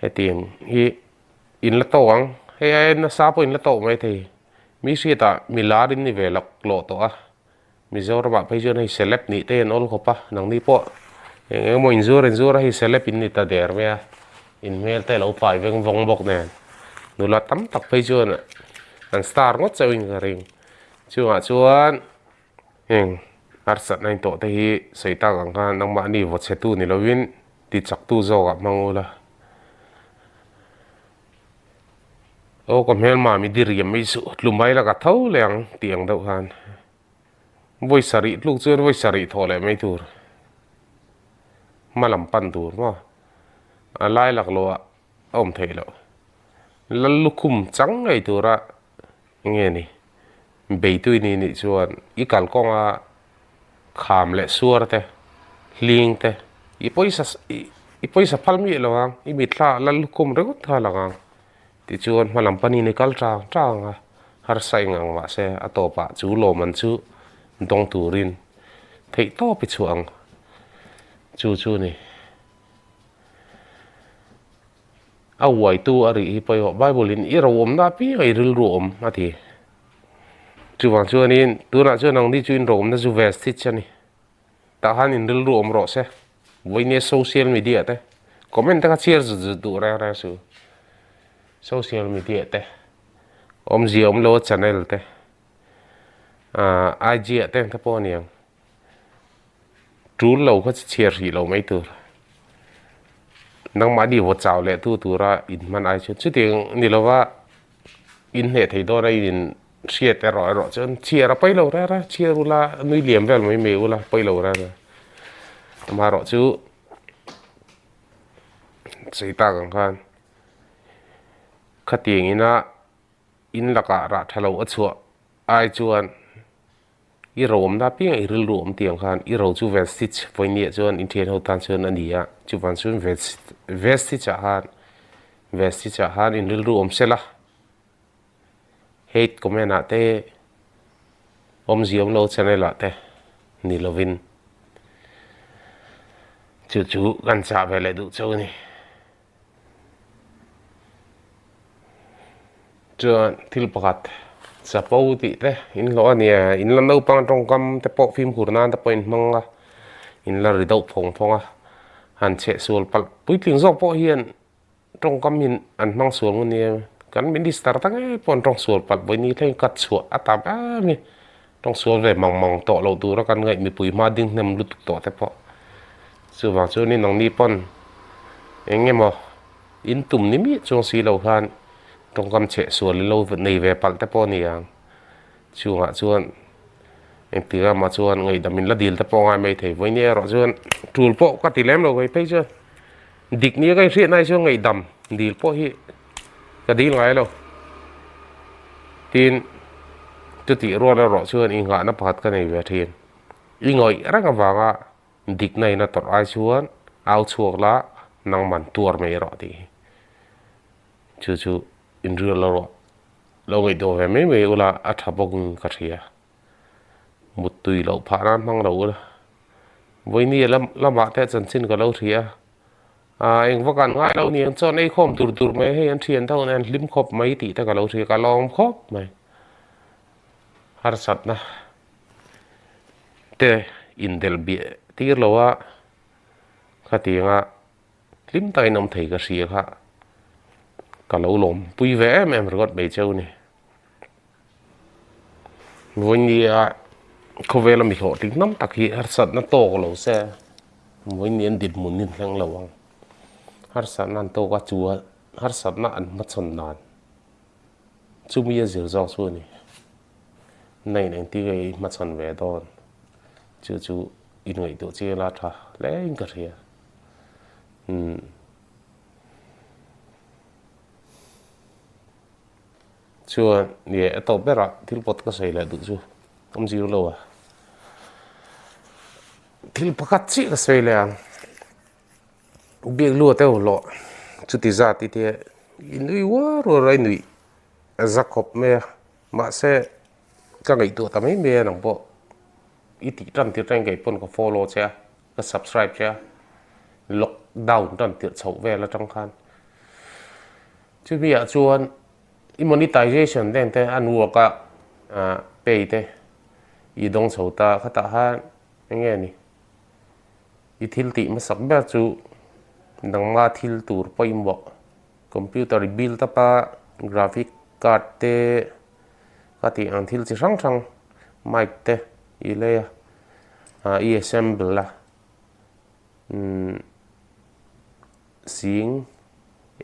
hetiang hi. In la tawk ang, hei ai nasa pawh in la tawk mai thei. Mi hriatah mi lar in ni ve lawk lawh tawh a, Mizoramah phei chuan hei celeb nih te an awl khawp a, nangni pawh eng eng emaw inzuar inzuar a hei celeb in ni ta der mai a, in hmel te lo pai veng vawng bawk nen nula tam tak phei chuan an star ngawt chauhin ka ring. Chungah chuan heng harsatna in tawh te hi sawi tak ang khan nangmahni vaw chhetu ni lovin ti chaktu zawkah hmang ula. Aw ka hmelma mi diriam mai suh tlu mai la ka tho leh ang tih ang deuh khan vawi sarih tluk chuan vawi sarih thawh leh mai tur hma lam pan tur maw a lai laklawh ah a awm theih loh lal lukhum chang ngei tura nge ni beitui ni nih chuan i kalkawnga kham leh suar te hling te i pawisa i pawisa phal miah lo ang i mitthla ah lal lukhum ringawt kha a lang ang tichuan hma lam panin i kal tang tang a harsa eng ang mahse a tawpah chu lawm an chu dawng turin theih tawp i chhuah ang chu chu a ni. A uaitu a rih hi pawimawh Bible in i roawmna apiang a i rilru awm a ti. Chuvang chuanin tunah chuan nangni chu in roawmna chu vestige a ni. Tah khan in rilru awm rawh se. Vawinia social media te comment te kha chhiar zut zut duh reng reng suh. Social media te awmzia awm lo a channel te ah IG ah te ang te pawh a ni ang. Tul lo kha chi chhiar hrih lo mai tur. Nangmahni vaw chau leh tu tura in hman ai chuan chutiang ni lova in hneh thei dawn a in in hriat erawh erawh chuan chhiar a pawi lo reng reng chhiar ula nui liam vel mai mai ula pawi lo reng reng. Amaherawh chu sawi tak ang khan khatiang ina in lakah rah tha lo a chhuah ai chuan. I ro awmna apiangah i rilru awm tih ang khan i ro chu vestige vawinia chuan in thian ho tan chuan a ni a, chuvang chuan vestige ah khan vestige ah khan in rilru awm sela hate comment ah te awmzia awm lo channel ah te ni lovin chu chu kan chah ve leh duh chauh a ni. Chuan thil pakhat chapo tih te in hlawh a nia in la naupang tawngkam te pawh fimkhur nan te pawh in hmang a in la ri deuh phawng phawng a han chheh sual palh puitling zawk pawh hian tawngkam in an hmang sual ngun nia kan minister te ngei pawh an tawng sual palh vawiin thleng cut chhuah a tam em hi tawng sual ve mang mang tawh loh tura kan ngaih mipui hma ding hnem lutuk tawh te pawh chuvang chuanin nangni pawn eng emaw in tum ni miah chuang si lo khan tawngkam chheh sual in lo nei ve palh te pawh a ni ang chungah chuan. Engtik amah chuan ngaihdam in la dil te pawh a ngai mai thei. Vawiin erawh chuan tul pawh ka ti lem lo kei phei chuan dik nia ka inhriat na hi chuan ngaihdam dil pawh hi ka dil ngai lo. Tin, chutih rual erawh chuan inghahna pakhat ka nei ve thin. I ngawih reng avanga dikna in a tawrh ai chuan au chhuak la nangman tuar mai erawh tih hi. Chu chu inrial erawh lo ngaihtuah ve mai mai ula a tha bawkin ka hria. Muttui loh phah nan hmang lo ula. Vawinia lam lamah te chanchin ka lo hria a, ah eng vak an ngai lo niang chuan ei khawm tur tur mai hei an thian tho nen hlim khawp mai tih te ka lo hria ka lawm khawp mai. Harsatna te indelh biah tir lo a khatianga hlim takin awm thei ka hria kha ka lo lawm pui ve em em ringawt mai cheu ni. Vawinia khawvela mi hlawhtling hnam tak hi harsatna tawk lo se vawinia an dinhmun hi an thleng lo ang. Harsatna an tawk a chu a harsatna an hmachhawn dan chumi a zir zawk chu a ni. Nain engtin nge i hmachhawn ve dawn chu chu inngaihtuah chiang ila tha hle in ka hria. Umm. Chuan nge a tawp berah thil pawt ka sawi leh duh chu awm zir lo a, thil pakhat chiah ka sawi leh ang, biak lu a teuh hlawh chuti zat i tia i nui uar uar a i nuih a za khawp mai a, mahse ka ngaihtuah ta mai mai a nang pawh i tih tan tir tangin kei pawn ka follow che a, ka subscribe che a, lockdown tan tirh chhoh vel atang khan chumi ah chuan. I monetization te te a nuak a pay te i dawng chho ta khatah khan eng nge ni i thil tih hmasak ber chu nangma thil tur pawimawh computer i build up a graphic card te ka tih ang thil chi hrang hrang mic te i lei a i assemble a umm. Sing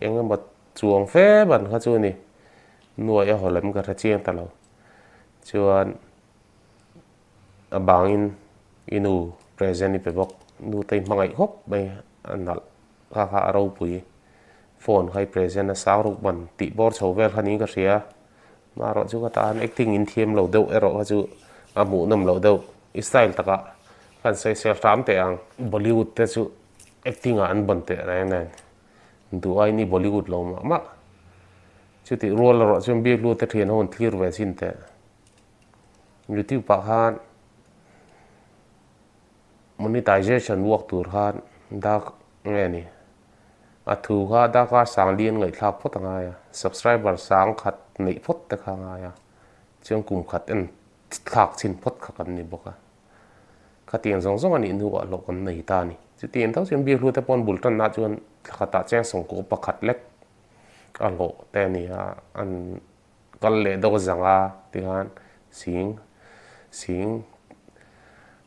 eng emaw chuang fe ban kha chu a ni. Nuai a haw lem ka hre chiang ta lo. Chuan a bangin i nu present i pe bawk. Nu te i hmangaih khawp mai a nalh kha kha a ropui. Phone kha i present a sang ruk ban tih bawr chho vel kha niin ka hria. Marawh chu ka tan acting in thiam lo deuh erawh kha chu a hmuhnawm loh deuh. I style takah khan sawisel hram teh ang. Bollywood te chu Acting ah an ban teh reng nen duh aiin i Bollywood lo mah mah. Chutih rual erawh chuan biak lut te thian ho an thlir ve chin teh. Youtube ah khan monetization work tur khan dark nge ni a thu kha darkar sang li an ngaihthlak phawt a ngai a, subscriber sang khat neih phawt te kha a ngai a, chuan kum khat en thlak chhin phawt kha kan ni bawk a. Khatiang zawng zawng a nih hnuah hlawh kan nei ta a ni. Chutiang tho chuan biak hlute pawn bul tanna chuan thla khatah cheng sawngkaw pakhat lek a hlawh te a ni a, an kal leh deuh zang a tikhan sing sing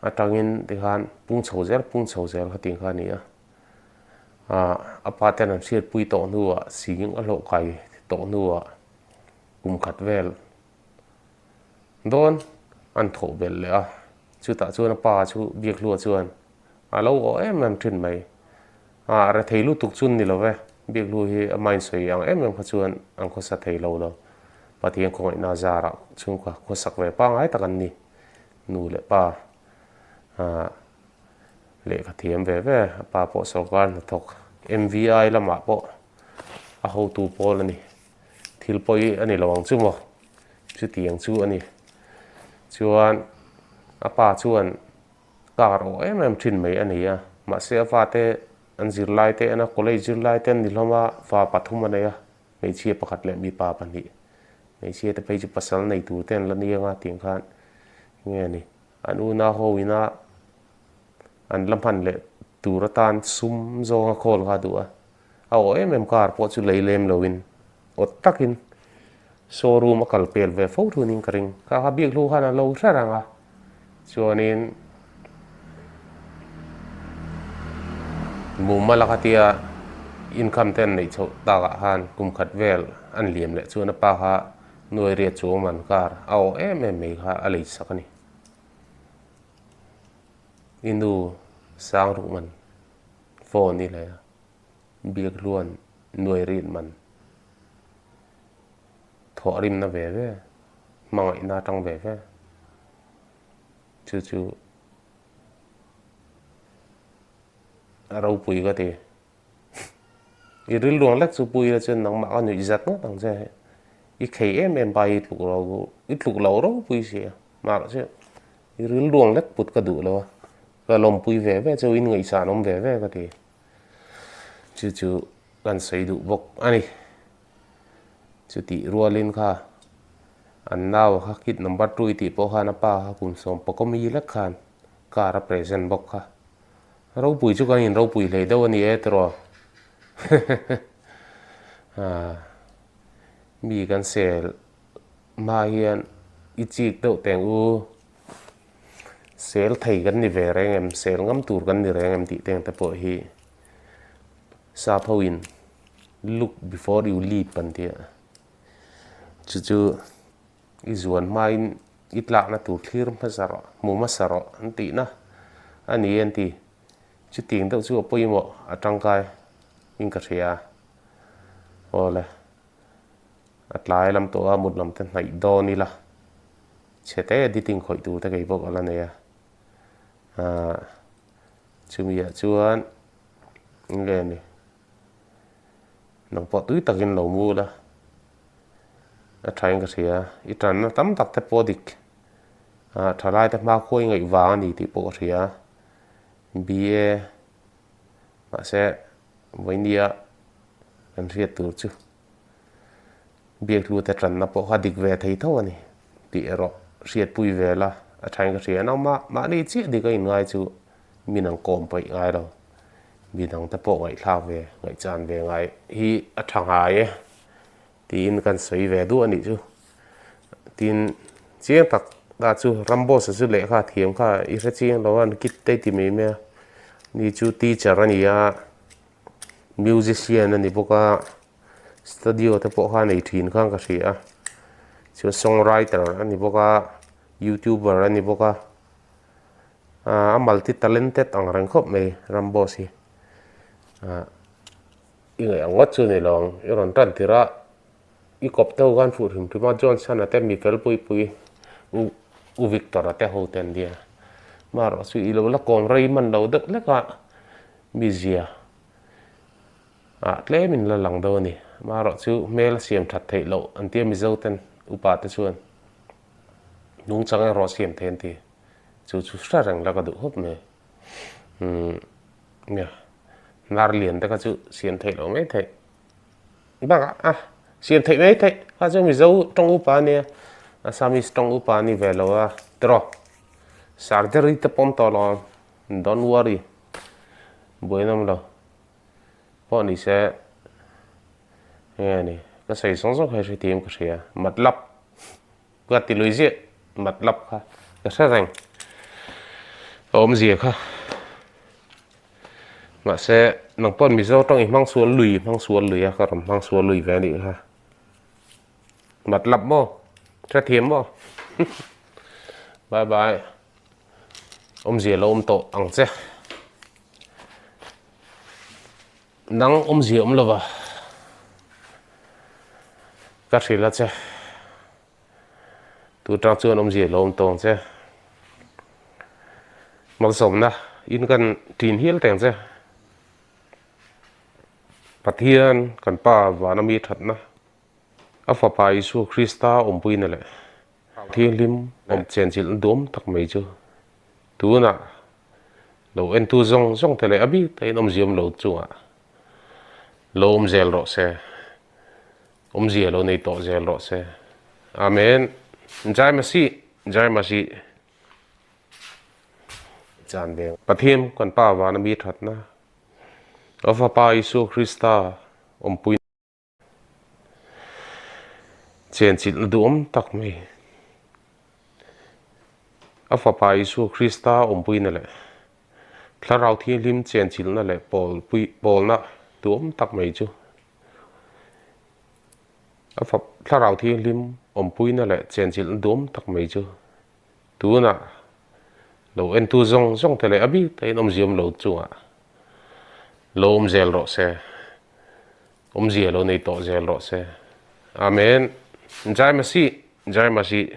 atangin tikhan pung chho zel pung chho zel khatiang kha a ni a. Ahh a pa ten an hriatpui tawh hnuah sing a hlawh kai tawh hnuah kum khat vel Dawn an thawh belh leh a, chutah chuan a pa chu Biakhlua chuan a lo aw em em thin mai. A rethei lutuk chu ni lo ve, Biakhlua hi a mind sawi ang em em kha chuan an khawsa thei lo lo. Pathian khawngaihna zarah chhungkua khawsak ve pangngai tak an ni. Nu leh pa lehkha thiam ve ve, a pa pawh sorkar hnathawk MVI lamah pawh a hotu pawl a ni. Thil pawi a ni lo ang chu maw? Chutiang chu a ni. Chuan a pa chuan car aw em em thin mai a nei a, mahse a fate an zirlai te en a, college zirlai te an ni hlawm a, fa pathum a nei a, hmeichhia pakhat leh mipa pahnih. Hmeichhia te phei chu pasal nei tur te an la niang a tiang khan nge ni. An unau ho ina an la hman leh tur atan sum zawnga khawl kha a duh a. A aw em em car pawh chu lei lem loin awt takin showroom a kal pel ve fo thunin ka ring. Kha kha bik hlu khan a lo hre reng a, chuanin mumal a khatia income te an neih chhoh takah khan kum khat vel an liam leh chuan a pa kha nuai riat chu awm an car a aw em em mai kha a lei sak a ni. I nu sang ruk man phone i lei a, biak hluan nuai rit man thawh rimna ve ve, hmangaihna atang ve ve. Chu chu a ropui ka ti. I rilruang lek chu pui ila chuan nangmah ka nuih zat ngawt ang che. I khei em em pa i tluk lo i tluk lo ropui si a. Mahse chu i rilruang lek put ka duh lo a. Ka lawmpui ve ve chu in ngaihsan awm ve ve ka ti. Chu chu kan sawi duh bawk a ni. Chutih rualin kha an nau kha kid number two i tih pawh khan a pa kha kum sawm pakawmi lek khan car a present bawk kha. Ropui chu kan in ropui hlei deuh a ni e tiraw mi kan sel hma hian i chik deuh teng u sel thei kan ni ve reng em sel ngam tur kan ni reng em tih teng te pawh hi sap ho in look before you leap an ti a chu chu I zuan hmain i tlakna tur thlir hmasa rawh, hmu hmasa rawh an tihna a ni an ti. Chutiang deuh chu a pawimawh a tangkai in ka hria. Awle, a tlai lam tawh a mut lam te hnaih dawn ila, chhe te editing khawih tur te kei bawk a la nei a. Aah, chumi ah chuan enge ni, nang pawh tui takin lo mu la. A thain ka hria, i tanna tam tak te pawh dik ah thalai te hma khuai ngaih vang a ni tih pawh ka hria. BA mahse vawinia kan hriat tur chu biaklu te tanna pawh kha dik ve thei tho a ni tih erawh hriatpui ve la a thain ka hria. Nangmah mahni chiah dik a inngai chu mi nang kawm paih ngai lo, mi dang te pawh ngaihthlak ve ngaihchan ve ngai hi a tha ngai e. Tiin kan sawi ve duh a nih chu. Tin, chiang tak ta chu Ramboss a chu lehkha a thiam kha i hre chiang lo a, kit te ti mai mai a. Ni chu teacher a ni a, musician a ni bawk a, studio te pawh kha a nei thin khan ka hria a. Chuan songwriter a ni bawk a, youtuber a ni bawk a, a multi talented ang reng khawp mai Ramboss hi. I ngaih ang ngawt chu ni lo ang. I rawn tan tirh a, i kawp te ho khan fuh hrim hrim a, Johnson a te mi fel pui pui U U Victor a te ho te an nia. Marawh chu i lo la kawm rei hman lo deuh hlek a, mi zia ah tlem in la lang deuh a ni. Marawh chu hmel a siam that theih loh an tia Mizo ten upa te chuan nungchang erawh a siam thei an ti. Chu chu hre reng la ka duh khawp mai. Umm nia hnar lian te kha chu siam theih loh mai theih bakah a siam theih mai theih kha chu mizo tawng upa ania assamese tawng upa a ni ve lo a tiraw surgery te pawm tawh lo ang don't worry buai nawm lo pawh ni se enge ni ka sawi zawng zawng kha i hrethiam ka hria matlab. Ka ti lui ziah matlab kha ka hre reng a awmzia kha mahse nang pawh Mizo tawng i hmang sual lui hmang sual lui a ka rawn hmang sual lui ve a nih kha matlab maw hrethiam maw bye bye awmzia lo awm tawh ang che. Nang awmzia awm lova ka hrilh a che. Tu tang chuan awmzia lo awm tawng che. Malsawmna in kan ṭin hial teng che. Pathian kan Pa vana mi ṭhatna, a Fapa Isua Krista awmpuina leh Thianghlim awm chenchilhna duam tak mai chu tunah Lo entu zawng zawng te leh a bik takin awmzia awm lo chungah lo awm zel rawh se, awmzia lo nei tawh zel rawh se. Amen. Jai Masih, Jai Masih. Chan veng. Pathian kan Pa vana mi thatna, a Fapa Isua Krista awmpui. Chenchilhna duhawm tak mai a Fapa Isua Krista awmpuina leh Thlarau Thianghlim chenchilhna leh pawlna duhawm tak mai chu a Thlarau Thianghlim awmpuina leh chenchilhna duhawm tak mai chu tunah. Lo entu zawng zawng te leh a bik takin awmzia awm lo chungah lo awm zel rawh se. Awmzia lo nei tawh zel rawh se. Amen. Jai Masih. Jai Masih.